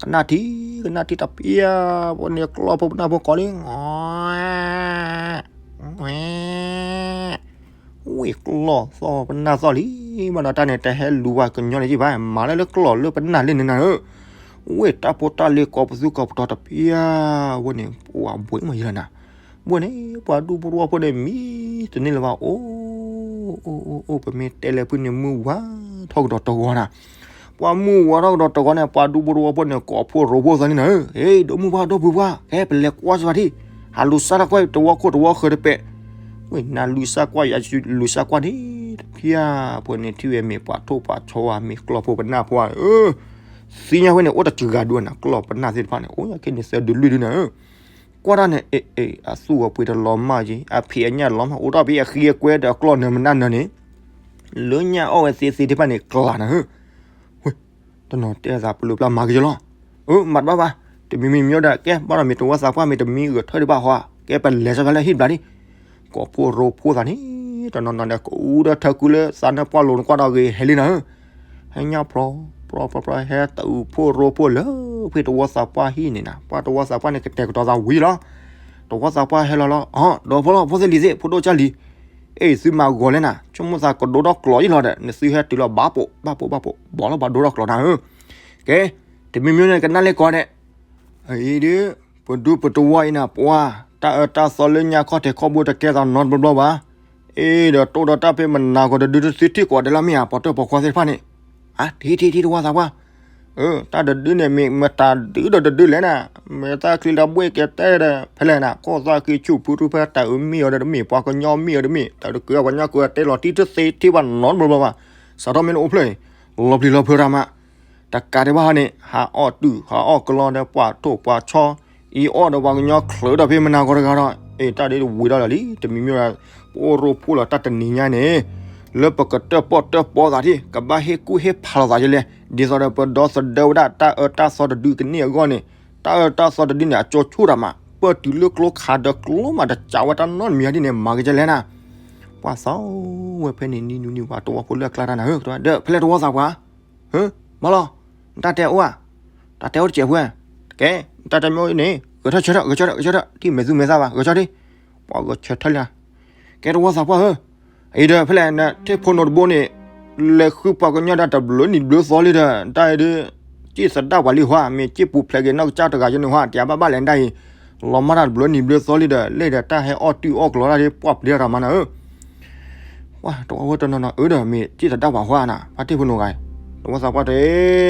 ကနၣ်ထံ ကနၣ်ထံတဖျၢၣ် ပှၤန့ၣ်ကျီၢ်ဖိပနၢ်ဖိကိးလံ ဝဲၢ် ဝဲၢ် ဝဲၢ် ကျီၢ်သီၣ်ပနၢ်သီၣ်လံ, ဘၣ်ဒီးတၢ်န့ၣ် တဟဲလူၤပှၤကညီန့ၣ်ယံၣ်ဘၣ်, မၤလၢလၢကျီၢ်လၢပနၢ်လၢန့ၣ်နၤဧၢ, ဝဲၢ်တၢ်ဖိတၢ်လံၤကိးပသူကိးပတီၤတဖျၢၣ်ဝဲန့ၣ် ပှၤဘှံးမးယံၤလီၤနၤ, ဘှံးန့ၣ် ပှၤဒူဖိတဝီဖိန့ၣ် မံတန့ၢ်လၢၤဘၣ် အိၣ် အိၣ် အိၣ် အိၣ် ပမ့ၢ်တဲလၢဖုန့ၣ် မုၢ်ဝါထီၣ်ကဒီးတဂီၤနၤ, ပှၤမုၢ်ဝါထီၣ်ကဒီးတဂီၤန့ၣ် ပှၤဒူဖိတဝီဖိန့ၣ် ကိးဖိရိဖိသးန့ၣ်နၤဧၢ, ဟ့ၣ် ဒိၣ်မုၢ်ပှၢ်ဒီပုၢ်ပှၢ် ကဲပလဲၤကွၢ်စ့ၢ်ကီးထံၣ်, ဟးလူၤစၢ်တၢ်ကွၢ်တဝီခိၣ်တဝီဃၢၤတပဲာ်, ဝဲၢ် နၤလူၤစၢ်ကွၢ်ယၤလူၤစၢ်ကွၢ်န့ၣ် တဖျၢၣ်ပှၤန့ၣ်ထံၣ်ဝဲမ့ၢ်ပှၤထိၣ်ပှၤဆီဧါ မ့ၢ်ကျီၢ်ဖိပနၢ်ဖိဧါ, သ့ၣ်ညါဝဲန့ၣ် အိၣ်တစှၤဒူနၤ ကျီၢ်ပနၢ်သ့ၣ်တဖၣ်န့ၣ် အိၣ်ညါက့န့ၣ်သၢဒုလွံၢ်ဒုနၤဧၢ, ကွၢ်တၢ်န့ၣ် အ့ၣ် အ့ၣ် အသူၣ်အပှ့ၤတလီၤမၢ်က့ၤ အဖံးအညၣ်လီၤမၢ် အိၣ်ထီၣ်ဖဲအဃံအကွဲဒီးအကျီၢ်နၢၤမနၢ်နၢၤန့ၣ်, လၢညၣ်အီၣ်ဝဲသ့သ့သ့ၣ်တဖၣ်န့ၣ် ကျါနၤဧၢ, ဝဲၢ် တနီၤတဲသးပလုာ်ပျၢ်မၤကယီလီၤ, အၢ မၤတဘၣ်ဘၣ်, တမံၤမံၤမံၤဒီး ကဲ ဘၣ်ဒီးမ့ၢ်တဝီသးပှၢ်မ့ၢ်တမံၤဂဲၤထၢၣ်ဒံးဘၣ်ဟီ, ကဲပလဲၤစ့ၢ်ကီးလၢဟံၣ်တဘျီဒံး, ကိးဖိရိဖိသးန့ၣ် တနီၤနီၤန့ၣ် ကအူဒီးထၢကုလၢသးနၢၣ်ပှၢ်လိၤနကွၢ်ဒီးဂ့ၤဟဲလံနၤဧၢ, ဟဲညၣ်ဖျီ ဖျီ ဖျီ ဖျီ ဟဲတုၤဖိရိဖိလၢဖဲတဝီသးပှၢ်ဟံၣ်န့ၣ်နၤ, ပှၤတဝီသးပှၢ်န့ၣ် ကတဲာ်ကတီၤသးဝံၤလီၤ, တဝီသးပှၢ်ဟဲလီၤလီၤ, အီ ဒီးဖီလီၤ ဖိသ့ၣ်လံၤသ့ၣ် ဖိဒိၣ်ကၢ်လံၤ, အ့ၣ် သုမၤဂီၤလဲၣ်နၤ, ဆိကမိၣ်သးကဒိထီၣ်ကျိးယံၤလီၤဒီး နသုဟဲတုၤလီၤဘၣ်ပိာ် ဘၣ်ပိာ် ဘၣ်ပိာ် ဘီလီၤဘၣ်ဒိထီၣ်ကျိးနၤဧၢ, ကဲ တမံၤမံၤန့ၣ် ကနၣ်လဲၣ်ကီးဒဲး အံၤဒုး ပဒူပတဝီအံၤနၤ ပှၤ တၢ်အၢတၢ်သီလၢညါခီၣ်ထံးခီၣ်ဘိတကဲသးနီတဘျီဘျီဘၣ်, အ့ၣ် ဒီးတိၢ်ဒီးတၢ်ဖဲမနၤဂီၤတဒုတသ့ထံၣ်ကိးဒဲးလီၤမ့ၢ်ဧါ ပှၤတၢၣ်ပှၤခွါသ့ၣ်တဖၣ်န့ၣ်, အါ ထံထံထံတဝီသးပှၢ်, အၢ တၢ်တဒုန့ၣ်မ့ၢ်မတၤဒုဒီးတဒုလဲၣ်နၤ, မ့ၢ်တၢ်ချံတဘှ့ၣ်ကဲတဲဒီး ဖဲလဲၣ်နၤ ခိၣ်သၣ်ဃံဆူၣ်ဖုထူဖဲတၢ်အုးမ့ၢ်အီၤဒီးတမ့ၢ် ပှၤကညီမ့ၢ်အီၤတမ့ၢ် တၢ်တကုၤပှၤကညီကုၤတဲလီၤ ထံတသ့ထံဘၣ်နီတဘျီဘျီဘၣ်, စးထီၣ်မ့ၢ်လၢအိၣ်ဖျၢၣ်အံၤ လီၤပျံၤလီၤဖုးတၢ်မး တကးဒံးဘၣ်ဟီန့ၣ် ဟးအီၣ်တုာ် ဟးအီၣ်ကလီဒီးပှၤထိၣ်ပှၤဆီ, အံၤအီၣ်ဒီးပှၤကညီချုးဒီးဖဲမနၤဂီၤတဂၤဒီး အ့ၣ် တၢ်ဒ်ဝံၤဒီးလီၤလံ တမံၤမံၤ ပအိၣ်ရိဖှိၣ်လီၤတၢ်တနံၤညါန့ၣ် လၢပကတၢၣ်ပီၣ်တၢၣ်ပီသးထံၣ် ကဘၣ်ဟ့ၣ်ကူၣ်ဟ့ၣ်ဖးလိာ်သးယလဲၣ် ဒ်သိးဒီးပဒီသဒၢဝဲဒၣ်တၢ်အၢတၢ်သီတဒုကန့ၢ်အဂီၢ်န့ၣ် တၢ်အၢတၢ်သီတဒုန့ၣ် အကၠိဆိၣ်တၢ်မး ပၢၢ်တုၤလၢကျိခးဒီးကျိမးတကးဝဲတၢ်နီတမံၤဒ်န့ၣ် မၤက့ၤယလဲၣ်နၤ ပှၤသီဝဲဖဲန့ၣ်နံၤနံၤနံၤ ပှၤတဝီဖိလၢအကျါတၢ်နၤဧၢ ဒီးဖဲလဲၣ်တဝီသးပှၢ် ဟၢ မၢလီၤ နတၢ်တဲအိၣ်ဧါ တၢ်တဲအိၣ်တစဲးဖိဧါ ကဲ နတၢ်တဲမ့ၢ်အိၣ်န့ၣ် ဂဲၤထၢၣ်ဆၢထၢၣ် ဂဲၤဆၢထၢၣ် ဂဲၤဆၢထၢၣ် ထံၣ်မဲာ်သူမဲာ်သးဘၣ် ဂဲၤဆၢထၢၣ် ပှၤဂဲၤဆၢထၢၣ်လံ ကဲတဝီသးပှၢ်ဧၢ အံၤဒီးဖဲလဲၣ် နထံၣ်ဖိနိၣ်တဘိန့ၣ် လဲၤဃုပှၤကညီဒၣ်တဘျုးနံၣ်ဘျုးသီလံဒီး တၢ်အံၤဒုး စံၣ်သဒၣ်ပှၤလံဟီ မ့ၢ်စံၣ်ပူၤဖျဲးက့ၤနီၢ်ကစၢ်တဂၤယန့ၣ်ဟီ တယၤဘၣ်ဘၣ်လဲၣ်ဒၣ်အံၤ လီၤမၢ်တၢ်တဘျုးနံၣ်ဘျုးသီလံဒီး လၢဒီးတၢ်ဟဲအီၣ်တုာ်အီၣ်ကျိၤတၢ်ဒ်ပှၢ်ပျံၤတၢ်မးနၤဧၢ ပှၤတဝီဖိတနီၤနီၤ အၢဒီးမ့ၢ်စံၣ်သဒၣ်ပှၤဟီနၤ ပှၤထံၣ်ဖိနိၣ်ဂၤ တဝီသးပှၢ်တဲ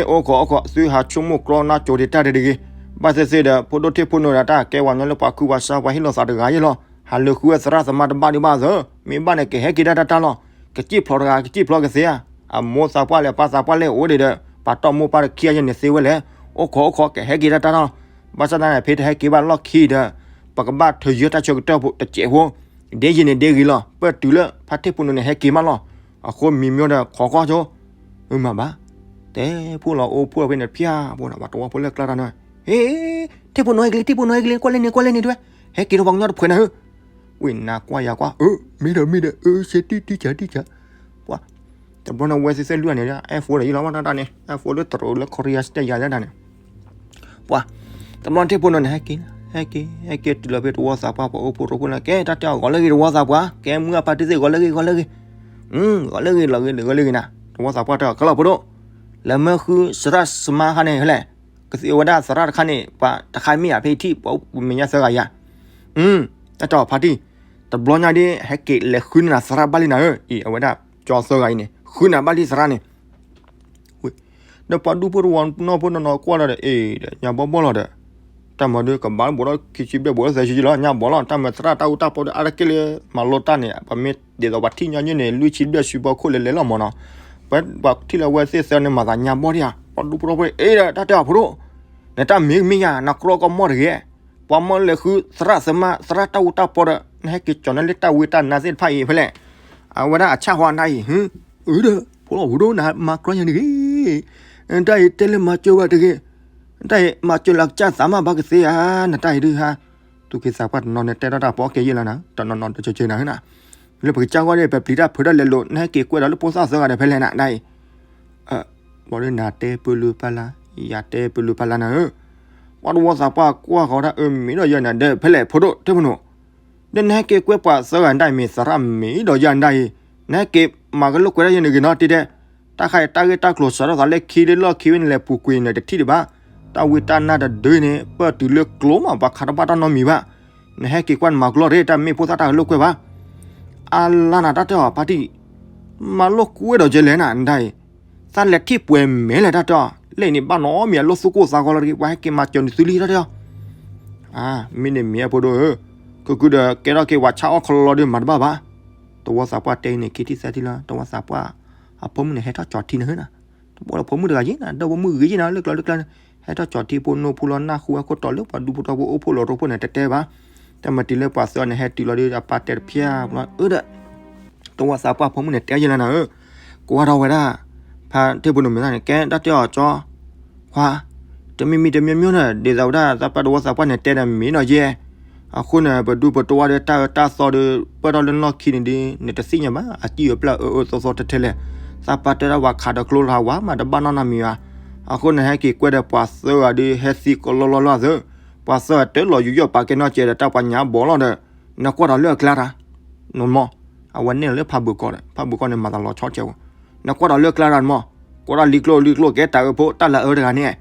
အိၣ်ခိးအိၣ်ခိး သုဟးဆိကမိၣ်ကျီနါကိၤဒံးတၢ်တဂ့ၤ ဘၣ်သ့ၣ်သ့ၣ်ဒီး ဖိဒိၣ်ထံၣ်ဖိနိၣ်ဒီးတၢ်ကဲပှၤကညီလၢပှၤခုပှၤဆါ ပှၤဟ့ၣ်လီၤသးတဂၤယ့ၣ်လီၤ ဟးလၢဃုဝဲသရၣ်သမါတဘၣ်ဒံးဘၣ်သၢ မ့ၢ်ဘၣ်န့ၣ် ကဟဲက့ၤတၢ်တၢ်တၢ်လီၤ ကစံၣ်ဖျိးတဂၤ ကစံၣ်ဖျိးကသ့ဧါ အမိၢ်သးပှၢ်လဲၣ် ပၢ်သးပှၢ်လဲၣ်အိၣ်ဒံးဒီး ပှၤတီၢ်မိၢ်ပၢ်တခံဂၤယန့ၣ်သ့ဝဲလဲၣ် အိၣ်ခိးအိၣ်ခိး ကဟဲက့ၤတၢ်တၢ်လီၤ ဘၣ်ဆၣ်သနာ်က့ ဖဲတဟဲက့ၤဘၣ်လီၢ်ခံဒီး ပကဘၣ်ထုးယၢတၢ်ဆၢကတီၢ်ဖိတစဲးဖိ ဒ်ယံၤန့ၣ်ဒ်ဂ့ၤလီၤ ပၢၢ်တုၤလၢဖါထံၣ်ဖိနိၣ်န့ၣ် ဟဲက့ၤမးလီၤ အဃိမံၤမၠိဒီးခိးကွၢ်ဆိ မၤဘၣ် တဲဖိလီၤအိၣ်ဖှိၣ်ဖဲန့ၣ်ဖၠၣ်ဖိန့ၣ် ပှၤတဝီဖိလၢကျါတၢ်န့ၣ် ဟ့ ထံၣ်ဖိနိၣ်ဟဲက့ၤလံ ထံၣ်ဖိနိၣ်ဟဲက့ၤလံ ကွၢ်လဲၣ်န့ၣ် ကွၢ်လဲၣ်န့ၣ်တဲဝဲ ဟဲက့ၤဒီးပှၤကညီတဖုန့ၣ်ဧၢ ဝံၤနၤကွၢ်ယၤကွၢ် အၢ မ့ၢ်ဒီးမ့ၢ်ဒီး အၢ ဆဲးတံၢ်တံၢ်စၢ်တံၢ်စၢ် ပှၤ တဘျီန့ၣ်ဝဲသ့ၣ်သ့ၣ်လွံၢ်န့ၣ် အဲၣ်ဖိဒီးယလီၤမးတၢ်န့ၣ် အဲၣ်ဖိလၢတရူးလၢ Korea စတဲယၤလၢတၢ်န့ၣ် ပှၤ တဘျီထံၣ်ဖိနိၣ်န့ၣ် ဟဲက့ၤ ဟဲက့ၤ ဟဲက့ၤတုၤလီၤဖဲတဝီသးပှၢ် ပှၤအိၣ်ဖှိၣ်ရိဖှိၣ်လၢကဲ တၢ်တဲအီၤဂီၤလၢဂ့ၤတဝီသးပှၢ် ကဲမုၢ်အပၢ်တသ့ၣ်ဂီၤလၢဂ့ၤ ဂီၤလၢဂ့ၤ ဂီၤလၢဂ့ၤလီၤဂ့ၤ ဂီၤလၢဂ့ၤနၤ တဝီသးပှၢ်တဲအီၤ ကလီၤဖိဒိၣ် လၢမၢဃုသရၣ်သမါခါန့ၣ်ဟဲလဲၣ် ကသ့ဝဲဒၣ်သရၣ်တခါန့ၣ် ပှၤတခါမ့ၢ်ဧါ ဖဲထံၣ်ပှၤမဲာ်ညါသၢဂၤယၤ အ တၢ်တဲအီၤဖါတံၢ်, တဘျီညါဒ် ဟဲက့ၤလဲၤဃုန့ၢ်နၤသရၣ်ဘၣ်လံနၤဧၢ, အံၤ အဝဲဒၣ်ကၠီသၢဂၤအံၤန့ၣ် ဃုနၤဘၣ်လံသရၣ်န့ၣ် ဒီးပှၤဒူဖိတဝီနီၢ်ဖိနီၢ်နီၢ်ကွၢ်ဒီး အ့ၣ်ဒီး ညါဘီဘီလီၤဒီး, တၢ်မၤဒုးကဘၣ်ဘိးဒီးခံဆံဘျဲၣ်ဘိးဒီးသၢဆံလီၤ, ညါဘီလီၤ, တၢ်မၤသရၣ်တၢ်အူတၢ်ပီဒီးအါတက့ၢ်လၢ မၤလိတၢ်န့ၣ် ပမ့ၢ်ဒ်သိးပှၤထံၣ်ညီနုၢ်န့ၣ် လွံၢ်ဆံဘျဲၣ်ဆံဘီခိၣ်လဲၤလဲၤလီၤမၢ်နီၤ, ပှၤထံၣ်လၢအဝဲသ့ၣ်သၢန့ၣ် မၤသးညါဘီဒံဧါ, ပှၤဒူဖိတဝီဖိ အ့ၣ်ဒီး တၢ်တဲအီၤဖိဒိၣ်, နတၢ်မံၤမ့ၢ်ယၤ နကြီကီၢ်မီၢ်တဂ့ၤ, ပှၤမီၢ်လဲၤဃုသရၣ်သမါ သရၣ်တၢ်အူတၢ်ပီဒီး နဟဲက့ၤကၠီၤန့ၢ်လၢတၢ်ဝံတၢ်နါသ့ၣ်တဖၣ်အံၤဖဲလဲၣ်, အဝဲဒၣ်အဆၣ်ဟီနၤအံၤ အ့ၣ်ဒီး ဖိလီၤဖိဒိၣ် နမၤကြီယၤတဂ့ၤ, တၢ်အံၤတဲလၢမၤစၢၤဝဲတဂ့ၤ, တၢ်အံၤမၤစၢၤလၢကစၢ်သးမးဘၣ်ကသ့ဧါ, နတၢ်အံၤဒုးဟါ, သူၣ်က့သးပှၢ်တနီၤန့ၣ် တဲထီၣ်တၢ်ပီကဲယဲၢ်လီၤနၤ, တနီၤနီၤတကၢကၢနၤဧၢနၤ, လၢပကစၢ်ဂီၢ်ဒီး ပပျံၤတၢ်ဖုးတၢ်လဲၤလိာ် နဟဲက့ၤကွဲဒီးလၢဖိသၣ်သၢဂၤဒီးဖဲလဲၣ်နၤ တၢ်အံၤ ဘီဒီးနၤတဲပၢလုၢ်ပၢ်လၢ်, ယၤတဲပၢလုၢ်ပၢ်လၢ်နၤဧၢ, ပှၤတဝီသးပှၢ်ကွၢ်ဃီၤတၢ်အၢ မ့ၢ်ဒီးယၤနၤဒီး ဖဲလဲၣ်ဖိဒိၣ်တဲပနီၤ, ဒီးနဟဲက့ၤကွဲပှၤသၢဂၤဒၣ်အံၤ မ့ၢ်သရၣ်မ့ၢ်ဒီးယၤဒၣ်အံၤ, နဟဲက့ၤမၤကလိာ်ကွဲဒၣ်ယဲၢ်န့ၣ်ဂ့ၤနီၤတ့တဲ, တၢ်ခါအံၤတၢ်ဂ့ၢ်တၢ်ကျိၤစးထီၣ်သးလၢခံလၢလီၢ်ခံဝဲန့ၣ် လဲၤပူၤကွံာ်နတထံၣ်ဒံးဘၣ်, တၢ်ဝံတၢ်နါတဒုန့ၣ် ပၢၢ်တုၤလၢကျိၤမး ပှၤခးတဘၣ်တၢ်နီတမံၤဘၣ်, နဟဲက့ၤကွၢ်နမၤကလိာ်တ့ တၢ်မ့ၢ်ဖိသၣ်တၢ်ကလိာ်ကွဲဘၣ် အါလါနၤ တၢ်တဲအီၤဖါတံၢ်, မၤလိာ်ကွဲဒီးယဲၢ်လဲၣ်နၤ နတၢ်အံၤ, သးလဲၤထံၣ်ပှဲၤမဲာ်လဲၣ် တၢ်တဲအီၤ, လၢအံၤန့ၣ် ဘၣ်နီတမံၤ အလိၣ်သူၣ်ကိၢ်သးဂီၤလီၤတဂ့ၤ ပှၤဟဲက့ၤမၤစၢၤနသုလံ တၢ်တဲအီၤ, အါ မ့ၢ်န့ၣ်မ့ၢ်အဖိဒိၣ်ဧၢ, ကကုဒီးကဲထီၣ်က့ၤဝဲဆၣ်အီၣ်ခီလီၤဒီးမၤတဘၣ်ဘၣ်, တဝီသးပှၢ်တဲအံၤန့ၣ် ခံထံၣ်သၢထံၣ်လီၤ, တဝီသးပှၢ် အဖိမုၣ်န့ၣ် ဟဲထီၣ်ကၠီၤထံနၤဧၢနၤ, တဘၣ်လၢဖိမုၣ်တဂၤယဲၢ်နၤ ဒီးဖိမုၣ်ဂ့ၤယဲၢ်နၤ လၢကျိၤလၢကျါန့ၣ်, ဟဲထီၣ်ကၠီၤထံဖိနိဖိလီၤ နၢ်ဟူဝဲခိၣ်တီလၢပှၤဒူဖိတဝီဖိအိၣ်ဖှိၣ်လီၤရိဖှိၣ်န့ၣ် တတဲဘၣ်, တၢ်မၤတုၤလၢပှၤသၢဂၤန့ၣ် ဟဲတုၤလီၤဒီးအပၢ်တဲတဖျၢၣ်လီၤ အၢဒီး တဝီသးပှၢ်ဖိမုၣ်န့ၣ်တဲယဲၢ်လီၤနၤဧၢ, ကွၢ်ထီၣ်ဝဲဒၣ် ဖါတံၢ်ဖိဒိၣ်မုၣ်သၣ်န့ၣ် ကဲတၢ်တဲအီၤကၠီ ခွါ, တမံၤမံၤတမံၤမံၤန့ၣ် ဒ်သိးဝဲဒၣ်သးပှၢ်တဝီသးပှၢ်န့ၣ်တဲဒီးမ့ၢ်ဒီးယဲၢ်, အဃိန့ၣ် ပဒူပတဝီဒီးတၢ်အၢတၢ်သီဒီး ပၢၢ်ထီၣ်လၢလီၢ်ခံန့ၣ်ဒီး နတသ့ၣ်ညါဘၣ် အစံၣ်အပျၢ်အၢအၢသီသီထဲထဲလဲၣ်, သးပှၢ်တဲဒၣ်ဝဲခးဒီးကျိလၢဝဲမးတဘၣ်နီတမံၤဘၣ်, အဃိန့ၣ်ဟဲက့ၤကွဲဒီးပှၤသၢဂၤဒီး ဟဲသံကလီလီလီအသိး, ပှၤသၢဂၤတလီၤယူးယီၣ်ပာ်ကဲနီၢ်ကဲဒီးတၢ်ပှၤညါဘီလီၤဒီး, နကွၢ်ဒီးလၢအကျါတၢ် နမီၢ်, အဝဲန့ၣ်လီၤလၢဖးဘိးကီးဒီး ဖးဘိးကီးန့ၣ်မၤသးလီၤဆီကဲးဝဲ, နကွၢ်ဒီးလၢအကျါတၢ်နမီၢ်, ကွၢ်ဒီးလံကျိလံကျိကဲတၢ်အၢဖိ တၢ်လၢအၢတဂၤန့ၣ်,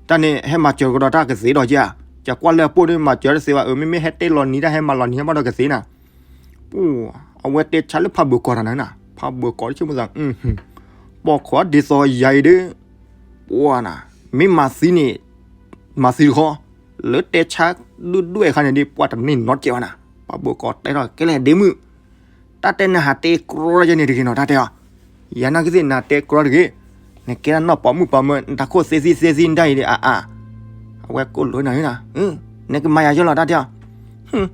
တၢ်န့ၣ်ဟဲမၤစၢၤကဒီးတၢ်ကသ့ဒီးက့ဧါ, ကကွၢ်လၢအပိၢ်ဒီးမၤစၢၤတသ့ဘၣ် အၢ မ့မ့ၢ်ဟဲတဲလီၤနံၤတၢ်ဟဲမၤလီၤနံၤဟဲမၤဒီးကသ့နၤ ပှၤ, အဝဲတဲဆါလၢဖးဘိးကီးတၢ်နၤ, ဖးဘိးကီးတဆိကမိၣ်သး, ပိာ်ခွါဒ်သိးယၤအံၤဒီး, ပှၤနၤ, မ့ၢ်မၤသံန့ၣ်, မၤသံတခီ, လၢတဲဆါဒွဲၣ်ဒွဲၣ်အခါန့ၣ်ဒီး ပှၤတန့ၢ်နီတစဲးဘၣ်နၤ, ဖးဘိးကီးတဲထီၣ်ကဲလဲၣ်ဒ့မုၣ်, တၢ်တဲနၤဟးတဲကြီယဲန့ၣ်တဂ့ၤနီၤ တၢ်တဲအီၤ, ယၤနာ်က့သ့ၣ်နၤတဲကြီတဂ့ၤ, နကဲဒၣ်နီၢ်ပိာ်မုၣ်ပိာ်မၢၤ နတၢ်ခိၣ်သ့သ့သ့သ့နတၢ်အံၤဒီးအါအါ, အဝဲကိးလိာ်နၤဧၢနၤ, နကမၤယၤယီၤလီၤ တၢ်တဲအီၤ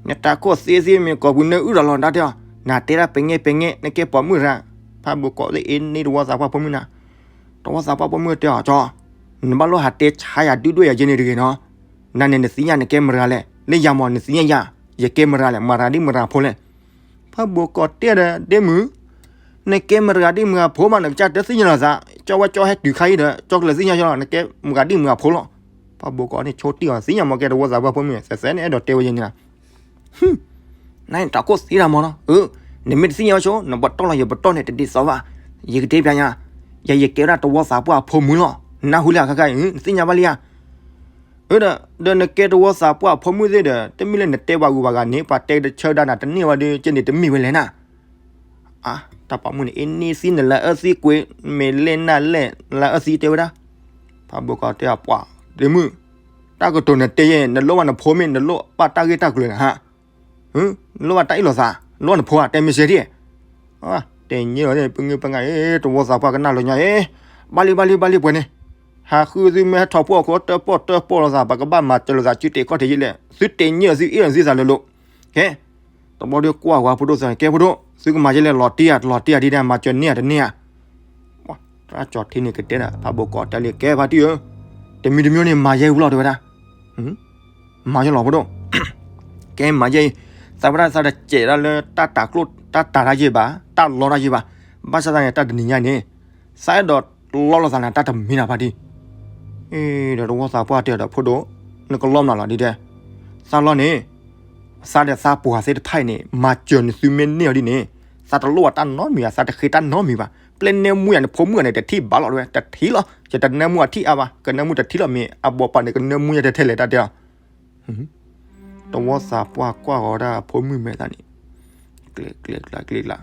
နတၢ်ခိၣ်သ့သ့မ့ၢ်ကိာ်ပူၤနအုၣ်ဒီးလီၤ တၢ်တဲအီၤ, နတဲဒၣ်ပငဲပငဲ နကဲပိာ်မုၣ်ရၤ, ဖးဘိးကီးသ့ၣ်အ့န့ၢ်တဝီသးပှၢ်ဖိမုၣ်နၤ, တဝီသးပှၢ်ဖိမုၣ်တဲအီၤကၠီ, နဘၣ်လိၣ်ဟးတဲဆါယၤဒွဲၣ်ဒွဲၣ်ယၤယဲန့ၣ်တဂ့ၤနီၤ, နန့ၣ်နသ့ၣ်ညါနကဲမတၤလဲၣ်, လၢယၤမ့ၢ်နသ့ၣ်ညါယၤ, ယကဲမတၤလဲၣ် မတၤဒ်မတၤဖိလဲၣ်, ဖးဘိးကီးတဲဒီးဒ့မုၣ်, နကဲမတၤဒ်မတၤဖိမး နကစၢ်တသ့ၣ်ညါလီၤသး, ကၠီဝဲကၠီဟဲတုၤခါအံၤဒီး ကၠီကလဲၤသ့ၣ်ညါကၠီလီၤ နကဲမတၤဒ်မတၤဖိလီၤ, ဖးဘိးကီးန့ၣ်ဆိတံၢ်အီၤ သ့ၣ်ညါမ့ၢ်ကဲတဝီသးပှၢ်ဖိမုၣ် သဲးသဲးန့ၣ် အဲၣ်ဒိးတဲဝဲယဲန့ၣ်လီၤ နတၢ်ခိၣ်သ့တၢ်မီၤနီၤ, နမ့ၢ်တသ့ၣ်ညါဘၣ်ဆိ နပတီၢ်လီၤယပတီၢ်န့ၣ် တဒ်သိးဘၣ်, ယကတဲပျးညါ, ယၤယကဲဝဲဒၣ်တဝီသးပှၢ်အဖိမုၣ်လီၤ, နၢ်ဟူလၢအခါခါအံၤ နသ့ၣ်ညါဘၣ်လံဧါ, ဒီးနကဲတဝီသးပှၢ်အဖိမုၣ်သ့ၣ်ဒီး တမ့ၢ်လၢနတဲပှၤဂုၤပှၤဂၤန့ၣ် ပှၤတဲတဆၢဒၣ်နၤတန့ၢ်ဝဲဒီး ကဲန့ၣ်တမ့ၢ်ဝဲလဲၣ်နၤ အါ, တၢ်ပိာ်မုၣ်န့ၣ် အ့န့သံနလၢအၢသံကွံာ်, မ့ၢ်လဲၣ်နၢ်လဲၣ်လၢအၢသံတဲဝဲဒၣ်, ဖးဘိးကီးတဲအီၤပှၤ, ဒ့မုၣ်, တၢ်ကတိၤနတဲယဲ နလိၣ်ဘၣ်နဖိမ့ၢ် နလိၣ်ဘၣ်တၢ်ဂ့ၢ်တၢ်ကျိၤန့ၣ်ဟါ, နလိၣ်ဘၣ်တၢ်အ့ၣ်လိာ်သး, လိၣ်ဘၣ်နဖိဧါ တဲမ့ၢ်စဲဒ် တဲညဲလီၤ ပငဲပငါအံၤ တဝီသးပှၢ်ကနၣ်လိာ်ညါအံၤ, ဘၣ်လံဘၣ်လံဘၣ်လံပှဲၤန့ၣ်, ဟးဃုသုမ့ၢ်ဟဲထီၣ်ဖှိၣ်အခိၣ် တၢၣ်ပီၣ်တၢၣ်ပီၣ်လိာ်သး ပကဘၣ်မၤစၢၤလိာ်သး စုတဲာ်ခီၣ်ထံးယဲလဲၣ်, သုတဲညဲအီၤသုအ့ၣ်လိာ်သုသးလိၤလိၤ, ကဲ, တဘျီဒီးကွၢ်ဝဲဖိဒိၣ်သၢ ကဲဖိဒိၣ် သုကမၤယဲလဲၣ် လီၤတံၢ်ဧါ တလီၤတံၢ်ဧါဒ်န့ၣ် မၤစၢၤန့ၢ်ဧါတန့ၢ်ဧါ တၢ်ကၠီၤထံန့ၣ်ကတဲဒီး ဖးဘိးကီးတဲလံ ကဲဖါတံၢ်ဧၢ, တမံၤတမံၤန့ၣ် မၤယဲဝံၤလီၤတဲဝဲဒၣ်, မၤယဲလီၤဖိဒိၣ်, ကဲမၤယဲအံၤ, သးဝဲဒၣ်သးတစဲးဒၣ်လၢတၢ်တၤကျိၣ် တၢ်တၤတၢ်ယဲၢ်ဘၣ် တၢ်လီတၢ်ယဲၢ်ဘၣ်, ဘၣ်ဆၣ်သနာ်က့ တၢ်တနံၤညါန့ၣ်, သးအဲၣ်ဒိးလီလိာ်သးနၤ တၢ်တမံၤနၤဖါတံၢ်, ဒီးတဝီသးပှၢ်တဲဒီးဖိဒိၣ်, နကလီမနုၤလီၤဒ်တဲ, သးလီန့ၣ် သးဒီးသးပှၢ်သ့ၣ်တဖၣ်အံၤန့ၣ် မၤစၢၤနသုမ့ၢ်န့ၢ်အီၤဒ်န့ၣ်, သးတလိၣ်ဘၣ်တၢ်နီတမံၤဘၣ် သးတဃ့တၢ်နီတမံၤဘၣ်, ပျဲနၢမူယၤနဖိမုၣ်န့ၣ် တထံၣ်ဘၣ်လီၤတဲဝဲ တထံၣ်လီၤ, ယတနၢမူအထံၣ်အါဘၣ် ကနၢမူတထံၣ်လီၤ မ့ၢ်အဘိးပၢ်န့ၣ် ကနၢမူယၤထဲထဲလဲၣ် တၢ်တဲလီၤ တဝီသးပှၢ်ကွၢ်ဃီၤဒၣ်အဖိမုၣ်မဲာ်သးန့ၣ်, ကျဲကျဲကျဲကျဲကျဲ,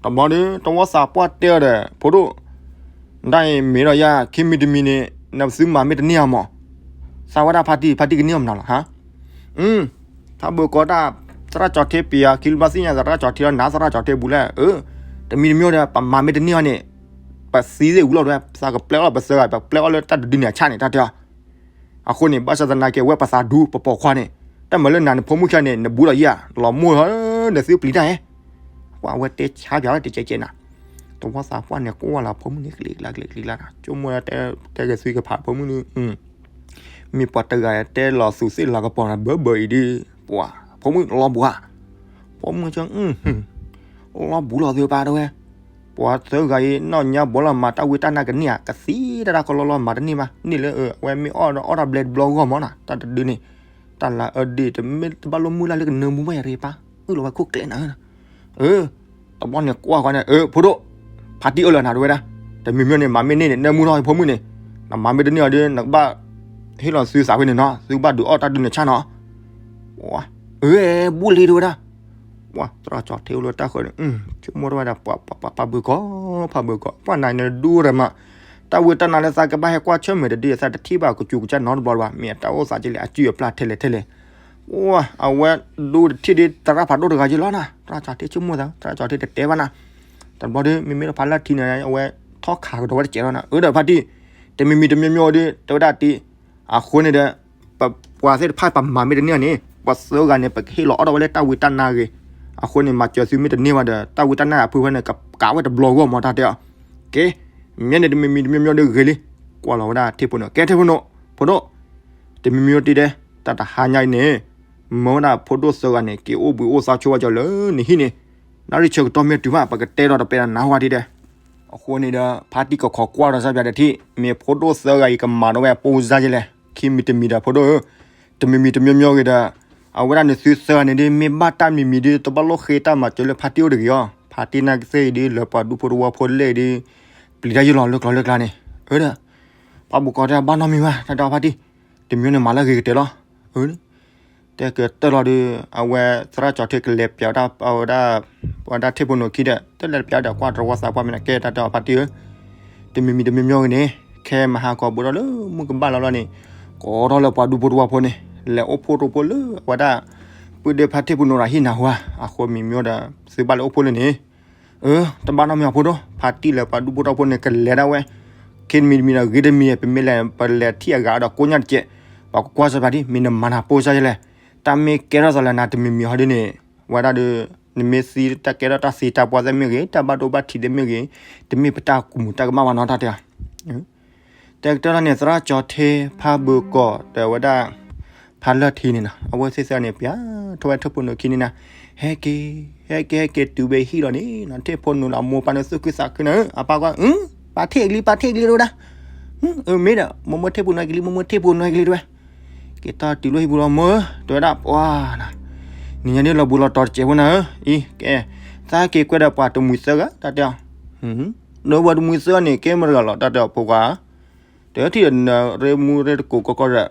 တဘျီဒီး တဝီသးပှၢ်တဲအီၤဒီး ဖိဒိၣ်, ဒ်အံၤမ့ၢ်ဒီးယၤ ခံမံၤတမံၤန့ၣ် နသုမၤမ့ၢ်တန့ၢ်အီၤမး, သးဝဲဒၣ်ဖါတံၢ် ဖါတံၢ်ကန့ၢ်အီၤမနုၤလီၤဟါ, ဖးဘၣ်ကိးတၢ်, သရၣ်ကၠီၤထ့ပျံၤအခံလၢဘၣ်သ့ၣ်ညါ သရၣ်ကၠီၤထ့လီၤနၤ သရၣ်ကၠီၤထ့ဘူးလဲၣ်, တမံၤတမံၤဒီး ပမၤမ့ၢ်တန့ၢ်အီၤန့ၣ်, ပသံသ့ၣ်ဝံၤလီၤဒဝဲ ပသးကပျဲအီၤလီၤ ပသၢဂၤ ပပျဲအီၤလၢတၢ်တဒုန့ၣ်အဆၣ်န့ၣ် တၢ်တဲအီၤ အဃိန့ၣ် ဘၣ်ဆၣ်သနာ်က့ အဝဲပသးဒူ ပပိာ်ခွါန့ၣ်, တၢ်မၤလၢနၤနဖိမုၣ်ခံဂၤန့ၣ် နဘူးဒီးယၤ လီၤမိၢ်လီၤ နသုပျံၤတၢ်ဧဲ, ပှၤအဝဲတဲဆါပၠးလီၤ တကဲကဲနၤ, တဝီသးပှၢ်န့ၣ် ကွၢ်လီၤဖိမုၣ်န့ၣ် ကျံၤကျါကျံၤကျါနၤ ဆိကမိၣ်တဲက့ၤသုကဖးဖိမုၣ်န့ၣ်, မ့ၢ်ပှၤတဂၤတဲလီၤသူးသ့ၣ်လၤကပီၤနၤ ဘၢဘၢအံၤဒ်, ပှၤ, ဖိမုၣ်လီၤဘူးဧါ, ဖိမုၣ်က, လီၤဘူးလီၤသုပၢ်တဝဲ, ပှၤသၢဂၤအံၤ နီၢ်ညါဘီလီၤမၤတၢ်ဝံတၢ်နါကန့ၢ်ဧါ ကသံတၢ်တၢ်ကလီလီၤမၤတန့ၢ်ဘၣ် န့ၣ်လၢအဝဲမ့ၢ်အီၣ်ဒီးအီၣ်တၢ်ဘျဲတဘျီဂီၢ်မးနီၤ တၢ်တဒုန့ၣ်, တၢ်လၤအဒ့ၣ် တမ့ၢ်တဘၣ်လိၣ်မုၢ်လၢ်လၢကနၢမူဘၣ်ယၤတဂ့ၤပၢ်, အၢၣ်လီၤဝဲခိၣ်ကျဲနၤဧၢ, တဘျီန့ၣ်ကွၢ်ဃီန့ၣ် အၢ ဖိဒိၣ်, ဖါတံၢ်အၢၣ်လီၤနၤတဝဲဒၣ်, တမံၤမံၤန့ၣ် မၤမ့ၢ်န့ၢ်န့ၣ် နၢမူထီၣ်ဖိမုၣ်န့ၣ်, နမၤမ့ၢ်တန့ၢ်အီၤဒီး နကဘၣ်ဟ့ၣ်လီၤသုသးဖဲန့ၣ်နီၤ သုကဘၣ်ဒုးအီၣ်တၢ်ဒုးနဆၣ်နီၤ, အၢ ဘူးလံတဝဲဒၣ် ပှၤသရၣ်ကၠီၤထ့အိၣ်လၢတၢ်ဃၢၤန့ၣ်, ဆိကမိၣ်ထီၣ်ဝဲဒၣ် ပှၤ ပှၤ ပှၤ ဖးဘၢကီး ဖးဘၢကီး ပှၤနၤန့ၣ်ဒူရမး, တၢ်ဝံတၢ်နါလၢသးကဘၣ်ဟဲကွၢ်ဆၢၣ်မဲာ်တဒု သးတထံၣ်ဘၣ်ကစူးကစၢ်နီတဘျီဘၣ် မ့ၢ်တၢ်အိၣ်သးကလဲၣ် အစုအပျၢ်ထဲလဲၣ်ထဲလဲၣ်, ပှၤ အဝဲဒူတထံၣ်ဒ်သရၣ်ဖးဒိၣ်တဂၤက့ၤလီၤနၤ သရၣ်ကၠီၤထ့ဆိကမိၣ်သး သရၣ်ကၠီၤထ့တတဲဘၣ်နၤ, တဘျီဒီး မ့မ့ၢ်လၢဖးလၢထံန့ၣ် အဝဲထီၣ်ခးကဒီးဝဲတစဲးလီၤနၤ အၢဒီးဖါတံၢ်, တမံၤမံၤတမံၤမံၤဒီး တဲဝဲဒၣ်တံၢ်, အဃိန့ၣ်ဒီး ပှၤသ့ၣ်တဖၣ်ပမၤမ့ၢ်တန့ၢ်အီၤန့ၣ် ပှၤသၢဂၤန့ၣ် ပကဟ့ၣ်လီၤအီၣ်ထီၣ်ဝဲလၢတၢ်ဝံတၢ်နါဂ့ၤ, အဃိန့ၣ် မၤစၢၤသုမ့ၢ်တန့ၢ်ဘၣ်ဒီး တၢ်ဝံတၢ်နါအဖုဖဲန့ၣ် ကကးဝဲတဘျီဂီၢ်မး တၢ်တဲအီၤ, ကဲ, မ့ၢ်န့ၣ်တမံၤမံၤတမံၤမံၤဒီးဂ့ၤလံ, ကွၢ်လီၤဝဲဒၣ်ထံၣ်ဖိန့ၣ် ကဲထံၣ်ဖိန့ၣ်, ဖိဒိၣ်, တမံၤမံၤတံၢ်ဒဲး, တၢ်တဟါညါအံၤန့ၣ်, မၢဝဲဒၣ်ဖိဒိၣ်သၢဂၤန့ၣ် က့ၤအိၣ်ဘှံးအိၣ်သါဆိဝဲကၠီၤလၢနဟံၣ်န့ၣ်, နၣ်ရံၣ်ဆၢကတီၢ်မ့ၢ်တုၤဘၣ် ပကတဲဒီးတပဲဒီးနါဟူတံၢ်ဒဲး, အဃိန့ၣ်ဒီး ဖါတံၢ်ကခိးကွၢ်ဒီးစၢ်ပၠးတထံၣ် မ့ၢ်ဖိဒိၣ်သၢဂၤအံၤကမၤဒီးဝဲအပိၢ်စါယဲလဲၣ်, ခံမံၤတမံၤဒီးဖိဒိၣ်ဧၢ, တမံၤမံၤတမံၤမံၤဂ့ၤဒီး, အဝဲဒၣ်နသုသၢဂၤန့ၣ်ဒ် မ့ၢ်ဘၣ်တၢ်မံၤမံၤဒ် တဘၣ်လိၣ်ဃ့တၢ်မၤစၢၤလၢဖါတံၢ်နာ်ကသ့ၣ်အံၤဒ် လၢပှၤဒူဖိတဝီဖိလဲၣ်အံၤဒ်, ပျံၤတၢ်ယဲလီၤလၢကျီလၢကျါန့ၣ်, အၢဒီး ပှၤဘၣ်ဘၣ်ကီးတၢ်ဘၣ်နီတမံၤဘၣ် တၢ်တဲအီၤဖါတံၢ်, တမံၤန့ၣ်မၤလၢအဂ့ၤကတၢၢ်လီၤ, အၢ တဲကတၢၢ်လီၤဒီး အဝဲသရၣ်ကၠီၤထ့ကလဲၤပၠးဝဲဒၣ် အဝဲဒၣ်, ဝဲဒၣ်ထံၣ်ဖိန့ၣ်ခံဒီး တလဲၤပၠးဒီးကွၢ်တဝီသးပှၢ်မ့ၢ်နၤ ကဲတၢ်တဲအီၤဖါတံၢ်ဧၢ, တမံၤမံၤတမံၤမံၤဂ့ၤန့ၣ် ခဲမဟါကီးဘူးထီၣ်လၢမုၢ်ကဘၣ်လီၤလီၤန့ၣ်, ကိးထီၣ်လၢပှၤဒူဖိတဝီဖိန့ၣ်, လဲၤအိၣ်ဖှိၣ်တအိၣ်ဖှိၣ်လၢအဝဲဒၣ်, ပုၢ်ဒ့ဖါထံၣ်ဖိန့ၣ်ဒီးဟံၣ်နၢ်ဟူဧါ, အဃိမံၤမံၤဒီး သုဘၣ်လဲၤအိၣ်ဖှိၣ်လၢန့ၣ် အၢ တဘၣ်နီတမံၤအဖိဒိၣ် ဖါတံၢ်လၢပှၤဒူဖိတဝီဖိန့ၣ် ကလဲၤဒၣ်ဝဲ, ခံတမံၤတမံၤဒီးဂ့ၤတမံၤ ပမ့ၢ်လဲၤ ပလဲၤထံၣ်အဂၤဒီးကိးညါတကဲး, ပှၤကကွၢ်စၢ်ဖါတံၢ် မ့ၢ်နမၤနၤပိၢ်စၢ်ယဲလဲၣ်, တၢ်မ့ၢ်ကဲထီၣ်သးလၢနၤတမံၤမံၤဟီဒ်န့ၣ်, ဝဲဒၣ်ဒီး, နမ့ၢ်သံတၢ်ကဲထီၣ်တၢ်သံတၢ်ပှၢ်သ့ၣ်မ့ၢ်ဂ့ၤ တၢ်ဘၣ်ဒိဘၣ်ထံးသ့ၣ်မ့ၢ်ဂ့ၤ, တမ့ၢ်ပတၢ်ကူၣ်မူတၢ်ကမၣ်ဘၣ်နီတၢ်တဲ, တဲကတၢၢ်လီၤန့ၣ် သရၣ်ကၠီၤထ့ ဖါဘၢကီး ဒီးဝဲဒၣ်, ဖါလၢၢ်ထံန့ၣ်နီၤ အဝဲသ့ၣ်သၢန့ၣ် ပၠးထီၣ်ဝဲထံၣ်ဖိန့ၣ်ခံန့ၣ်နၤ, ဟဲက့ၤ, ဟဲက့ၤ ဟဲက့ၤ တုၤဝဲဟံၣ်လီၤန့ၣ်နီၤ ထံၣ်ဖိန့ၣ်လီၤ မိၢ်ပၢ်န့ၣ်သူၣ်ခုသးခုန့ၣ် အပၢ်ကွၢ်, ပၢ်ထံၣ်ကလံ ပၢ်ထံၣ်ကလံတဝဲဒၣ်, အၢ မ့ၢ်ဒီး မိၢ်မိၢ်ထံၣ်ဖိန့ၣ်ကလံ မိၢ်မိၢ်ထံၣ်ဖိန့ၣ်ကလံတဝဲ က့ၤတီၢ်တုၤလၢဟံၣ်ပူၤလီၤမၢ်, တဝဲဒၣ်ပှၤနၤ, နံၤညါန့ၣ်လီၤဘူးလီၤတီၤတစဲးဖိနၤဧၢ, အံၤကဲ, သးက့ၤကွဲဒီးပှၤတမှံၤသၢဂၤ တၢ်တဲအီၤ, ဒီးပှၤတမှံၤသၢဂၤန့ၣ် ကဲမတဂၤလီၤ တၢ်တဲအီၤဖိခွါ, တထံၣ်ဒီးနရ့မူရ့တကိးကီကီဒ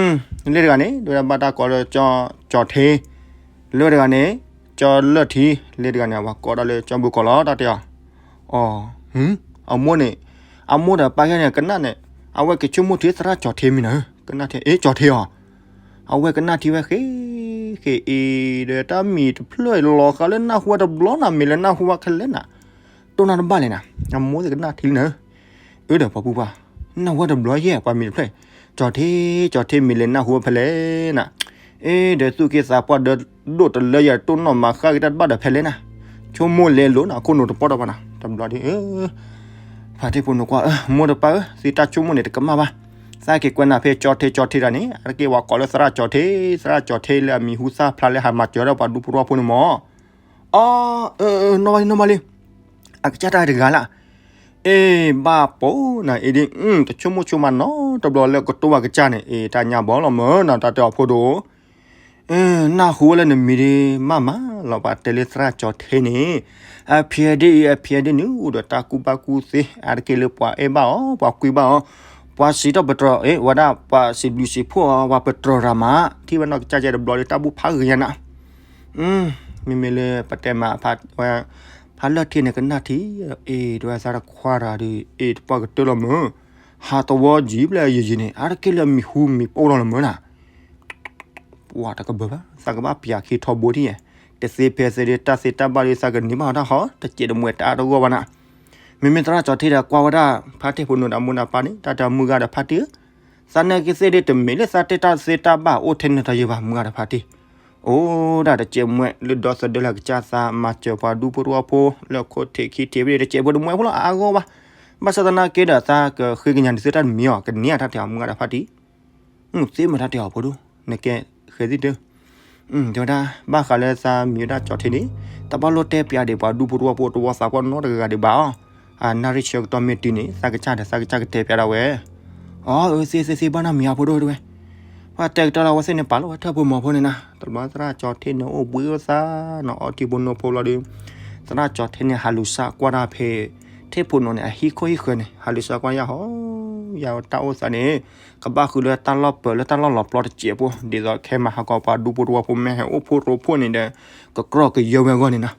ီး, လၢတဂၤန့ၣ် တဝဲဒၣ်ဘၣ်တၢ်ကိးလၢကၠီၤထ့, လၢတဂၤန့ၣ်, ကၠီၤလၢၢ်ထံ, လၢတဂၤန့ၣ် ပှၤကိးဒၣ်လၢကၠီၤဘုကီးလီၤ တၢ်တဲအီၤ, အီၤ, အမိၢ်န့ၣ်, အမိၢ်ဒီးပၢ်ယဲန့ၣ် ကနၣ်န့ၣ်, အဝဲက့ၤဆိကမိၣ်ထံသရၣ်ကၠီၤထ့မ့ၢ်နၤဧၢ, ကနၣ်ထံ အ့ ကၠီၤထ့အီၤ အဝဲကနၣ်ထံဝဲဃ့, ဃ့အံၤဒီးတၢ်မံၤတဖျၢၣ်လီၤဃာ်လၢနၢ်ဟူဝဲတဘျီနၤ မ့ၢ်လၢနၢ်ဟူဝဲခဲလၢာ်နၤ, တိၢ်နၢ်တဘၣ်လဲၣ်နၤ, အမိၢ်သ့ၣ်ကနၣ်ထံလံနၤဧၢ, အၢဒီးပှၤပူၤပှၢ်, နၢ်ဟူဝဲတဘျီယဲၢ် ပှၤမံၤတဖျၢၣ်, ကၠီၤထ့, ကၠီၤထ့မ့ၢ်လဲၤနၢ်ဟူဝဲဖဲလဲၣ်နၤ, အ့ ဒီးသူၣ်က့သးပှၢ်ဒီးဒိၣ်တလၢယၤတိၢ်နီၣ်မၤဃၣ်က့ၤတၢ်တဘၣ်ဒီးဖဲလဲၣ်နၤ, ဆိကမိၣ်လဲၤလိၤနၤ ခိၣ်နူာ်တပီၢ်တပၤနၤ တဘျီဒီး ဖါထံၣ်ဖိန့ၣ်ကွၢ် အၢ မိၢ်တပၢ်ဧၢ သုတၢ်ဆိကမိၣ်န့ၣ်တကမၣ်ဘၣ်, သးက့ၤကွဲနၤဖဲကၠီၤထ့ကၠီၤထ့တၢ်န့ၣ် အတက့ၢ်ပှၤကိးလၢသရၣ်ကၠီၤထ့ သရၣ်ကၠီၤထ့လၢအမံၤဟူသၣ်ဖျါလၢဟးမၤစၢၤဒီးပှၤဒူဖိတဝီဖိန့ၣ်မး, အီ အၢ အၢ နီၢ်ဘၣ်လံ နီၢ်ဘၣ်လံ, အကစၢ်တၢ်တဂၤလၢ်, အ့ ဘၣ်ပိာ်နၤအ့ဒ် တဆိကမိၣ်ဆိကမးနီတဘျီလၢကတိၤဝဲကစၢ်န့ၣ် အ့ တၢ်ညါဘီလီၤမၢ်နၤ တၢ်တဲအီၤဖိဒိၣ် နၢ်ဟူဝဲလၢနမံၤဒ်မးမးလီၤ ပှၤတဲလၢသရၣ်ကၠီၤထ့န့ၣ်, အဖံဒ်အံၤ အဖံဒ်နုၤ အိၣ်ဒီးတၢ်ကူၣ်ဘၣ်ကူၣ်သ့ အါတက့ၢ်လၢပှၤအဲၣ်ဘၣ်အီၤ ပှၤကွံဘၣ်အီၤ, ပှၤစံးထီၣ်ပတြၢၤ အ့ ဝဲဒၣ်ပှၤစံးဘျုးစံးဖှိၣ်အီၤ ပှၤပတြၢၤရၤမး ထံၣ်ဝဲနီၢ်ကစၢ်ကဲတဘျီဒီး တၢ်ဘူၣ်ဖးဂ့ၤညါနၤ, မ့မ့ၢ်လၢပတဲမး ဖးလၢထံန့ၣ်ကနၣ်ထံ, အ့ တဝဲသးတခွါတၢ်ဒီး အ့ တပှၢ်ကတၢၢ်လီၤမၢ်, ဟးသဝီယံာ်ဘျဲၣ်ယံာ်ယံာ်န့ၣ် အါတက့ၢ်လၢမံၤဟူမံၤပိၢ်လီၤလီၤမၢ်နၤ ပှၤတကဘၢၣ်ဘၣ် သးကဘၣ်ပျးခံထီဘိထံၣ်ယဲၢ်, တသ့ဖဲသ့ဒ်တၢ်သ့တၢ်ဘၣ်ဒီး သးကန့ၢ်ဘၣ်အီၤတၢ်ဟီ တစဲးတမှဲးတအါတဂီၢ်ဘၣ်နၤ, မ့မ့ၢ်သရၣ်ကၠီထံဒီးကွၢ်ဝဲဒၣ် ဖါထံၣ်ဖိနိၤဒီးမူနၤပၢ်န့ၣ် တၢ်တဲမုၢ်ဂၤဒီးဖါတံၢ်ဧၢ, သးနဲၣ်က့ၤသ့ၣ်ဒ်တမ့ၢ်လၢသးတဲတၢ်သ့တၢ်ဘၣ်အိၣ်ထဲန့ၣ်တယၢၤဘၣ် မုၢ်ဂၤဒီးဖါတံၢ်, အိၣ်ဒၣ်တစဲးမှဲလၢဒီသဒၢလၢကစၢ်သး မၤစၢၤပှၤဒူဖိတဝီဖိလၢခိၣ်ထံးခံထံးဖဲန့ၣ် တစဲးဖိတမှဲဖိလီၤအါဂီၢ်ဘၣ်, ဘၣ်ဆၣ်သနာ်က့ဒီး သးကဃ့ကညးန့ၢ်သုတၢ်တမံၤအီၤ ကန့ၢ်အတၢ်တဲအီၤ မုၢ်ဂၤဒီးဖါတံၢ် သ့မ့ၢ်တၢ်တဲအီၤဖိဒိၣ် နကဲဃဲသ့ၣ်တၢ်, တဲဝဲဒၣ် ဘၣ်ဃးလၢသးမံၤဝဲဒၣ်ကၠီထံန့ၣ် တဘၣ်လိၣ်တဲပျးဒံးပှၤဒူဖိတဝီဖိတဝီသးပှၢ်နီတဂၤဂၤဒံးဘၣ်အီၤ, အနၣ်ရံၣ်ဆၢကတီၢ်မ့ၢ်တုၤန့ၣ် သးကစၢ်ဒီးသးကစၢ်ကတဲပျးဒၣ်ဝဲ, အၢ သ့သ့သ့ ဘၣ်နီတမံၤအဖိဒိၣ်တဲဝဲ, ပှၤတဲကတၢၢ်လီၤဝဲသ့ၣ်န့ၣ် ပာ်လီၤဝဲထၢၣ်ဖိမီၤဖိန့ၣ်နၤ, တဘျီသရၣ်ကၠီထံန့ၣ် အိၣ်ဘှံးအိၣ်သါနီၤ အီထံဖိနိဖိလီၤဒီး သရၣ်ကၠီထံန့ၣ် ဟးလူၤစၢ်ကွၢ်တၢ်ဖဲ ထံၣ်ဖိနိန့ၣ် အဟံၣ်ခိၣ်ဟံၣ်ဃၢၤန့ၣ် ဟးလူၤစၢ်ကွၢ်ယၢ်ဟီ ယၢ်တၢ်အိၣ်သးန့ၣ် ကဘၣ်ဃုလၢတၢ်လီၢ်ပၢၤလၢတၢ်လီၢ်လီၤပျီတစဲးဖိ ဒ်သိးခဲမၤဟးဂီၤပှၤဒူဖိတဝီဖိမ့ၢ်ဟဲအိၣ်ဖှိၣ်ရိဖှိၣ်န့ၣ်ဒီး ကကြီၢ်ကယၢဝဲအဂီၢ်န့ၣ်နၤ,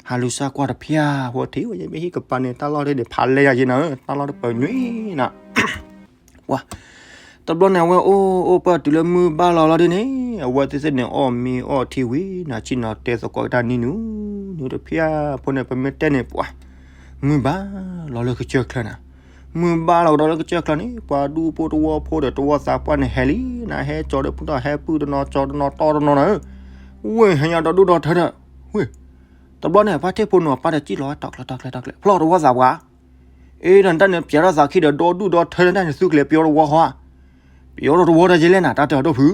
ဟးလူၤစၢ်ကွၢ်တဖၣ်ဖိထံၣ်ဝဲယမ့ၢ်ဟံၣ်ကပၤန့ၣ် တၢ်လီၢ်တန့ၣ် ဖးလဲၢ်ယၤယဲနၤဧၢ တၢ်လီၢ်တပၢၤနွံနၤ ပှၤ, တဘျီန့ၣ် အဝဲအိၣ်အိၣ်ပၢၢ်တုၤလၢမုၢ်ဘၣ်လီၤလီၤဒ်န့ၣ် အဝဲသ့ၣ်သ့ၣ်န့ၣ် အီၣ်မ့ၤအီၣ်ထံဝံၤနၤ ဆ့ၣ်နီၤတဲသကိးကတၢၢ်နံၤနူၤ နူၤတဖၣ်ဖိန့ၣ် ပမ့ၢ်တဲန့ၣ် ပှၤ, မုၢ်ဘၣ်လီၤလၢကစၢၢ်ချၢနၤ, မုၢ်ဘၣ်လီၤကဒီးလၢကစၢၢ်ချၢန့ၣ် ပှၤဒူဖိတဝီဖိဒီးတဝီသးပှၢ်န့ၣ်ဟဲလံနၤ ဟဲကၠီဒီးဖုထီၣ် ဟဲပုၢ်တနီၤကၠီတနီၤတီတနီၤနၤဧၢ, ဝ့ၢ်ဟဲညါဒီဒူၣ်ဒီထၢဒီး, ဝ့ၢ်, တဘျီန့ၣ် ဖါထံၣ်ဖိနိအပၢ်ဒီးစံၣ်လီၤဝဲတီၤကျဲၤတီၤကျဲၤတီၤကျဲၤ ဖျီၣ်တဝီသးပှၢ် အ့ဒီးနတၢ်န့ၣ် ပျးထီၣ်သးခံဒီး ဒီဒူၣ်ဒီထၢတၢ်န့ၣ် သုကလဲၤပျီတဝီဃီဧါ, ပျီတဝီတၢ်ယဲလဲၣ်နၤ တၢ်တဲအီၤဒိၣ်ဖု,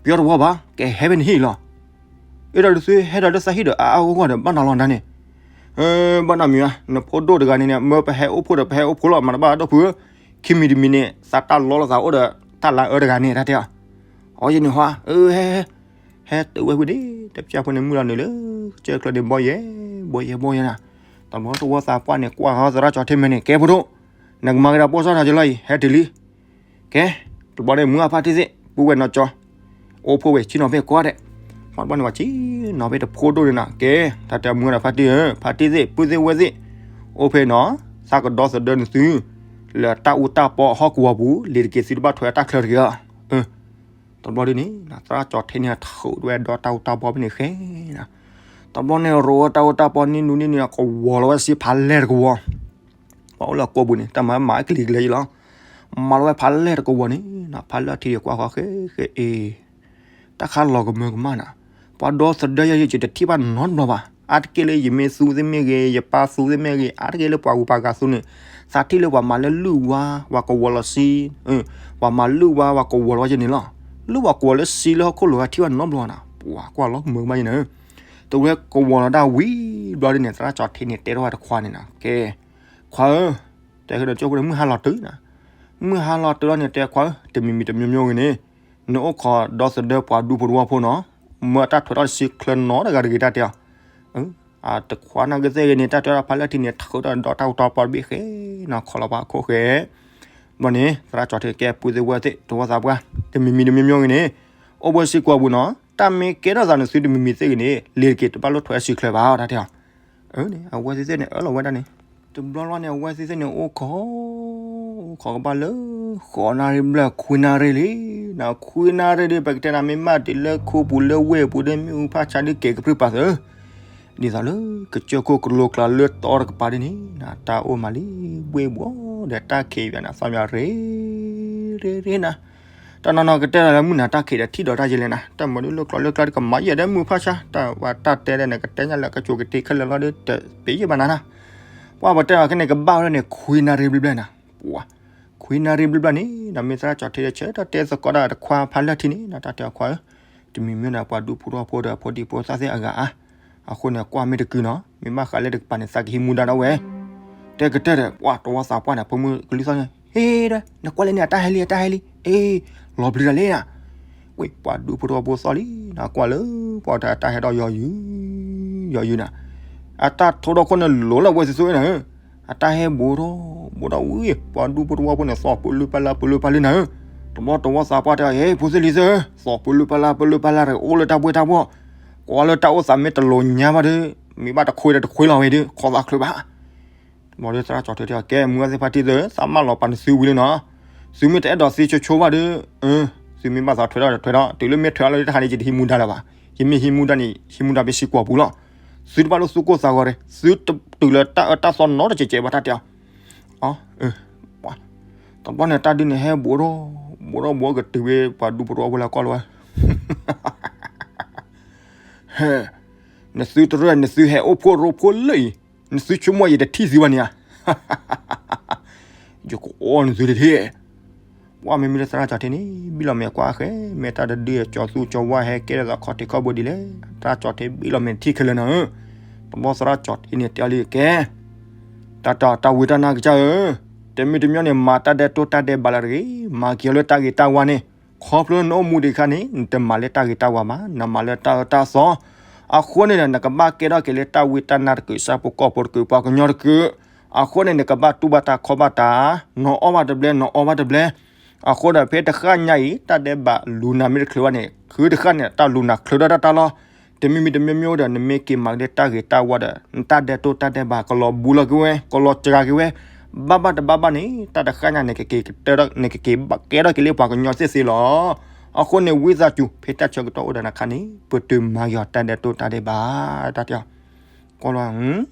ပျီတဝီဘၣ် ကဟဲဖဲနဟံၣ်လီၤ, အ့ဒီးသုဟဲဒီးလၢသးဟံၣ်ဒီးအါအါဂီၢ်ဂီၢ်ဒီး ဘၣ်နၤလီၤနၤန့ၣ်, ဘၣ်နၤမံၤဧါ နဖိဒိၣ်တဂၤန့ၣ်န့ၣ် မၢပဟဲအိၣ်ဖှိၣ်ဒီးပဟဲအိၣ်ဖှိၣ်လီၤ မၤတဘၣ်ဒိၣ်ဖုဧၢ, ခံမံၤတမံၤန့ၣ် သးတၢ်လီလိာ်သးအိၣ်ဒီး တၢ်လါအၢတဂၤန့ၣ် တၢ်တဲအီၤ, အီယဲန့ၣ်ဟီ အၢ ဟဲ ဟဲတုၤဝဲဖုန့ၣ် တပျၢ်ဖိန့ၣ်မုၢ်လီၤနုာ်လၢ ကစၢၢ်ချၢန့ၣ် ဘီယဲ ဘီယဲ ဘီယဲနၤ, တဘျီတဝီသးပှၢ်န့ၣ် ကွၢ်ဃီသရၣ်ကၠီထံမဲာ်န့ၣ် ကဲဖိဒိၣ်, နကမၤက့ၤဒီးပိာ်စၢ်ထီၣ်က့ၤလီၤအံၤ ဟဲတုၤလံ, ကဲ, တဘျီန့ၣ် မုၢ်အဖါတံၢ်သ့ၣ် ပုၢ်ဝဲၢ်နီၢ်ကၠီ, အိၣ်ဖှိၣ်ဝဲဆ့ၣ်နီၤဖဲၣ်ကွၢ်ဒဲး, ပှၤတဘျီန့ၣ် ပှၤဆ့ၣ်နီၤဖဲၣ်တဖိဒိၣ်န့ၣ်နၤ ကဲ, တၢ်တဲမုၢ်ဒီးဖါတံၢ်ဧၢ ဖါတံၢ်သ့ၣ် ပုၢ်သ့ၣ်ဝဲၢ်သ့ၣ်, အိၣ်ဖဲနီၤ, သးကဒီသဒၢနသု လၢတၢ်အူတၢ်ပီအဟီၣ်ကဝီၤပူၤ လံၤတက့ၤသုတဘၣ်ထွဲအတၢ်ချၢတဂ့ၤဧၢ, တဘျီဒ်န့ၣ် သရၣ်ကၠီထံန့ၣ် ထုးဝဲဒီးတၢ်အူတၢ်ပီဖဲန့ၣ်ဃဲနၤ, တဘျီန့ၣ် ရိးဝဲတၢ်အူတၢ်ပီနံၤနူၤနံၤနူၤ ကဝီၤလီၤဝဲစ့ဖးလဲၢ်တကဝီၤ, ပှၤအိၣ်လၢကိာ်ပူၤန့ၣ် တၢ်မၤမၤကလံၤကလဲာ်ယလီၤ, မၤလီၤဝဲဖးလဲၢ်တကဝီၤန့ၣ် ဖးလဲၢ်ထံးကွၢ်ဃီဃဲဃဲအ့ တၢ်ခါလီၤကမၢကမၣ်နၤ, ပှၤဒီသဒၢယၤယတထံၣ်ဘၣ်နီတဘျီဘၣ်, အါတက့ၢ်လၢယမ့ၢ်သူသ့ၣ်မ့ၢ်ဂ့ၤ ယပၢ်သူသ့ၣ်မ့ၢ်ဂ့ၤ အါတက့ၢ်လၢပှၤဂုၤပှၤဂၤသူန့ၣ်, သးထံၣ်လၢပှၤမၤလၢလုၢ်ဝါ ပှၤကဝီၤလီၤစ့, ပှၤမၤလုၢ်ဝါ ပှၤကဝီၤလီၤဝဲယဲန့ၣ်လီၤ, လုၢ်ဝါကဝီၤလၢစ့လၢဟီၣ်ခိၣ်လိၤဂၤထံၣ်ဘၣ်နီတဘျီနၤ, ပှၤကွၢ်လီၤကမၢကမၣ်ယဲန့ၣ်, တဝဲကဝီၤလီၤဒၣ်ဝံၤဘျီဒ်န့ၣ် သရၣ်ကၠီထံန့ၣ် တဲထီၣ်ဝဲတခွါန့ၣ်နၤ, ကဲ, ခွါဧၢ, တဲဃဲဒီးကၠိဖိန့ၣ် မုၢ်ဟါလီၤတုၤနၤ, မုၢ်ဟါလီၤတုၤလီၤန့ၣ် တဲခွါဧၢ တမံၤမံၤတမျိုးမျိုးဂ့ၤန့ၣ်, နအိၣ်ခိးဒီသဒၢပှၤဒူဖိတဝီဖိနီၤ, မၢအတၢ်ထွဲထီၣ်တဆံချၢနီတဂၤတဂ့ၤတၢ်တဲအီၤ, တခွါနာ်က့သ့ၣ်ဂ့ၤန့ၣ် တၢ်ထွဲထီၣ်ဖးလဲၢ်ထံးန့ၣ် ထုးထီၣ်ဒီးတၢ်အူတၢ်ပီတဘ့ၣ်ဃဲနီၤ ခိးလီၤပှၤအခိၣ်ဃဲ, ဘျီန့ၣ် သရၣ်ကၠီထံကဲပုၢ်သ့ၣ်ဝဲၢ်သ့ၣ် တဝီသးပှၢ် တမံၤမံၤတမျိုးမျိုးဂ့ၤန့ၣ်, အိၣ်ဘှံးစ့ၢ်ကီးပူၤနီၤ, တၢ်မ့ၢ်ကဲထီၣ်သးန့ၣ် သုတမံၤမံၤသ့ၣ်ဂ့ၤန့ၣ် လံၤတက့ၤတဘၣ်လိၣ်ထွဲဆံချၢဘၣ်တၢ်တဲအီၤ အဝဲသ့ၣ်သ့ၣ်န့ၣ် အၢၣ်လီၤဝဲဒၣ်န့ၣ်, တဘျီလီၤန့ၣ် အဝဲသ့ၣ်သ့ၣ်န့ၣ် အိၣ်ခိး, အိၣ်ခိးကဘၣ်လၢ ဃိးနၣ်ရံၣ်ဘျဲၣ် ခွံနၣ်ရံၣ်လံ, နခွံနၣ်ရံၣ်ဒီး ပကတဲနၤမ့ၢ်မးတုၤလၢခိပူၤလၢဝ့ၢ်ပူၤဒီး မ့ၣ်အူဖးဆါဒုးကဲၤကပြုၢ်ပာ်သၢ, ဒ်သိးလၢ ကစၢၢ်ခိၣ်ကလိကျါလၢတီတကပၤဒ်န့ၣ် နတၢ်အိၣ်မးလံ, ဘှ့ၣ်ဘှီဒီးတၢ်ခံးယၤနၤ သီၣ်မၠၤရ့, ရ့ရ့နၤ တၢ်နီၢ်နီၢ်ကတဲလီၤလၢမုၢ်နၤ တၢ်ခံးဒီးထံၣ်ဒီးတၢ်ယဲလဲၣ်နၤ, တၢ်မၤဒုးလၢကျိၤလၢကျါဒီးကမၤယဲဒီးမုၢ်ဖးဆါ, တၢ်ဝဲတၢ်တဲဒီးနကတဲညါလၢကစူၤကတ့ခဲလၢာ်လီၤဒီး တပ့ၤယဲဘၣ်နၤနၤ, ပှၤပတဲအီၤခဲန့ၣ် ကဘၣ်ဝဲဒၣ်န့ၣ် ခွံနၣ်ရံၣ်ဘျဲၣ်ဘျဲၣ်နၤ, ပှၤ, ခွံနၣ်ရံၣ်ဘျဲၣ်ဘျဲၣ်န့ၣ် နမ့ၢ်သရၣ်ကၠီထံဒီး ဆၢထီၣ်တဲသကိးဒၣ်တခွါဖးလဲၢ်ထံးန့ၣ် နတၢ်တဲအီၤခွါဧၢ, တမံၤမံၤဒီးပှၤဒူဖိထီၣ်ဖိဒီးဖိဒံဖိသၣ်သ့ၣ်အဂၤအါ, အဃိန့ၣ် ကွၢ်မ့ၢ်တကုၤနီၤ, မ့ၢ်ဘၣ်ဃးလၢတကပၤန့ၣ် သးကဟံးမူဒါဒီးဝဲ, တဲကတၢၢ်ဒီး ပှၤတဝီသးပှၢ်န့ၣ် ဖိမုၣ်ကလုၢ်သီၣ်န့ၣ် ဟ့ဒီး နကွၢ်လဲၣ်န့ၣ် အတၢ်ဟဲလံ အတၢ်ဟဲလံ, အ့ လီၤပျံၤတၢ်လံနၤ, ဝ့ၢ် ပှၤဒူဖိထီၣ်ဖိသီၣ်လံ, နကွၢ်လၢ ပှၤတၢ်ဟဲဒီးယီၤယုၤ, ယီၤယုၤနၤ, အတၢ်ထိၣ်ဒီးခိၣ်န့ၣ်လိၤလၢဝဲသ့ၣ်သိၣ်နၤဧၢ, အတၢ်ဟဲဘူးထီၣ်ဘူးထီၣ်ဝံၤ ပှၤဒူဖိတဝီဖိန့ၣ် သီၣ်ပလုၢ်ပလၢ်ပလုၢ်ပလၢ်နၤဧၢ, တဘျီတဝီသးပှၢ်တဲအီၤ ဟဲ ဖိသ့ၣ်လံၤသ့ၣ်ဧၢ, သီၣ်ပလုၢ်ပလၢ်ပလုၢ်ပလၢ်တဂ့ၤ အိၣ်လၢတၢ်ဘှ့ၣ်တၢ်ဘှီၣ်, ကွၢ်လၢတၢ်အိၣ်သးမ့ၢ်တလိၤညါဘၣ်ဒီး မ့ၢ်ဘၣ်တခွ့ဒီးတခွ့လီၤဝဲဒီး ခိးသးချုးဘၣ် တဘျီဒီးသရၣ်ကၠီၤထံတဲအီၤ ကဲ မုၢ်ဂၢ်သ့ၣ်ဖါတံၢ်သ့ၣ်ဧၢ, သးမၢလီၤပာ်နသုဝံၤလံနီၤ, သုမ့ၢ်တအဲၣ်ဒိးသံဆိဆိဘၣ်ဒီး သုမ့ၢ်ဘၣ်သးထွဲထီၣ်ဒီးထွဲထီၣ်, တုၤလၢမ့ၢ်ထွဲထီၣ်လၢတၢ်ခါန့ၣ် ယတဟံးမူဒါလၢၤဘၣ်, ယမ့ၢ်ဟံးမူဒါန့ၣ် ဟံးမူဒါဖဲစံကွီၢ်ပူၤလီၤ, သုတဘၣ်လိၣ်သူၣ်ကိၢ်သးဂီၤတဂ့ၤ, သုတတုၤလၢတၢ်အၢတၢ်သီနီတစဲးစဲးဘၣ် တၢ်တဲအီၤ, အ တဘျီန့ၣ်တၢ်ဒုးန့ၣ်ဟဲဘူးထီၣ်ဘူးထီၣ်ဘူးကတုၤဝဲပှၤဒူဖိတဝီဖိလၢကီၢ်လီၤဝဲ နသုတရၢၢ် နသုဟဲအိၣ်ဖှိၣ်ရိဖှိၣ်လၢအံၤ, နသုဆိကမိၣ်ယတထံၣ်သုဘၣ်န့ၣ်ဧါ, ယကအီၣ်နသုတထံၣ်, ပှၤမ့မ့ၢ်လၢသရၣ်ကၠီၤထံန့ၣ် ဘံၣ်လီၤမဲာ်ကွၢ်ဃဲ မ့ၢ်တၢ်တဒုးကၠီၤသူကၠီၤဝါဟဲကဲထီၣ်သးခီၣ်ထံးခီၣ်ဘိဒ်လဲၣ်, သရၣ်ကၠီၤထံဘံၣ်လီၤမဲာ်ထံၣ်ခဲလၢာ်နီၤ, တဘျီသရၣ်ကၠီၤထံန့ၣ်တဲအီၤလံကဲ တၢ်တၢ်တၢ်ဝံတၢ်နါကစၢ်ဧၢ, တမံၤတမံၤန့ၣ် မၤတၢ်ဒဲးတိၢ်တၢ်ဒဲးဘးလၢတဂ့ၤ, မၤက့ၤအီၤလၢတၢ်ဂ့ၤတၢ်ဝါန့ၣ်, ခီဖျိနအိၣ်မူဒံးခါန့ၣ် နတမၤလၢတၢ်ဂ့ၤတၢ်ဝါဘၣ်, နမၤလၢတၢ်အၢတၢ်သီ, အဃိန့ၣ်ဒီး နကဘၣ်ကဲထီၣ်က့ၤလၢတၢ်ဝံတၢ်နါတကုာ် ဆၣ်ဖိကီၢ်ဖိတကုာ် ပှၤကညီတကုာ်, အဃိန့ၣ် နကဘၣ်တူၢ်ဘၣ်တၢ်ခီၣ်ဘၣ်တၢ်, နအီၣ်ဘၣ်တဘျဲ နအီဘၣ်တဘျဲ, အဃိဒီးဖဲတဃၣ်ညါအံၤ တၢ်ဒဲးဘးလူၤနၤမ့ၢ်တချုးဘၣ်န့ၣ် ဃုတဃၣ်န့ၣ် တၢ်လူၤနၤချုးထီၣ်တၢ်တၢ်လီၤ, တမံၤမံၤတမံၤမံၤဒီး နမ့ၢ်က့ၤမၤက့ၤလၢတၢ်ဂ့ၤတၢ်ဝါဒီး နတၢ်ဒဲးတိၢ်တၢ်ဒဲးဘး ကလီၤဘူးလီၤက့ၤဝဲ ကလီၤစှၤက့ၤဝဲ, ဘၣ်ဘၣ်တဘၣ်ဘၣ်န့ၣ် တၢ်တဃၣ်ညါန့ၣ် ကက့ၤကတၢၢ် နကက့ၤကဲထီၣ်က့ၤလၢပှၤကညီသ့ၣ်သ့လီၤ, အဃိန့ၣ် ဝံသးစူၤ ဖဲတၢ်ဆၢကတီၢ်အိၣ်ဒီးနၤခါန့ၣ် ပတုၤမၤက့ၤအီၤတၢ်ဒဲးတိၢ်တၢ်ဒဲးဘး, တၢ်တဲအီၤ, ကွၢ်လီၤ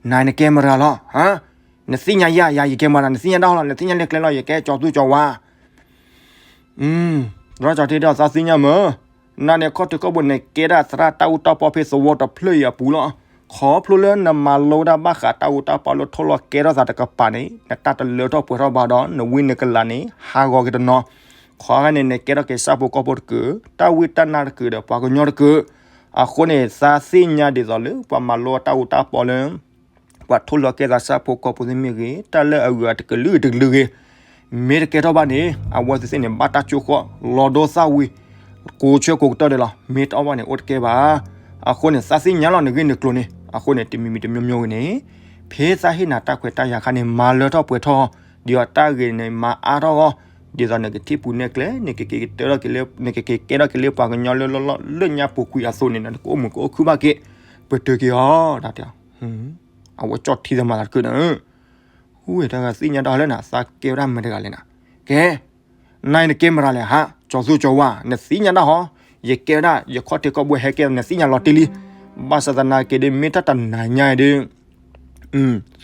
နၤနကဲမတၤလီၤ, နသ့ၣ်ညါယၤ ယၤယကဲမတၤ, နသ့ၣ်ညါဒၣ်လီၤ, နသ့ၣ်ညါလၢကျဲလီၤ, ယကဲကၠီၤသူကၠီၤဝါ, သရၣ်ကၠီၤထံတဲအီၤ သးသ့ၣ်ညါမ့ၢ်, နၤန့ၣ်ခီၣ်ထံးခီၣ်ဘိန့ၣ် ကဲဒၣ်သရၣ်တၢ်အူတၢ်ပီဖဲသဝီတဖျၢၣ်အံၤအပူၤလီၤ, ခီဖျိလၢနမၤလိဝဲဒၣ်ဘၣ်ဃးတၢ်အူတၢ်ပီလၢထိၣ်လီၤကဲထီၣ်သးတကပၤန့ၣ် နတၢ်တလၢထီၣ်ပှဲၤထီၣ်ဘၣ်ဒီး နဝံနကလၤန့ၣ် ဟးဂီၤက့ၤတနီၤ, ခီဂၤန့ၣ် နကဲထီၣ်က့ၤဆၣ်ဖိကီၢ်ဖိတကုာ်, တၢ်ဝံတၢ်နါတကုာ်ဒီးပှၤကညီတကုာ်, အဃိန့ၣ် သးသ့ၣ်ညါဒ်သိးလၢပှၤမၤလိတၢ်အူတၢ်ပီလၢ ပှၤထိၣ်လီၤကဲသးဆၣ်ဖိကီၢ်ဖိသ့ၣ်မ့ၢ်ဂ့ၤ, တၢ်လၢအဂုၤအတကလုာ်တကလုာ်ဂ့ၤ, မ့ၢ်တကဲထီၣ်ဘၣ်န့ၣ် အဝဲသ့ၣ်သ့ၣ်န့ၣ် ဘၣ်တၢ်ဆိၣ်ဃီၣ် လီၤဒိသၣ်ဝံၤ ကိးဆၢကိးကတီၢ်ဒဲးလီၤ, မ့ၢ်တအီၣ်ဘၣ်န့ၣ် အိၣ်တကဲဘၣ်. အဃိန့ၣ် သးသ့ၣ်ညါလီၤ နဂ့ၢ်နကျိၤန့ၣ်, အဃိန့ၣ် တမံၤမံၤတမံၤမံၤဂ့ၤန့ၣ်, ဖဲသးဟ့ၣ်နၤတၢ်ခွဲးတၢ်ယာ်ခါန့ၣ် မၤလၢထီၣ်ပှဲၤထီၣ်, ဒ်သိးတၢ်ဂ့ၤန့ၣ် မၤအါထီၣ်အီၤ, ဒ်သိးနကထံၣ်ပူၤနဲၣ်ကျဲ, နကက့ၤကတၢၢ်ထီၣ်က့ၤလၢ, နကက့ၤကဲထီၣ်က့ၤလၢပှၤကညီလၢလီၢ်လီၢ်လၢညါပူၤကွံာ်အသိးန့ၣ် နကအိၣ်မုာ်ကအိၣ်ခုၣ်ဘၣ်က့ၤ, ပတုာ်က့ၤအီၤ တၢ်တဲ အဝဲကၠီၣ်ထံသးမၤသးတကုာ်န့ၣ်, ဝံၤတဂၤသ့ၣ်ညါတၢ်လၢနၤ, သးကဲဝဲဒၣ်မတၤတဂၤလဲၣ်နၤ, ကဲ, နၤအံၤနကဲမတၤလဲၣ်ဟါ, ကၠီၤသူကၠီၤဝါ, နသ့ၣ်ညါဒၣ်ဟီ, ယကဲဝဲဒၣ် ယခီၣ်ထံးခီၣ်ဘိဟဲကဲ နသ့ၣ်ညါလီၤတံၢ်လံ, ဘၣ်ဆၣ်သနာ်က့ဒီး မ့ၢ်တၢ်တနၤညါအံၤဒီး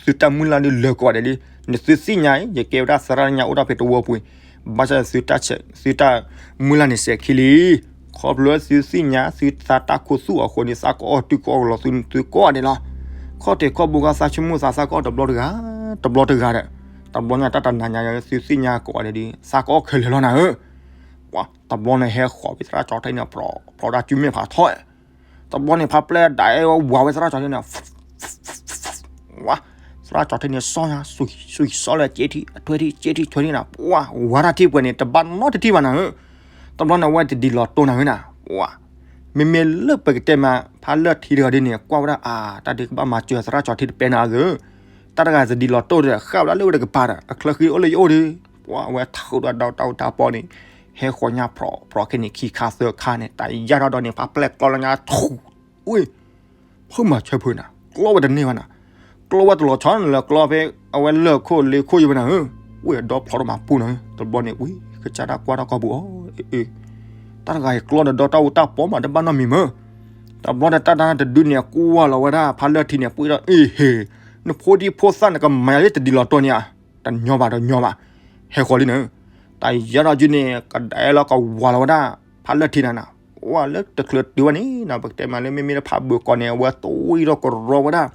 သုတၢ်မုၢ်လၢ်ဒုးလၢာ်ကိးဂၤဒဲးလံ, နသုသ့ၣ်ညါအံၤ ယကဲဝဲဒၣ်သရၣ်ညါအိၣ်ဒၣ်ဖဲတဝီပူၤအံၤ, ဘၣ်ဆၣ်သုတၢ်မုၢ်လၢ်န့ၣ်စဲၤခံလံ, ခီဖျိသုသ့ၣ်ညါ သုသးတၢ်ခူသူၣ်အဃိန့ၣ် သးကအီၣ်တုၤကအီၣ်ကလီၤသုကိးဂၤဒဲးလီၤ, ခီၣ်ထံးခီၣ်ဘိခါသးဆိကမိၣ်သး သးကအီၣ်တဘျီတဂၤ, တဘျီတဂၤဒီး, တဘျီညါတၢ်တနၤညါ သုသ့ၣ်ညါကိးဂၤဒဲးဒီး သးကအီၣ်ခဲလၢာ်လီၤနၤဧၢ, ပှၤတဘျီန့ၣ်ဟဲဃီၤဝဲသရၣ်ကၠီၤထံန့ၣ် ပြီၤပြီၤတၢ်စုမဲာ်ဖးထီၣ် တဘျီန့ၣ် ဖးပျဲၢ်ဒၣ်အဲၣ်ဝဲဝၤဝဲသရၣ်ကၠီၤထံန့ၣ်, ဝါ, သရၣ်ကၠီၤထံန့ၣ် စီညါ, စီလၢကၠ့ထံ, အထွဲထံ, ကၠ့ထံ, ထွဲထံနၤ, ပှၤ, ဝၤတၢ်ထံပှဲၤန့ၣ် တဘၣ်နီတထံဘၣ်နၤဧၢ, တဘျီန့ၣ် အဝဲတဒ်လီၤတိၢ်နၤဝဲနၤ, ပှၤ, မ့မ့ၢ်လၢပကတဲမး ဖးလၢထံတဂၤဒ်န့ၣ် ကွၢ်ဝဲဒၣ်အါ တၢ်ဒုးကဘၣ်မၤစၢၤသရၣ်ကၠီၤထံတပဲနၤဧၢ, တၢ်တဂၤတဒ်လီၤတိၢ်ဒီး ဃၣ်ဝဲဒၣ်လၢဝဲတကပၤဒီး အချၢဃံအိၣ်လၢယအိၣ်ဒီး, ပှၤ အဝဲထီၣ်ဒီးဒီတၢ်အူတၢ်ပီန့ၣ် ဟဲဃီၤညါပြီၤပြီၤခဲန့ၣ် ခံခါသၢခါန့ၣ် တၢ်ယၢ်ထီၣ်ဒီးန့ၣ် ဖးပျဲၢ်ကျီလၢညါထူၣ်, ဝ့ၢ်, ဖုမၤဆၢဖုနၤ, ကျီဝဲတန့ၢ်ဘၣ်နၤ, ကျီဝဲတလီၤဆီနလၢကျီဖဲ အဝဲလၢၢ်ခိၣ်လ့ခိၣ်ယဝဲနၤဧၢ, ဝ့ၢ်အဒီဖျီထီၣ်မးပူၤနၤဧၢ, တဘျီန့ၣ် ဝ့ၢ် ကစၢ်တၢ်ကွၢ်တၢ်ကီပူၤအီၤ, အ့ တၢ်တဂၤအံၤကျီဒီးဒီတၢ်အူတၢ်ပီမးတဘၣ်နီတမံၤမၢ်, တဘျီဒီးတၢ်တၢ်တဒုန့ၣ် ကွၢ်လီၤဝဲဒၣ်ဖးလၢထံန့ၣ် ပှ့ၤဒီး အ့ဟ့ၣ်, နဖိဒံဖိသၣ်နကမၤယၤလၢတဒ်လီၤတိၢ်န့ၣ်ဧါ, တညီဘၣ်တညီဘၣ်, ဟဲဃီၤလံနၤ, တၢ်ယၢ်ထီၣ်က့ၤန့ၣ် ကဒဲလီၤကဝၤလီၤဝဲဒၣ် ဖးလၢထံနၤနၤ, ဝဲလၢတချုးတုၤဝဲန့ၣ် ပကတဲမးလၢမ့မ့ၢ်လၢဖးဘုးကီးန့ၣ် အဝဲတဝံၤဒီးကရီဝဲဒၣ်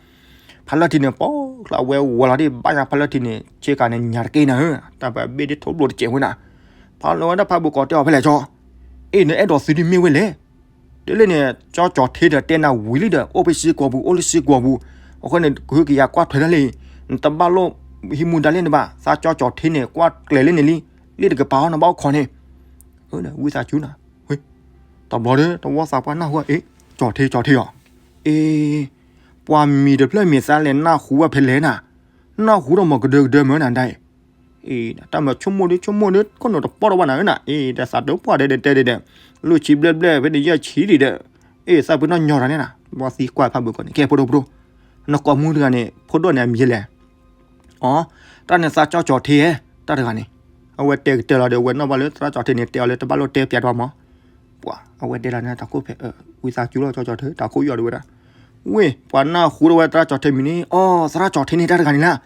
ဖးလၢထံန့ၣ် ပီၣ်ချၢအဝဲဝၤလီၤဒ်ဘၣ်ညါဖးလၢထံန့ၣ် ဆ့ကၤန့ၣ်ညါတက့ၢ်နၤဧၢ, တၢ်ပဘ့ၣ်ဒ်ထိၣ်ဘျိတစဲးဝဲနၤ, ဖးလီၤဝဲဒၣ်ဖးဘုးကီးတဲအီၤဖဲလဲၣ်ကၠီ, အ့ နအဲၣ်ဒိးသုဒ်မ့ၢ်ဝဲလဲၣ်, တုၤလၢန့ၣ် ကၠီကၠီၤထ့ဒီးတဲနၤဝံၤလံဒီး အိၣ်ဖဲစ့ၢ်ကီးပူၤ အိၣ်လၢစ့ၢ်ကီးပူၤ, အဃိန့ၣ် ကဟုကယာ်ကွၢ်ထွဲဒၣ်လံ, နတဘၣ်လိၣ်ဟံးမူဒါလၢန့ၣ်ဘၣ်, သးကၠီကၠီၤထ့န့ၣ်ကွၢ်ကျဲၤလၢန့ၣ်လံ, လ့ၣ်တကပၤအီၤနဘၣ်အိၣ်ခိးန့ၣ်, ဝံသးစူၤနၤ, တဘျီဒီး တဝီသးပှၢ်နၢ်ဟူအံၤ, ကၠီၤထ့ ကၠီၤထ့အီၤ, အ့ ပှၤမံၤတဖျၢၣ်မံၤသးလဲၤနၢ်ဟူဝဲဖဲလဲၣ်နၤ, နၢ်ဟူဒီးမ့ၢ်ကဒၢကဒၢမ့ၢ်နၤဒၣ်အံၤ, အံၤ တၢ်မၤဆိကမိၣ်ဒ်ဆိကမိၣ်ဒ် ခိၣ်နူာ်တပီၢ်ဒီးဘၣ်နၤဧၢနၤ, အံၤ တၢ်သးတပှၢ်ဒဲးဒဲးဒဲးဒဲး, လၢဆံဘျဲၣ်ဘျဲၣ်ဖဲန့ၣ်ယဲၢ်ဆံဒံးဒီး, အံၤ သးပ့ၤနီၣ်ညီတၢ်န့ၣ်နၤ, ဘီသံကွၢ်ဖးဘုးကီးန့ၣ် ကဲဖိဒိၣ်ဖိဒိၣ်, နကိးမူတဂၤန့ၣ် ဖိဒိၣ်န့ၣ်အမံၤလဲၣ် အီ, တၢ်န့ၣ်သးကၠီကၠီၤထ့ဧါ, တၢ်တဂၤန့ၣ်, အဝဲတဲကတၢၢ်လီၤဒီး အဝဲနီၣ်ဘၣ်လၢသရၣ်ကၠီၤထ့န့ၣ် တဲအီၤလၢတဘၣ်လိၣ်တဲပၠးတဘၣ်မး, ပှၤ အဝဲတဲလီၤန့ၣ် တၢ်ခိၣ်ဖဲ ဝံသးစူၤလီၤ ကၠီကၠီၤထ့ တၢ်ခိၣ်ယီၤဒံးဝဲဒၣ်, ဝ့ၢ် ပှၤနၢ်ဟူဒီးဝဲသရၣ်ကၠီၤထ့မံၤန့ၣ်, အီ သရၣ်ကၠီၤထ့န့ၣ်တၢ်တဂၤန့ၣ်လၢ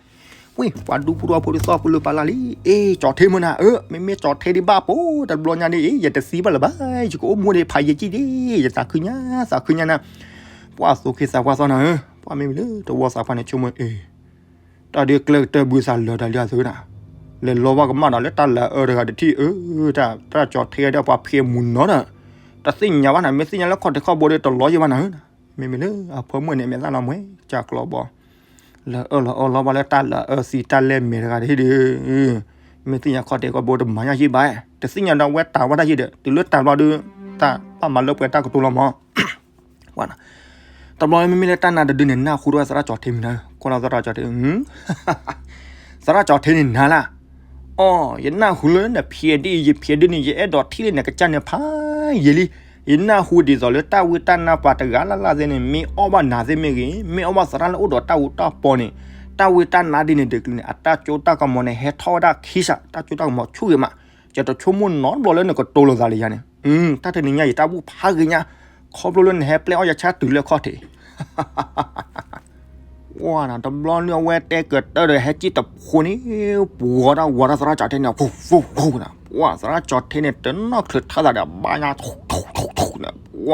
ဝ့ၢ် ပှၤဒူဖိတဝီဖိဒ်သိးပလၢပလၢ်လံ, အ့ ကၠီၤထ့မ့ၢ်နၤဧၢ, မ့မ့ၢ်ကၠီၤထ့ဒံးဘၣ်ပိာ် တဘျီညါဒ်အံၤ ယတသံဘၣ်လၢၤဘၣ်, ယကအိၣ်မူဒံးဖးယံာ်ကံၢ်ဒံး ယသးခုညါ သးခုညါနၤ, ပှၤသူၣ်က့သးပှၢ်သီနၤဧၢ, ပှၤမ့မ့ၢ်လၢတဝီသးပှၢ်န့ၣ် ဆိကမိၣ်အ့ တၢ်ဒုးကျဲကတၢၢ်ဘုသးလၢာ်တၢ်လံအသုဒၣ်, လဲၤလီဘၣ်ကမၣ်ဒီးလၢတၢ်လၢအအၢတဂၤတထံၣ်အၢ, တၢ် တၢ်ကၠီၤထ့ဒီးပှၤဖံးမုၢ်နီၤဒီး, တသ့ၣ်ညါဘၣ်နၤ, မ့ၢ်သ့ၣ်ညါလၢခီၣ်ထံးခီၣ်ဘိဒီးတလီၤယံာ်ဘၣ်နၤဧၢ, မ့မ့ၢ်လၢအဖိမုၣ်န့ၣ် မဲာ်သၣ်လီၤမှဲကၢ်ကျီဘီ, လၢအၢလီၤအၢလီၤဘၣ်လၢတၢ်လၢအအၢသံတၢ်လဲၢ်မဲာ်တဂၤတထံၣ်ဒီး, မ့ၢ်သ့ၣ်ညါခီၣ်ထံးခီၣ်ဘိတမၤညါယံာ်ဘၣ်, တသ့ၣ်ညါဒီးဝဲတၢ်ဝဲဒၣ်ယံာ်ဒီး တုၤလၢတၢ်ဘျီဒီး, တၢ်ဘၣ်မၤလၢပှဲၤတၢ်ကတိၤလီၤမး တဘျီမ့မ့ၢ်လၢတၢ်နါတဒုန့ၣ် နၢ်ဟူဒီးဝဲသရၣ်ကၠီၤထ့မံၤနၤ, ကွၢ်လီၤသရၣ်ကၠီၤထ့, သရၣ်ကၠီၤထ့န့ၣ်နၤလၢ, အီ ယနၢ်ဟူလၢနဖံးဒ်အံၤ ယဖံးဒ်န့ၣ် ယအဲၣ်ဒိးထံၣ်လၢနကစၢ်န့ၣ်ဖးယံာ်လံ, ယနၢ်ဟူဒ်သိးလၢတၢ်ဝံတၢ်နါပှၤတဂၤလၢ်လၢ်သ့ၣ်န့ၣ် မ့ၢ်အီၣ်ဘၣ်နၤသ့ၣ်မ့ၢ်ဂ့ၤ မ့ၢ်အီၣ်ဘၣ်သရၣ်လၢအိၣ်ဒီးတၢ်အူတၢ်ပီန့ၣ်, တၢ်ဝံတၢ်နါဒ်န့ၣ်တကလုာ်န့ၣ် အတၢ်စိတၢ်ကမီၤန့ၣ် ဟဲထီၣ်ဝဲဒၣ်ခံစး တၢ်စိတၢ်ကမီၤဆူၣ်ဂ့ၤမး, ယတဆိကမိၣ်နီတဘျီလၢနကတိၤလိာ်သးလၢယၤန့ၣ်, တၢ်တနံၤညါအံၤတၢ်ဘူၣ်ဖးဂ့ၤညါ, ခီဖျိလၢနဟဲပျဲအီၣ်ယဆၣ်တုၤလၢခီၣ်ထံး ဝါနၤ တဘျီန့ၣ်အဝဲတဲကတၢၢ်ဒီးဟဲကံၣ်တဖိန့ၣ်, ပှၤတၢ်ဝၤတၢ်သရၣ်ကၠီၤထ့န့ၣ် ဖိဖိဖိနၤ, ပှၤသရၣ်ကၠီၤထ့န့ၣ် တနီၣ်ချုးထါသးဒီးဘါညါ, ပှ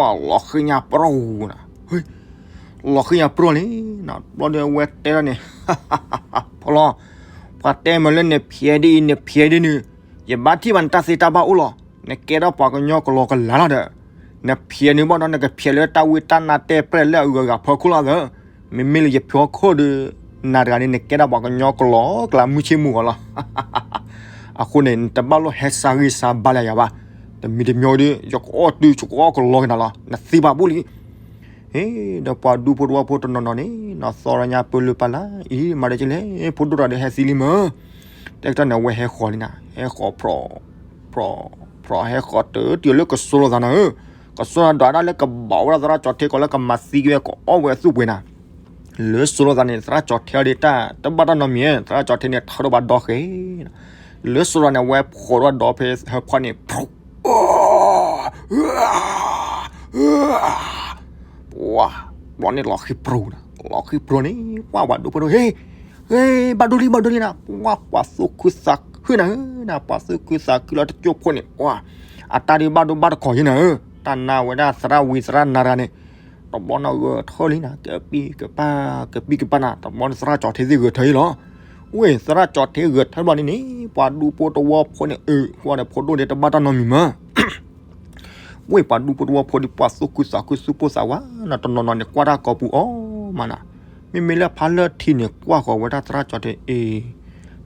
ၤလီၤဃံညါပြီနၤ, လီၤဃံညါပြီလံ, တဘျီန့ၣ်အဝဲတဲဒၣ်န့ၣ်, ဖီလီၤ, ပှၤတဲမ့ၢ်လၢနဖံးဒ်အံၤ နဖံးဒ်န့ၣ်, ယဘၣ်ထံၣ်ဘၣ်နတၢ်သ့တၢ်ဘၣ်အိၣ်လီၤ, နကဲထီၣ်ပှၤကညီကလီကလၤလီၤဒီး, နဖံးန့ၣ်ဘၣ်ဒီး နကဖံးလၢတၢ်ဝံတၢ်နါတဲပျဲၢ်လၢအဂၤဂၤဖီခိၣ်လီၤသၢ, မ့မ့ၢ်လၢယဖီခိၣ်ဒီး, နၤတဂၤန့ၣ် နကဲဒၣ်ပှၤကညီကလီကလၤမုၢ်ဆ့ၣ်မုၢ်ဂီၤလီၤ, အဃိန့ၣ် နတဘၣ်လိၣ်ဟဲစါဂံၢ်စါဘါလၢယၤဘၣ်, တမံၤတမံၤဒီး ယကအီၣ်တုၤ ယကအီၣ်ကလီကနၤလီၤ နသံဘၣ်ဘူၣ်လံ ဟ့ၣ် ဒီးပှၤဒူဖိတဝီဖိတနီၤနီၤန့ၣ် နီၢ်သီရညါပၢလၢပၢလၢ် အံၤ မၤဒီးကလဲၣ် ဖိဒိၣ်တဂၤဒီးဟဲသံလံမၢ်, တဲကတီၢ်န့ၣ် အဝဲဟဲဃီၤလံနၤ ဟဲဃီၤဖြီၣ်, ဖြီၣ်, ဖြီၣ် ဟဲဃီၤတုၤတုၤလၢကစိၤလိာ်သးနၤဧၢ, ကစိၤနၤဒွးဒၣ်လၢကဘၣ်ဝဲဒၣ်သရၣ်ကၠီၤထ့ကီးလၢကမၤသံက့ၤဝဲကအီၣ်ဝဲအသူၣ်ပှ့ၤနၤ လၢစိၤလိာ်သးန့ၣ် သရၣ်ကၠီၤထ့အီၤဒီးတၢ်တဘၣ်တၢ်နီတမံၤ, သရၣ်ကၠီၤထ့န့ၣ်ထၢထီၣ်ဘၣ်ဒီဃဲၤ, လၢစိၤလိာ်န့ၣ် အဝဲဖှီၣ်ထီၣ်ဒီးဖဲဟၢဖီန့ၣ် ပှၤ, ဘျီန့ၣ် လီၤဃံပြူၤနၤ, လီၤဃံပြူၤန့ၣ် ပှၤ ပှၤဒူဖိဒိၣ် ဟ့ၣ်, ဟ့ၣ် ဘၣ်ဒိလံ ဘၣ်ဒိလံနၤ, ပှၤ ပှၤသူၣ်ခုသးခုနၤဧၢ, ပှၤသူၣ်ခုသးခုလီၤတကၠိဖိန့ၣ် ပှၤ, အတၢ်ဒုးဘၣ်ဒိဘၣ်တခီၣ်ယဲနၤဧၢ, တၢ်နါဝဲဒၣ်သရၣ်ဝံၤသရၣ်နါတဂၤန့ၣ်, တဘျီန့ၣ်ဂဲၤထၢၣ်လံနၤ, ကပံၢ်ကပၢ် ကပံၢ်ကပၢ်နၤ, တဘျီန့ၣ်သရၣ်ကၠီၤထ့သ့ၣ်ဂဲၤထၢၣ်လံလီၤ, ဝ့ၢ် သရၣ်ကၠီၤထ့ဂဲၤထၢၣ်ဘျီန့ၣ်န့ၣ် ပှၤဒူဖိတဝီဖိန့ၣ် အၢ ကွၢ်ဒီးဖိဒိၣ်န့ၣ် တဘၣ်တၢ်နီတမံၤမး ဝ့ၢ် ပှၤဒူဖိတဝီဖိဒီး ပှၤသူၣ်ခုသးခုသူၣ်ပိၢ်သးဝးနၤ, တနီၤနီၤန့ၣ် ကွၢ်တၢ်ကိးပူၤအီၤမးနၤ, မ့မ့ၢ်လၢဖးလၢထံန့ၣ် ကွၢ်ဃီၤဝဲဒၣ်သရၣ်ကၠီၤထ့ အ့ၣ်,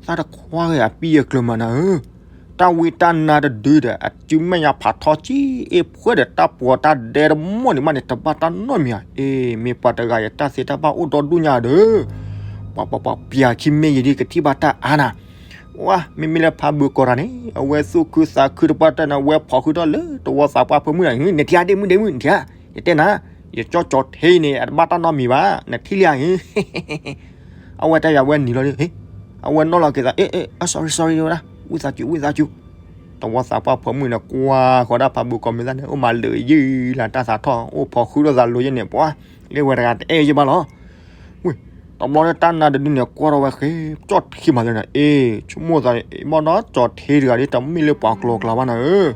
သးတခွါဂ့ၤအပံၢ်အကျၢၤမးနၤဧၢ, တၢ်ဝံတၢ်နါတဒုဒီး အစုမဲာ်ညါဖးထီကံ အ့ၣ် ဖှဲဒီးတၢ်ပှီၤတၢ်ဒဲတမီၢ်န့ၣ်မးန့ၣ် တဘၣ်တၢ်နီတမံၤဧါ, အ့ၣ် မ့ၢ်ပှၤတဂၤအံၤ တၢ်သ့တၢ်ဘၣ်အိၣ်ဒီဒူၣ်ညါဒီး ပှၤ ပှၤ ပှၤ ပျၢၤခံမ့ၢ်ယံၤဒ်ကထံၣ်ဘၣ်တၢ်အါနၤ ဝါ မ့မ့ၢ်လၢဖးဘုးကိးတၢ်န့ၣ် အဝဲသူၣ်ခုသးခုတပှၢ်တၢၢ်န့ၣ် အဝဲဖီၣ်ဃုာ်ထီၣ်လၢတဝီသးပှၢ်ဖၢမုၢ်နၤ, နထံၣ်ဧါ ဒ့မုၣ် ဒ့မုၣ် နထံၣ်ဧါ, ယတဲနၤ, ယကၠီကၠီၤထ့အံၤန့ၣ် အတဘၣ်တၢ်နီတမံၤဘၣ်, နထံၣ်လံဧါ, အဝဲတဲယၤ အဝဲနံၤလီၤဒီး အဝဲနီၣ်လီၤက့ၤသး အ့ၣ် အ့ၣ် sorry sorry ဝဲဒၣ် ဝံသးစူၤ ဝံသးစူၤ, တဝီသးပှၢ်ဖၢမုၢ်န့ၣ် ကွၢ်ဃီၤဒၣ်ဖးဘုးကိးမံၤသၣ်န့ၣ် အိၣ်မၤလၢာ်ယုၢ်လၢတၢ်သးထီၣ် အိၣ်ဖီၣ်ဃုာ်ထီၣ်သးလိၤယဲန့ၣ် ပှၤ လၢဝဲတဂၤတအဲၣ်ယဘၣ်လီၤ ဝ့ၢ် တဘျီလၢတၢ်နါတဒုန့ၣ် ကွၢ်ထီၣ်ဝဲဃဲ ကၠီၣ်ထံမးလၢနၤ အ့ၣ် ဆိကမိၣ်သး မ့ၢ်ဒီးကၠီၤထ့တဂၤဒီး တမ့ၢ်လၢပှၤကျိၤကျါဘၣ်နၤဧၢ,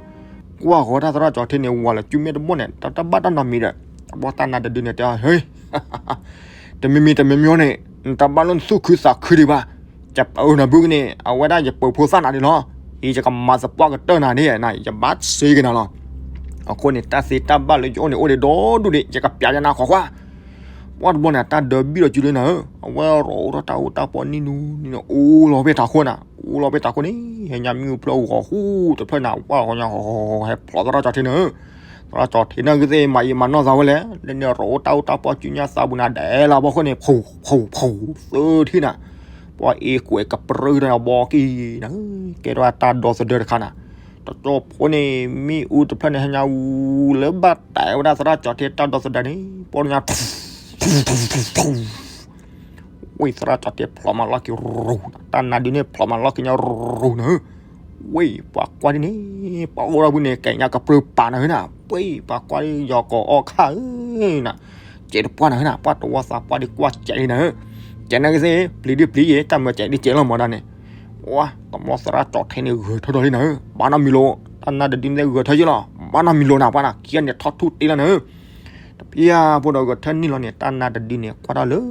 ကွၢ်ဃီၤတၢ်သရၣ်ကၠီၤထ့န့ၣ် ဝၤလၢစုမဲာ်တဘိၣ်န့ၣ် တၢ်တဘၣ်တၢ်နီတမံၤဒီး တဘျီတၢ်နါတဒုန့ၣ် တဲအီၤ ဟ့ၣ် တမံၤမံၤတမံၤမံၤန့ၣ် နတဘၣ်လၢနသူၣ်ခုသးခုဒံးဘၣ်, ယပၢနၤဘုကန့ၣ် အဝဲဒၣ်ယပၢဖိသၣ်နၤန့ၣ်လီၤ, အံၤယကမၤသပှၢ်ကတၢၢ်နၤန့ၣ် ယဘၣ်စ့က့ၤနၤလီၤ, အဃိန့ၣ် တၢ်သ့တၢ်ဘၣ်လၢယအိၣ်န့ၣ် အိၣ်ဒံးဒီဒူၣ်ဒံး ယကပျးယနၤဃီၤကွၢ် ပှၢ်တဘျီန့ၣ် အတၢ်ဒၢဘံၣ်ဒီးစုလၢနၤဧၢ, အဝဲရိၤအိၣ်ထီၣ်တၢ်အိၣ်တၢ်ပီနံၣ်နူနံၣ်နူ အိၣ်လီၤဖဲတၢ်ခိၣ်နၤ, အိၣ်လီၤဖဲတၢ်ခိၣ်န့ၣ် ဟဲညါမ့ၣ်အူဖျၢၣ်ဂီၤဃူတဖျၢၣ်နၤ ဝါဃီညါ ဟဲဖျိးသရၣ်ကၠီၤထ့နၤဧၢ, သရၣ်ကၠီၣ်ထံန့ၣ်ဂ့ၤသ့ၣ် မၤယံာ်မၤနီၢ်သးဝဲလဲၣ်, လၢန့ၣ်ရိးတၢ်အူတၢ်ပီၢ် စုညါသးပူၤနၤဒဲးလီၤ ဘီခိၣ်န့ၣ် ဖူးဖူးဖူး သၢထံၣ်နၤ, ပှၤအ့ၣ်ကွဲးကပြုၢ်တၢ်ဘီကံၢ်နၤ, ကဲထီၣ်တၢ်ဒီသဒၢတခါနၤ, တကၠိဖိန့ၣ် မ့ၣ်အူတဖျၢၣ်န့ၣ် ဟဲညါဝူလၢဘၣ်တဲဝဲဒၣ်သရၣ်ကၠီၣ်ထံတၢ်ဒီသဒၢန့ၣ် ပီၢ်ညါ ဝ့ၢ်သရၣ်ကၠီၣ်ထံဖျိးမၤလီၢ်က့ၤရူၤ, တၢ်နါဒုန့ၣ်ဖျိးမၤလီၢ်က့ၤညါရူၤနၤဧၢ, ဝ့ၢ်ပှၤကွၢ်ဒ်န့ၣ် ပှၤအိၣ်ဒီးဝံၤန့ၣ် ကဲညါကပြုၢ်ပာ်နၤဧၢနၤ, ဝ့ၢ်ပှၤကွၢ်ဒ်ယီၤကိးအီၣ်ခါဧၢနၤ, ကဲးတပှၢ်နၤဧၢနၤ, ပှၤတဝီသးပှၢ်ဒ်ကွၢ်ကဲးလံနၤဧၢ, ကဲးနၤဂ့ၤသ့ၣ် ပျံၤဒ်ပျံၤယဲ တၢ်မၤကဲးဒ်ကဲးလီၤမၤဒၣ်န့ၣ်, ဝါ တဘျီသရၣ်ကၠီၣ်ထံန့ၣ်ဂဲၤထၢထီၣ်လံနၤဧၢ, ဘၣ်နီတမံၤလိၤ, တၢ်နါတဒုန့ၣ်ဂဲၤထၢယ့ၣ်လီၤ, ဘၣ်နီတမံၤလိၤနၤ ပှၤနၤ ခံဂၤန့ၣ်ထီၣ်ထူၣ်တ့လီၤနၤဧၢ တပျၢ်ဖိဒီးဂဲၤထၢနံၣ်လီၤန့ၣ် တၢ်နါတဒုန့ၣ် ကွၢ်ထီၣ်လၢ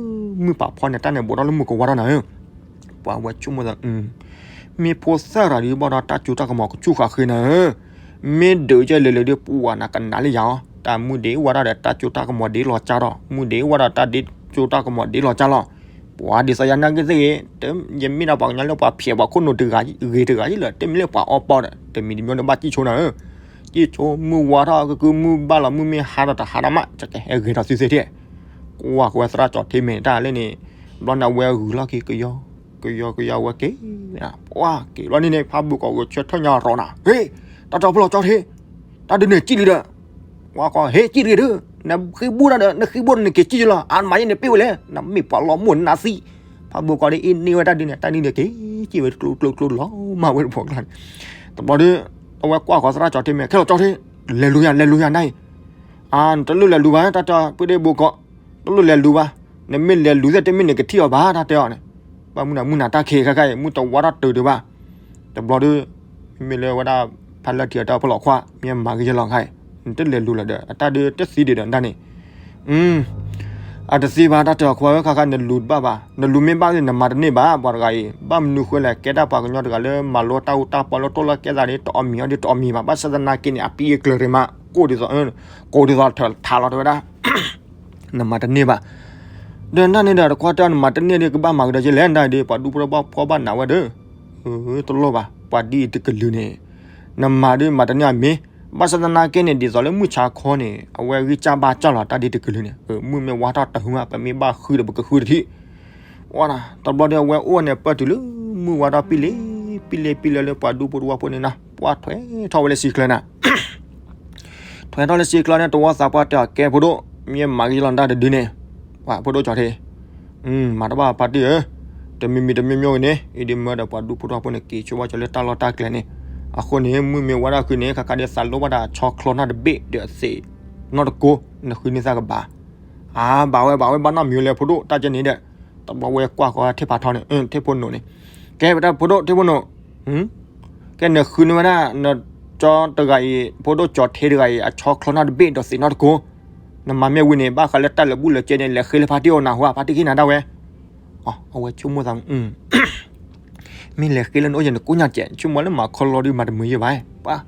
မုၢ်ပာ်ဖီန့ၣ် တၢ်န့ၣ်ဘူးထီၣ်လၢမုၢ်ကဝါထီၣ်နၤဧၢ, ပှၤဝဲဆိကမိၣ်သး, မ့ၢ်ဖိသၣ်ရၤဒုးဘၣ်ဒီးတၢ်စိတၢ်ကမီၤကဆူၣ်ဃာ်ဃ့နၤဧၢ, မ့ၢ်ဒုးကဲလဲၤလဲၤဒုးပှၤနၤကနၣ်လၢယၤအီၤ, တၢ်မုၢ်ဒ့ဝါထီၣ်ဒီးတၢ်စိတၢ်ကမီၤဒ့လီၤကၢ်ထီၣ်, မုၢ်ဒ့ဝါဒီးတၢ်စိတၢ်ကမီၤဒ့လီၤကၢ်လီၤ, ပှၤဒ်သိးယၤနာ်ဂ့ၤသ့ၣ်ဂ့ၤ, ယမ့ၢ်ဒၣ်ပှၤကညီလၢပှၤဖျဲးပှၤခိၣ်နူာ်တဂၤဂ့ၤတဂၤယ့ၣ်လၢ တမ့ၢ်လၢပှၤအီပီဒီး တမံၤတမံၤဒီးဘၣ်စံၣ်ဆိနၤဧၢ, စံၣ်ဆိမုၢ်ဝါထီၣ်ကကုမုၢ်ဘၣ်လီၤ မုၢ်မ့ၢ်ဟါထီၣ်တဟါဒၣ်မး ကကဟဲဂဲၤထီၣ်သုသ့ၣ်ထံၣ်, ကွၢ်ဃီဝဲသရၣ်ကၠီၣ်ထံမ့ၢ်တၢ်လၢန့ၣ်, ဘျီန့ၣ်အဝဲဂုာ်လီၢ်ခံကယီ, ကယီကယီဝဲက့ၤ, ပှၤက့ၤဘျီန့ၣ်န့ၣ် ဖးဘုးကီးဂဲၤဆၢထၢၣ်ညါရီၤနၤ, ဟ့ၣ်, တၢ်တီပလီၢ်ကၠီၣ်ထံ, တၢ်ဒုးန့ၣ်စံၣ်လံဒီး ဝါကီး ဟ့ၣ် စံၣ်တဂ့ၤဒုး, နဃ့ဘိၣ်တၢ်ဒီး နဃ့ဘိၣ်ဒီးနက့ၤစံၣ်လီၤ, အါမးယဲန့ၣ်ပ့ၢ်ဝဲလဲၣ်, နမ့ၢ်ပှၤလီၤမိၢ်နါသံ, ဖးဘိးကီးဒ်အ့ၣ်န့ၢ်ဝဲတၢ်ဒုးန့ၣ် တၢ်ဒုးန့ၣ်က့ၤစံၣ်ဝဲကျိကျိကျိလီၤမးဝဲတဖီကျါန့ၣ်, တဘျီဒီး အဝဲကွၢ်ဃီသရၣ်ကၠီၣ်ထံမ့ၢ် ခဲလီၤကၠီၣ်ထံ, လဲၤလူၤယၤ လဲၤလူၤယၤနၤအံၤ, အါ နတလိၣ်လဲၤလူၤဘၣ် တၢ်တဲအီၤ ပှ့ၤဒ့ဘိးကီး, တလိၣ်လဲၤလူၤဘၣ်, နမ့ၢ်လဲၤလူၤသ့ၣ်တမ့ၢ်န့ၣ်ကထံၣ်အီၤဘၣ် တၢ်တဲအီၤန့ၣ်, ဘၣ်မုၢ်နၤမုၢ်နၤတၢ်ခံးခဲခါအံၤ မုၢ်တဝါထီၣ်တုၤဒံးဘၣ်, တဘျီဒီး မ့မ့ၢ်လၢဝဲဒၣ် ဖးလၢထံအတၢ်ဖီၣ်လီၤခွါ မ့ၢ်မၤဂ့ၤယလီၤခါအံၤ နတလဲၤလူၤလၢၤဒီး အတၢ်ဒုးတသံဒံးဒီးဒၣ်န့ၣ်, အတသံဘၣ် တၢ်တဲအီၤခွါဧၢ ခါခါနလူၤတဘၣ်ဘၣ် နလူၤမ့ၢ်ဘၣ်န့ၣ် နမၤတန့ၢ်ဘၣ် ပှၤတဂၤအံၤ ဘၣ်မနုၤဃိလဲၣ် ကဲဒၣ်ပှၤကညီတဂၤလၢမၤလိတၢ်အူတၢ်ပီလၢတိၢ်လၢကဲသးန့ၣ် တအီၣ်မံၤအီၤဒ်တအီၣ်မံၤဘၣ် ဘၣ်ဆၣ်သနာ်က့န့ၣ် အပံအကျၢၤရ့ၣ်မး ကိးဒ်သိး ကိးဒ်သိးထၢထးလီၤတဲဝဲဒၣ် နမၤတန့ၢ်ဘၣ်, ဒီးနၢ်န့ၣ်ဒီးတခွါတဲအီၤ နမၤတန့ၢ်ဒီးကဘၣ်မၤကဒီးက့လဲၣ် နဒၣ်အံၤဒီး ပှၤဒူဖိတဝီဖိဘၣ်နးဝဲဒီး, တလိၣ်ဘၣ် ပှၤဒ်အံၤတကလုာ်န့ၣ်, နမၤဒီးမၤတန့ၢ်အမ့ၢ်, ဘၣ်ဆၣ်သနာ်က့န့ၣ် ဒ်သိးလၢမုၢ်ဆါခီန့ၣ် အဝဲဂံၢ်စၢ်ဘါစၢ်လီၤ တၢ်ဒ်တကလုာ်န့ၣ်, မုၢ်မ့ၢ်ဝါထီၣ်တဟူမး ပမ့ၢ်ဘၣ်ဃုဒီးပကဃုတထံၣ်, ဝါနၤ တဘျီဒီးအဝဲအိၣ်န့ၣ် ပၢၢ်တုၤလၢမုၢ်ဝါထီၣ်ပံလ့ၤ, ပံလ့ၤပံလ့ၤလၢပှၤဒူဖိတဝီဖိန့ၣ်နၤ ပှၤထွဲထီၣ်ဝဲလၢစံာ်ကျၢၤနၤ ထွဲထီၣ်လၢစံာ်ကျၢၤန့ၣ် တဝီသးပှၢ်တဲအီၤ ကဲဖိဒိၣ်, မ့ၢ်မၤဂ့ၤလီၤနတၢ်တဒုန့ၣ်, ပှၤဖိဒိၣ်ကၠီၣ်ထံ, မၤတဘၣ်ဖါတံၢ်ဧၢ, တမံၤမံၤတမံၤမံၤဂ့ၤန့ၣ် အံၤဒ်မၢဒီးပှၤဒူဖိတဝီဖိန့ၣ် က့ၤဆိဘၣ်ကၠီၤလၢတၢ်လီၢ်တၢ်ကျဲန့ၣ်, အဃိန့ၣ် မုၢ်မ့ၢ်ဝါဒၣ်ဃုာ်န့ၣ် ခါခါဒ်သးလိဘၣ်တၢ်ဆီချီနီတဘ့ၣ်ဒီးသ့ၣ်နီတကိး နဃုန့ၢ်သးကဘၣ် အါ ဘၣ်ဝဲဘၣ်ဝဲဘၣ်နီတမံၤလၢဖိဒိၣ်တၢ်ကဲန့ၣ်ဒီး, တဘျီဝဲကွၢ်ဃီထံၣ်ဖးထီန့ၣ် ထံၣ်ဖိနိၣ်န့ၣ်, ကဲဝဲဒၣ်ဖိဒိၣ်ထံၣ်ဖိနိၣ်, ကဲနဃုန့ၢ်ဝဲဒၣ် နကၠီတဂၤအံၤ ဖိဒိၣ်ကၠီၣ်ထံတဂၤအံၤ အဆီချီနီတဘ့ၣ်ဒီးသ့ၣ်နီတကိး, နမၤမ့ၢ်ဝံၤန့ၣ် ဘၣ်ဃးလၢတၢ်လၢာ်ဘူၣ်လၢာ်စဲန့ၣ် လဲၤဃ့လၢဖါတံၢ်အိၣ်နၢ်ဟူ ဖါတံၢ်ဃ့နၤဒၣ်ဝဲ, အဝဲဆိကမိၣ်သး မ့ၢ်လဲၤဃ့လၢနအိၣ်ယဲၢ်နကိးညါကဲး ဆိကမိၣ်လၢမၤခီလီၤဒုးမၤတမုာ်ယဲၢ်ဘၣ်, ပှၤ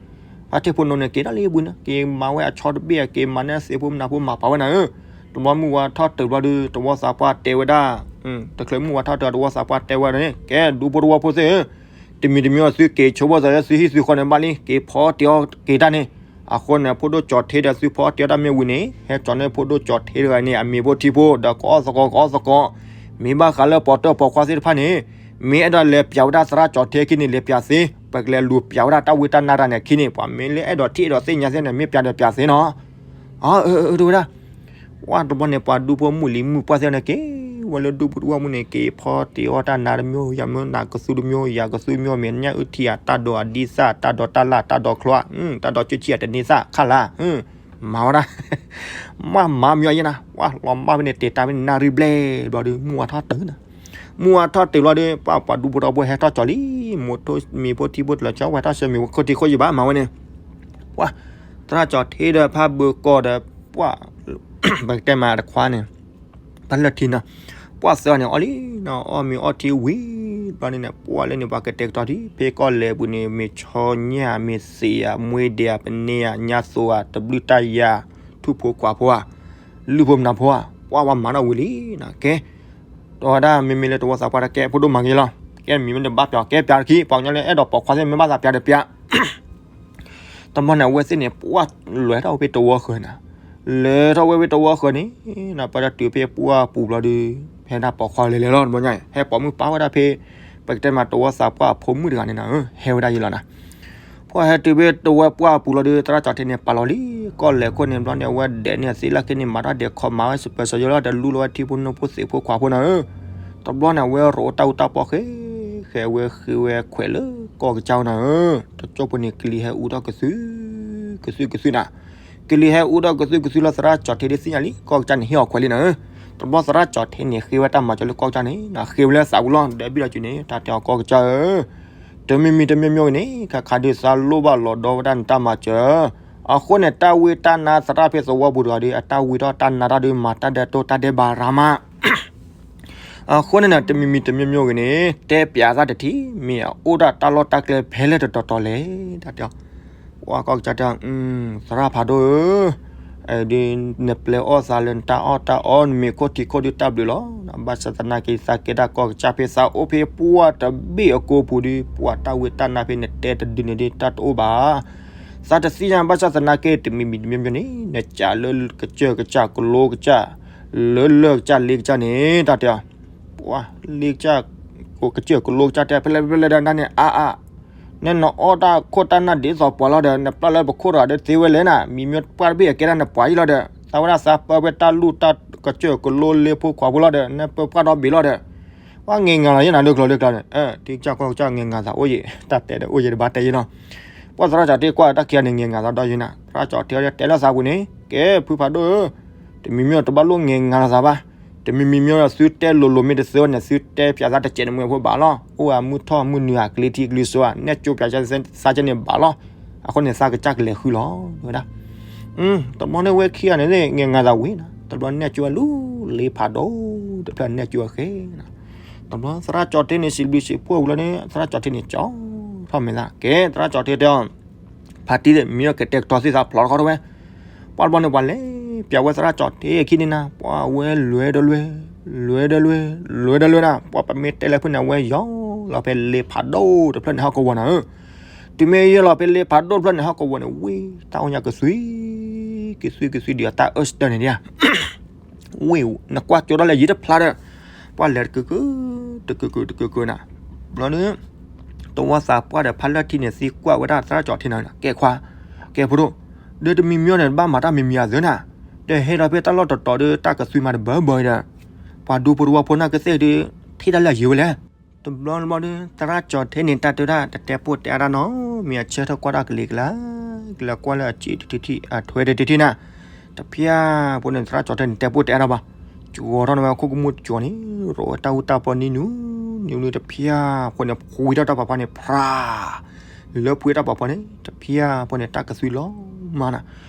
ဖါထံၣ်ဖိနိၣ်န့ၣ် က့ၤဒၣ်လၢဘုန့ၣ် က့ၤမၤဝဲအဆီတဘ့ၣ် က့ၤမၤန့ၢ်သ့ၣ်ဖိမနုၤဖိမၤပာ်ဝဲနၤဧၢ, တဘျီမုၢ်ဝါထီၣ်တုၤဘျီဒုး တဝီသးပှၢ်တဲဝဲဒၣ်, တချုးမုၢ်ဝါထီၣ်တုၤတဝီသးပှၢ်တဲဝဲဒၣ်န့ၣ် ကဲဒူဖိတဝီဖိသ့ၣ်ဧၢ, တမံၤတမံၤအီၤသုက့ၤဆိဘၣ်သးလၢသုဟံၣ်သုဃီန့ၣ်ဘၣ်လံ က့ၤဖီတ့ၢ်အီၣ်က့ၤတၢ်န့ၣ်, အဃိန့ၣ် ဖိဒိၣ်ကၠီၣ်ထံဒီးသုဖီတ့ၢ်အီၣ်တၢ်မ့ၢ်ဝံၤန့ၣ် ဟဲကၠီၤန့ၢ်ဖိဒိၣ်ကၠီၣ်ထံတဂၤန့ၣ် အမံၤဖိထံဖိ ဒီးကအီၣ်သကိးကအီၣ်သကိး, မ့ၢ်ဘၣ်ဃးလၢပိာ်တၢၢ်ပိာ်ခွါသ့ၣ်တဖၣ်န့ၣ် မ့ၢ်အဲၣ်ဒိးလဲၤပျးဝဲဒၣ်သရၣ်ကၠီၣ်ထံအခံန့ၣ် လဲၤပျးသ့, ပကလဲၤလူၤပျးဝဲဒၣ်တၢ်ဝံတၢ်နါတၢ်န့ၣ်အခံန့ၣ် ပှၤမ့ၢ်လၢအဲၣ်ဒိးထံၣ်အဲၣ်ဒိးသ့ၣ်ညါသ့ၣ်န့ၣ် မ့ၢ်ပျးဒီးပျးသ့နီၤ, အၢ တဲဝဲဒၣ်, ဝဲတဘျီန့ၣ် ပှၤဒူဖိမုၣ်လံၤမုၣ်ပှၢ်သ့ၣ်န့ၣ် က့ၤဝဲလၢဒူဖိတဝီမုၢ်န့ၣ် က့ၤဖီတ့ၢ်အီၣ်တၢ်နါတမံၤ ယၤမ့ၢ်နၤကသူတမံၤ ယၤကသူတမံၤ မ့ၢ်ညၣ်အုၣ်ထံအတၢ်ဒိးအဒံသၣ် တၢ်ဒိးတၢ်လၣ် တၢ်ဒိးချီ တၢ်ဒိးကၠူဆံၣ်အတန့ၢ်သၣ်ခါလၢ် မၤဝဲဒၣ် မၤမၤမံၤအီၤယဲနၤ ဝဲလီၤမၢ်ဖဲန့ၣ် တဲတၢ်ဖဲန့ၣ်နၣ်ရံၣ်ဘျဲၣ်ဘျီဒီး မုၢ်ဝါထီၣ်တုၤနၤ, မုၢ်ဝါထီၣ်တုၤဘျီဒီး ပှၤပှၤဒူဖိတဝီဖိဟဲထီၣ်ကၠီၤလံ, မိၢ်ထိမံၤဖိထံဖိတလၢာ်ကၠီ ဝဲထီၣ်ဆၢမံၤဝဲခိၣ်ထံခိၣ်ယံၤဘၣ် မၤဝဲန့ၣ်, ပှၤ သရၣ်ကၠီၣ်ထံဒီးဖးဘုးကီၢ်ဒီး ပှၤ ပကတဲမးတခွါန့ၣ် ဖးလၢထံနီၤ, ပှၤသၢဂၤန့ၣ် အီၣ်လံနီၤ အီၣ်မ့ၤအီၣ်ထံဝံၤဘျီန့ၣ် ပှၤလၢန့ၣ် ပှၤကတဲာ်ကတီၤထံ ဖဲကီၢ်လဲၤပူၤန့ၣ် မ့ၢ်ဆီညၣ် မ့ၢ်သ့ၣ်ဧါ မွ့ဒဲးဧါ ပနဲဧါ ညါသိဧါ တဘျုးတၢ်ယၤ ထူၣ်ဖိခွါဖိဧါ လုၢ်ဖိမနၤဖိဧါ ပှၤဝဲမၤနီၣ်ဝံၤလံနီၤ ကဲ ဒီးဝဲဒၣ်မ့မ့ၢ်လၢတဝီသးပှၢ်တၢ်ကဲ ဖိဒိၣ်မၤဂ့ၤလီၤ ကဲမံၤမ့ၢ်တဘၣ်ပျး ကဲပျးတခံ ပှၤကညီလၢအဲၣ်ဒိးပိာ်ခွါသ့ၣ်မ့ၢ်ဘၣ်သးပျးဒီးပျး တဘျီန့ၣ် အဝဲသ့ၣ်န့ၣ် ပှၢ်လဲၤထီၣ်ဝဲဖဲတဝီဃၢၤန့ၣ်, လဲၤထီၣ်ဝဲဖဲတဝီဃၢၤန့ၣ်, ပှၤတတုၤဖဲပှၢ်ပူၤဘျီဒီး ဖဲဒၣ်ပိာ်ခွါလဲၤလဲၤလီၤ တဘျီညါ ဟဲပိာ်မုၣ်ပာ်ဝဲဒၣ်ဖဲ ပကတဲမးတဝီသးပှၢ်အဖိမုၣ်တဂၤန့ၣ်နၤဧၢ, ဟဲဝဲဒၣ်ယံၤလီၤနၤ. ပှၢ်ဟဲတုၤဖဲတဝီပှၢ်ပူၤလီၤဒီး သရၣ်ကၠီၤထ့န့ၣ် ပာ်လီၤလံ ကီၢ်လဲၤခိၣ်န့ၣ် ဘျီန့ၣ် အဝဲဒဲးန့ၣ်အသ့လၢ်ခဲန့ၣ် မၤတၢ်ဒဲးခီမၤဝဲစပၢၤစီၤယိလီၤဒီး လူလီၤဝဲထံဖိနိဖိသ့ၣ်ဖိခွါဖိနၤဧၢ. တဘျီန့ၣ် အဝဲရိးအတၢ်အူတၢ်ပီၣ်ဃဲ ဃဲဝဲဃ့ဝဲခွဲးလၢကီၢ်ကစၢ်နၤဧၢ. တကၠိဖိန့ၣ် ကလံၤဟဲအူထီၣ်ကသု, ကသုကသုနၤ, ကလံၤဟဲအူထီၣ်ကသုကသုလီၤ သရၣ်ကၠီၤထ့ဒ်သ့ၣ်ညါလံ ကီၢ်ကစၢ်န့ၣ်ဟ့ၣ်အီၤခွဲးလံနၤဧၢ. တဘျီသရၣ်ကၠီၤထ့န့ၣ် ဃ့ဝဲတၢ်မၤစၢၤလၢကီၢ်ကစၢ်န့ၣ် ဃ့ဝဲလၢသးပူၤလီၤ ဒီးဘံၣ်လီၤစုန့ၣ် တၢ်တဲအီၤကီၢ်ကစၢ်ဧၢ, တမံၤမံၤတမံၤမံၤဂ့ၤန့ၣ် ခါခါဒုးသးလိၣ်ဘၣ်လီၤဒီဝဲဒၣ်နတၢ်မၤစၢၤ. အဃိန့ၣ် တၢ်ဝံတၢ်နါသရၣ်ဖဲသဝီပူၤတဂၤဒီး အတၢ်ဝံထီၣ်တၢ်နါတၢ်ဒီး မၤတၢ်ဒဲးတိၢ်တၢ်ဒဲးဘးရၤမး အဃိန့ၣ်နၤ တမံၤမံၤတမံၤမံၤဂ့ၤန့ၣ် တဲပၠးသးတထံၣ် မ့ၢ်အအိၣ်ဒၣ်တၢ်လီၢ်တၢ်ကျဲဖဲလဲၣ်တတီၤတီၤလဲၣ် တၢ်တဲအီၤ. ပှၢ်ကီၢ်ကစၢ်တဲအီၤ သရၣ်ဖးဒိၣ်ဧၢ, ဒ်နပျဲအီၣ်သးလၢနတၢ်အီၣ်တၢ်အီ နမ့ၤခိၣ်ထံးခိၣ်ဒုးတၢ်ဘျုးလီၤ. ဘၣ်ဆၣ်သနာ်က့ သးကဲဒၣ်ကီၢ်ကစၢ်ဖဲသးအိၣ်ဖဲပှၢ်တဘ့ၣ်အကိာ်ပူၤဒီး ပှၢ်တၢ်ဝံတၢ်နါဖဲနတဲတဒုန့ၣ်ဒီး တၢ်တအိၣ်ဘၣ် သးတသ့ၣ်ညါ ဘၣ်ဆၣ်သနာ်က့ တမံၤမံၤတမံၤမံၤန့ၣ် နကးလၢကစၢၢ်ကစၢ်ကလိကစၢ် လၢလၢကစၢ်လ့ကစၢ်န့ၣ် တၢ်တဲအီၤ. ပှၤလ့ကစၢၢ် ကစၢၢ်ကလိကစၢ်တဲဖဲလဲၣ်ဖဲလဲၣ်ဒီးနၤန့ၣ် အါအါ နနအီၣ်တၢ်ခိၣ်တၢ်နၢ်ဒ်သိးပှၤလီၤဒီး နပျၢ်လၢပခိၣ်တဂၤဒီးသ့ဝဲလဲၣ်နၤ, မံၤမ့ၢ်ပှၢ်တဘ့ၣ်အကဲဒၣ်နပှၤယံၤလီၤဒီး သးဝဲဒၣ်သးပၢဝဲတၢ်လူၢ်တၢ်ကစၢၢ်ကလိလ့ဖိခွါဖိလီၤဒီး နပၢပှၢ်ဒီဘ့ၣ်လီၤဒီး ပှၤငဲၤငါလီၤယဲနၤလၢကျိၤလၢကျါန့ၣ်, ထံကစၢ်ကီၢ်ကစၢ်ငဲၤငါသးအိၣ်ယံၤ တၢ်တဲဒီးအိၣ်ယံၤတဘၣ်တဲယံၤနီၤ. ပှၢ်သရၣ်ကၠီၤထ့ကွၢ်တၢ်ခံဂၤန့ၣ် ငဲၤငါသးဒီးယံၤနၤ, သရၣ်ကၠီၤထ့တဲလၢသးပူၤန့ၣ် ကဲဖုဖးဒိၣ်ဧၢ, တမံၤမံၤတဘၣ်လိၣ်ငဲၤငါလီၤသးဘၣ်, တမံၤမံၤမံၤဒီးသုတဲလိၤလိၤမ့ၢ်တသ့ဝဲန့ၣ် သုတဲပၠးသးတစဲးန့ၣ်မ့ၢ်ဖိဘၣ်လီၤ, အိၣ်အမုၢ်ထီၣ်မုၢ်နုာ်အကလံၤထံကလံၤစိး နဲၣ်ကၠိပၠးသးကဲန့ၣ်ဘၣ်လီၤ, အဃိန့ၣ်သးကစၢ်ကလဲၤဃုလီၤဝဲဒၣ် တဘျီန့ၣ်ဝဲခံဂၤန့ၣ် ငဲၤငါသးဝံၤနၤ, တဘျီနဲၣ်ကၠိဝဲလူၤလ့ဖးဒိၣ်တဖျၢၣ်နဲၣ်ကၠိဝဲဃဲနၤ, တဘျီသရၣ်ကၠီၤထ့န့ၣ် စံးဘျုးစံးဖှိၣ်ဝံၤလီၤန့ၣ် သရၣ်ကၠီၤထ့န့ၣ် ကၠီထီၣ်မဲာ်သး ကဲသရၣ်ကၠီၤထ့တဲအီၤ ဖါတံၢ်သ့ၣ် မ့ၢ်ကတဲာ်ကတီၤသ့ၣ်သးဖျိးထီၣ်ဝဲ, ပှၢ်တဘျီန့ၣ် ပှၤလဲၤပၠးဝဲသရၣ်ကၠီၤထ့ ခံန့ၣ်နၤ ပှၢ်ဝဲလွဲဒီးလွဲ, လွဲဒီးလွဲ, လွဲဒီးလွဲနၤ, ပှၢ်ပမ့ၢ်တဲလၢဖုန့ၣ် အဝဲယီၤလီၤဖဲလ့ဖးဒိၣ်တဖျၢၣ်န့ၣ် ဟီၣ်ကဝီၤနၤဧၢ, တုၤမ့ၢ်ယီၤလီၤဖဲလ့ဖးဒိၣ်တဖျၢၣ်န့ၣ် ဟီၣ်ကဝီၤန့ၣ် ဝ့ၢ်တၢ်အိၣ်ညါကသွံ, ကသွံကသွံဒ်အတၢ်အၢၣ်စတၢၢ်န့ၣ်ဒ်ဧါ ဝ့ၢ် နကွၢ်ကၠိဒၣ်လဲာ်ယံၤတဖျါဒီး ပှၢ်လဲၤတကုာ်ကုာ်, တကုာ်ကုာ် တကုာ်ကုာ်နၤ, ဘျီဒီး တဝီသးပှၢ်ဒီးဖါလၢထံန့ၣ် သံကွၢ်ဝဲဒၣ်သရၣ်ကၠီၤထ့နၤ, ကဲခွါ, ကဲဖိဒိၣ်, ဒီးတမံၤမံၤန့ၣ် တဘၣ်မၤတၢ်မံၤမံၤအသၢနၤ, ဒီးဟဲလီၤဖဲတၢ်လီၢ်တတီၤဒီး တၢ်ကသွံမၤတဘၢဘၢဒီး ပှၤဒူဖိတဝီဖိန့ၣ်ကသ့ၣ်ဒီး ထံၣ်တၢ်လၢအယံၤဝဲလဲၣ် တဘျီတဘျီဒီး သရၣ်ကၠီၤထ့န့ၣ် တၢ်တဲဒၣ်တတဲပိၢ်တဲအါတၢ်နီတမံၤ, အဆၢထၢၣ်ကွၢ်တၢ်ကလံၤကျါ, ကလဲၤကွၢ်လၢအစံၣ်တထံၣ်ထံၣ် အထွဲတထံၣ်ထံၣ်နၤ, တဖၠၣ်ဖိန့ၣ် သရၣ်ကၠီၤထ့န့ၣ် တဲပိၢ်တဲအါတၢ်ဘၣ်, ကၠီၤထီၣ်န့ၣ်ဝဲခိၣ်ကမူၣ်ကၠီၤန့ၣ်, ရိးဝဲတၢ်အူတၢ်ပီနံၤနူၤ, နံၤနူၤတဖၠၣ်ဖိန့ၣ် ဖှံထီၣ်တၢ်ပာ်ဖီန့ၣ် ဖြါ လၢဖှံတၢ်ပာ်ဖီန့ၣ် တဖၠၣ်ဖိန့ၣ် တၢ်ကသွံလီၤမးနၤ,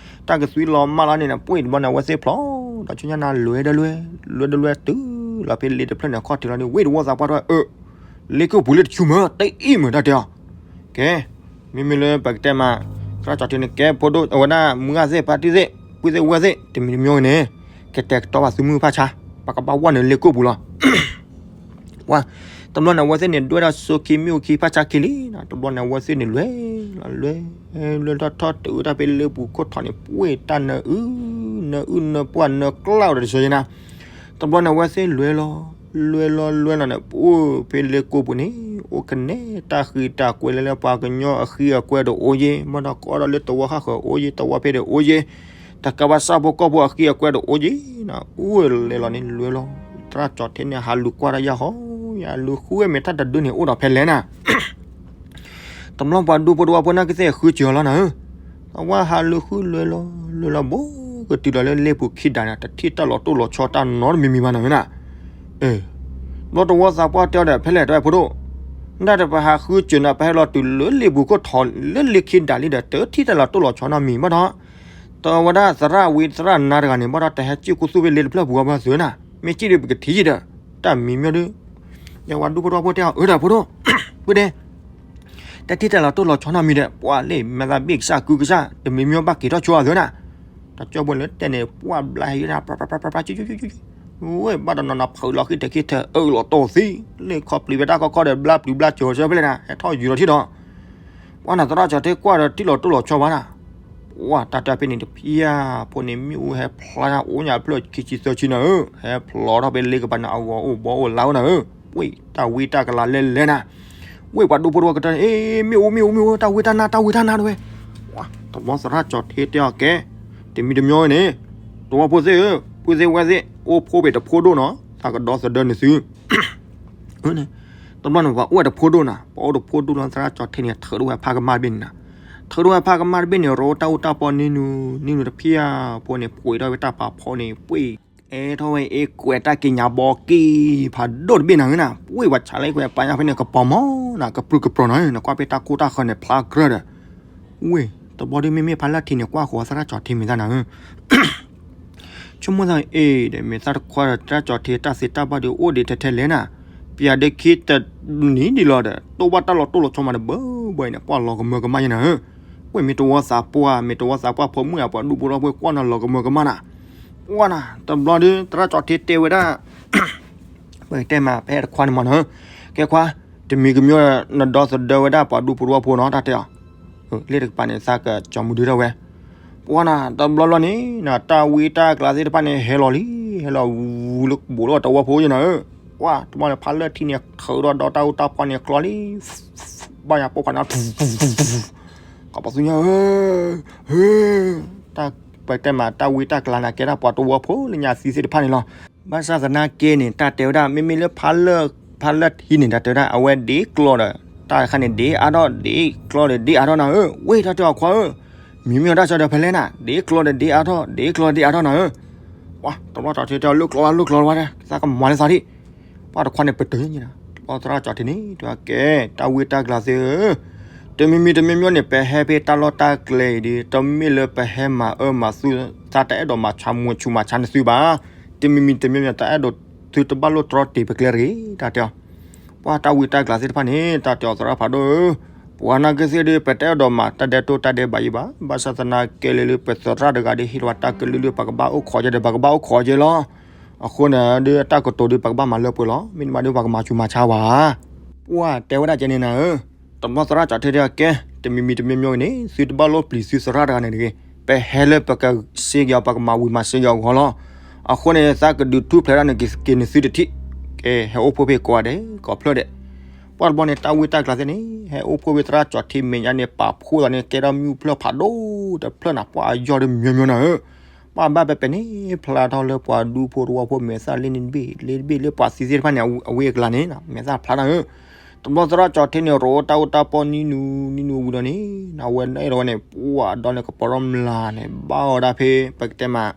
တၢ်ကသွံလီၤမးလီၤန့ၣ် ပှ့ၢ်တဘျီန့ၣ် အဝဲသ့ၣ်ဖျိး, ဒီးဆူညါနၤ လွဲဒီးလွဲ, လွဲဒီးလွဲတုၤလီၤဖဲလ့တဖျၢၣ်န့ၣ် ခီၣ်ထံးလီၤန့ၣ် ဝ့ၢ်တဝီသးပှၢ်တဝဲအၢ လ့ကိၣ်ပူၤလၢတဆူမး တအံၣ်မးတၢ်တဲအီၤ, ကဲ, မ့မ့ၢ်လၢပကတဲမး, သရၣ်ကၠီၤထ့န့ၣ် ကဲဖိဒိၣ် အဝဲဒၣ်မုၢ်ဂၢ်သ့ၣ် ဖါတံၢ်သ့ၣ် ပုၢ်သ့ၣ်ဝဲၢ်သ့ၣ် တမံၤတမံၤန့ၣ် ကတဲာ်ကတီၤဘၣ်သုမုၢ်ဖၣ်ဆါ, ပကဘၣ်ဝဲနုာ်လ့ကိၣ်ပူၤလီၤ ပှၤ, တဘျီန့ၣ် အဝဲသ့ၣ်န့ၣ် ဒွဲၣ်ဒၣ်စိခံမ့ၣ်အူခံဖၣ်ဆါခံလံနၤ, တဘျီန့ၣ် အဝဲသ့ၣ်န့ၣ် လွဲလီၤလွဲ, လွဲထီၣ်ထီၣ်တုၤတၢ်ဖဲလ့ပူၤခိၣ်ထီၣ်န့ၣ် ပှ့ၢ်တၢ်နၢအု, နၢအုနၢပှၢ် နၢကျၢၢ်ဒီးတဆၢယဲနၤ, တဘျီန့ၣ် အဝဲသ့ၣ်လွဲလီၤ, လွဲလီၤလွဲလီၤန့ၣ် ပအိၣ်ဖဲလ့ကိၣ်ပူၤန့ၣ် အိၣ်ကနဲတၢ်ဃံတၢ်ကွဲးလၢလၢပှၤကညီအဃံအကွဲးဒီးအိၣ်ယဲ, မ့ၢ်ဒီးကီဒီးလၢတဝီဃၣ်ဃၢၤအိၣ်ယဲ, တဝီဖဲဒီးအိၣ်ယဲ တကးဘၣ်ဆၣ်ဖိကီၢ်ဖိအဃံအကွဲးဒီးအိၣ်ယဲနၤ, အိၣ်လဲၤလီၤန့ၣ်လွဲလီၤ, သရၣ်ကၠီၤထ့န့ၣ် ဟးလူၤကွၢ်တၢ်ယၢ်ဟီ, ယလူၤဃုဝဲမ့ၢ်တၢ်တဒုန့ၣ် အိၣ်ဒီးဖဲလဲၣ်နၤ, တဘျီပှၤဒူဖိတဝီဖိန့ၣ်ကသ့ၣ်ဃုစၢၤလီၤနၤဧၢ, အဝဲဟးလူၤဃုလွဲလီၤ, လွဲလီၤဘိးကတုၤဒီးလၢလ့ပူၤခံဒးန့ၣ် တထံၣ်တၢ်လီၤတိၢ်လီၤဆီတၢ်နီတမံၤမံၤဘၣ်နၤဧၢနၤ, အၢ ဘျီတဝီသးပှၢ်တဲအီၤဒီး ဖဲလဲၣ်တဝဲဖိဒိၣ်, နတၢ်တပဟးဃုစၢၤနၤ ပဟဲလီၤတုၤလၢလ့ပူၤခိၣ်ထီၣ်လၢလ့ခံဒးလံဒီး တထံၣ်တၢ်လီၤတိၢ်လီၤဆီနီတမံၤဘၣ်ဒီး, တဝဲဒၣ်သရၣ်ဝံသရၣ်နါတဂၤန့ၣ် ဘၣ်ဒီးတဟဲစံၣ်ခူသူၣ်ဖဲလ့တဖျၢၣ်ပူၤအဘၢၣ်သုနၤ, မ့ၢ်စံၣ်ဒီးပကထံၣ်ယံၤဒီး, တၢ်မံၤမ့ၢ်ဒီး, ယဝဲဒူဖိတဝီဖိတဲအီၤ အၢဒီးဖိဒိၣ်, ပုၢ်ဒဲ တထံၣ်တၢ်လီၤတိၢ်လီၤဆီနီတမံၤဒီး ပှၤလၢမၤသးဘ့ၣ်ကစၢ်ကုကစၢ် တမံၤမ့ၢ်ဘၣ်က့ၤထီၣ်ဆိအသးနၤ, တၢ်ကၠီၣ်ပှဲၤလၢတဲန့ၣ် ပှၢ်ဘျါဟဲယဲနၤ ပြပြပြပြ ဝဲဘၣ်တနီၤနီၤဖုးလီၤဃံၢ်ထၢၣ်ခံထၢၣ် အၢၣ်လီၤတိၢ်သံ, လၢခီပျံၤဝဲတၢ်ခီခီဒီး ဘျါပျံၤဘျါစၢၤဆၢဖဲလဲၣ်နၤ ဟဲထီၣ်ယုာ်လီၤထံဒီး, ပှၢ်နၤသရၣ်ကၠီၤထ့ကွၢ်ဒီး တထံၣ်လီၤတိၢ်လီၤဆီဘၣ်နၤ, ပှၢ်တၢ်တဲဖဲန့ၣ်တဖျၢၣ်ဖိန့ၣ် မ့ၣ်အူဟဲဖျါအိၣ်ညါဖျၢၣ်ခံဆံသၢဆံနၤဧၢ, ဟဲဖျါထီၣ်ဖဲလ့ကပၤန့ၣ် အဂီၤအိၣ်ဘီအိၣ်လါအိၣ်နၤဧၢ, ဝ့ၢ်တၢ်ဝံတၢ်ကလၤလဲၤလဲၤနၤ, ဝ့ၢ်ပှၤဒူဖိတဝီကတၢၢ်န့ၣ် အ့ မ့ၣ်အူမ့ၣ်အူမ့ၣ်အူ တၢ်ဝံတၢ်နါတၢ်ဝံတၢ်နါတဝဲ, တဘျီသရၣ်ကၠီၤထံတဲအီၤကဲ, တမံၤတမံၤန့ၣ်, တဝီဖိသ့ၣ်ဧၢ, ပုၢ်သ့ၣ်ဝဲၢ်သ့ၣ် အိၣ်ဖှိၣ်ဖဲတဖိဒိၣ်နီၤ သးကဒီသဒၢနသု တဘျီန့ၣ် ပှၤအိၣ်ဝဲတဖိဒိၣ်နၤ, ပှၤအိၣ်တဖိဒိၣ်လီၤ သရၣ်ကၠီၤထံန့ၣ် ထုးထီၣ်ဝဲဖးကမၣ်တဘ့ၣ်န့ၣ်နၤ, ထုးထီၣ်ဝဲဖးကမၣ်တဘ့ၣ်န့ၣ် ရိတၢ်အူတၢ်ပီနံၤနူၤ နံၤနူၤတဖျၢၣ်ဖိန့ၣ် ပှ့ၤထီၣ်ဝဲတၢ်ပာ်ဖီန့ၣ် ပှ့ၤ အဲၣ်ထီၣ်ဝဲအ့ကွဲးတၢ်က့ၤညါဘီက့ၤဖးဒိၣ်တဘ့ၣ်နၤဧၢနၤ, ပှ့ၤပှၤဆါလၢကွဲးပာ်ညါဖဲန့ၣ် ကပီၤမီၤနၤ ကပြုၢ်ကပြီၤနၤဧၢ, နကွၢ်ဖဲတၢ်ကိၢ်တၢ်ဃၢၤန့ၣ် ဖျါကြၢးဒီး, ဝ့ၢ် တဘျီဒီးမ့မ့ၢ်ဖးလၢထံန့ၣ် ကွၢ်ဃီၤသရၣ်ကၠီၤထံမ့ၢ်သၣ်နၤဧၢ ဆိကမိၣ်သးအ့ၣ်ဒီး မ့ၢ်သၣ်တခွါဒီးသရၣ်ကၠီၤထံတၢ်သ့တၢ်ဘၣ်ဒီးအိၣ်ဒံးထဲထဲလဲၣ်နၤ, ပျးဒ့ခံတနံၤဒံးလီၤဒီး တိၢ်ဘၣ်တၢ်လီၤတိၢ်လီၤဆီမးတဘၢဘၢအံၤန့ၣ် ပှၢ်လီၤကမၢကမၣ်ယဲနၤဧၢ, ဝ့ၢ်မ့ၢ်တဝီသးပှၢ် မ့ၢ်တဝီသးပှၢ်ဖိမုၣ်အပှၤဒူဖိတဝီဖိကွၢ်နၤလီၤကမၢကမၣ်နၤ, ပှၢ်နၤ တဘျီဒီးသရၣ်ကၠီၤထံတဲဝဲဒၣ် ပတဲမး ပဟဲတခွါန့ၣ်မးနၤဧၢ, ကဲခွါ တမံၤကမံၤ နဒီသဒၢဝဲဒၣ်ပှၤဒူဖိတဝီဖိနီၤ တၢ်တဲအီၤ, လ့ၣ်တကပၤန့ၣ် သးကကၠီၤမုၢ်ဒုထီၣ်ဝဲ, ပှၢ်နၤ တဘျီဘျီန့ၣ် တၢ်ဝံတၢ်ကျးသ့ၣ်တဖၣ်န့ၣ် ဟဲလီၤလံ, ဟဲလီၤဝူလၢဘူးလီၤတဝီဖိယဲနၤဧၢ, ပှၢ်တဘျီန့ၣ် ဖးလၢထံန့ၣ် ထုးဒီးဒီတၢ်အူတၢ်ပီန့ၣ်ကျီလံ, ဘၣ်ညါပိာ်ခွါန့ၣ် ကပသူညါဧၢ, တၢ်ပတဲမး တၢ်ဝံတၢ်ကျးန့ၣ် ကဲဒၣ်ပှၤတဝီဖိလၢညါသံသ့ၣ်တဖၣ်န့ၣ်လီၤ, ဘၣ်ဆၣ်သနာ်က့န့ၣ် တၢ်တဲဝဲဒၣ် မ့မ့ၢ်လၢဖးလၢ ဖးလၢထံန့ၣ် တၢ်တဲဝဲဒၣ် အဝဲဒ့ကျီဒီး တၢ်တခါန့ၣ် ဒ့အါထီၣ် ဒ့ကျီဒီးဒ့အါထီၣ်နၤဧၢ, ဝ့ၢ်တၢ်တဲအီၤခွါဧၢ, မံၤမ့ၢ်အီၤတၢ်ဆၢဒီးဖဲလဲၣ်နၤ ဒ့ကျီဒီးဒ့အါထီၣ် ဒ့ကျီဒီးဒ့အါထီၣ်နၤဧၢ, ပှၢ်တဘျီကၠီၤထံတဲအီၤ လၢကျီဝဲ လၢကျီဝဲ သးကမၤလၢသးဒံး, ပှၢ်တခွါန့ၣ်ပတုာ်ညါနၤ, တဘျီသရၣ်ကၠီၤထံန့ၣ် တဲကဲ တၢ်ဝံတၢ်ကျးသ့ၣ်ဧၢ, တမံၤမံၤတမံၤမံၤန့ၣ် ပဟဲဖဲတၢ်လီၢ်တၢ်ကျဲအံၤဒီး တမ့ၢ်လၢပဟဲမၤအၢမၤသူ သးတအဲၣ်ဒိးမၤဆါမူဆူးမၤဆါနသုဘၣ်, တမံၤမံၤတမံၤမံၤ တအဲၣ်ဒိးသုတဘၣ်လိၣ်တြီတ့ၢ်ပကျဲတဂ့ၤ တၢ်တဲအီၤ, ပှၢ်တၢ်ဝံတၢ်ကျးသ့ၣ်တဖၣ်န့ၣ် တၢ်တဲအီၤသရၣ်ဖးဒိၣ်ဧၢ, ပှၤနာ်က့သ့ၣ်ဒီး ပတအဲၣ်ဒိးမၤတၢ်ဒဲးတိၢ်တၢ်ဒဲးဘးယံၤဘၣ်, ဘၣ်ဆၣ်သနာ်က့လၢလၢပသရၣ်တဂၤဒီး ဟ့ၣ်လီၤတၢ်ကလုၢ်လၢပကဘၣ်အိၣ်ခိးကဲဒီး ပကဘၣ်အိၣ်ခိးကဲလီၤ, အဃိန့ၣ်ဒီးတၢ်ကတိၤဒီး ပကဘၣ်မၤလၢပှဲၤလီၤ, မ့တမ့ၢ်ဒီးပှၤကမၤဆူးမၤဆါဝဲ, ပှၢ်တဲဝဲဒၣ်ကဲန့ၣ်နၤဧၢ, တဘျီသရၣ်ကၠီၤထံတဲအီၤကဲ, တမံၤမံၤတမံၤမံၤန့ၣ် သုတဘၣ်လိၣ်ပျံၤသုသရၣ်တဂၤန့ၣ်တဂ့ၤ, ပဟဲလၢပကစ့က့ၤအီၤ ပကမၤဝံၤမၤစ့က့ၤအီၤဂီၢ်လီၤ, အဃိန့ၣ် သးကဒုးထူၣ်ဖျဲးဒၣ်နက့ၤန့ၣ်သုတထံၣ်, ကဲ ဟဲအိၣ်ဖှိၣ်ဖဲကိးဂၤဒဲး ကိးဖျၢၣ်ဒဲး, ပှၢ်တဘျီန့ၣ် တၢ်ဝံတၢ်ကျးသ့ၣ်န့ၣ် ဟဲအိၣ်ဖှိၣ်ဖဲသရၣ်ကၠီၤထံမဲာ်ညါန့ၣ် ပာ်ဖှိၣ်သးန့ၣ် ကဲထီၣ်မ့ၣ်အူဖျၢၣ်ဖးဒိၣ်တဖျၢၣ်နၤ, ပှၢ်အယီၢ်ဒီးမညီညီနၤဧၢ, ပှၢ်ဘၣ်ပဲပဲန့ၣ် ဖျါထီၣ်လၢပှၤဒူဖိတဝီဖိမဲာ်သၣ်လ့န့ၣ်တဘ့ၣ် လ့တဘ့ၣ်လၢပှၤသံသ့ၣ်တဖၣ်န့ၣ် အဝ့ၢ်အကျါန့ၣ် မဲာ်သၣ်ဖျါနၤဧၢ, တဘျီသရၣ်ကၠီၤထံန့ၣ် ရိတၢ်အူတၢ်ပီနံၤနူၤ နံၤနူၤဝံၤဒီးန့ၣ် အဝဲအဲၣ်ဒိးဝဲန့ၣ် ပှၢ်ဒီးန့ၣ်ကပီၤထီၣ်မျးန့ၣ် ဘၣ်အီၤဒၣ်ဖဲ ပကတဲမး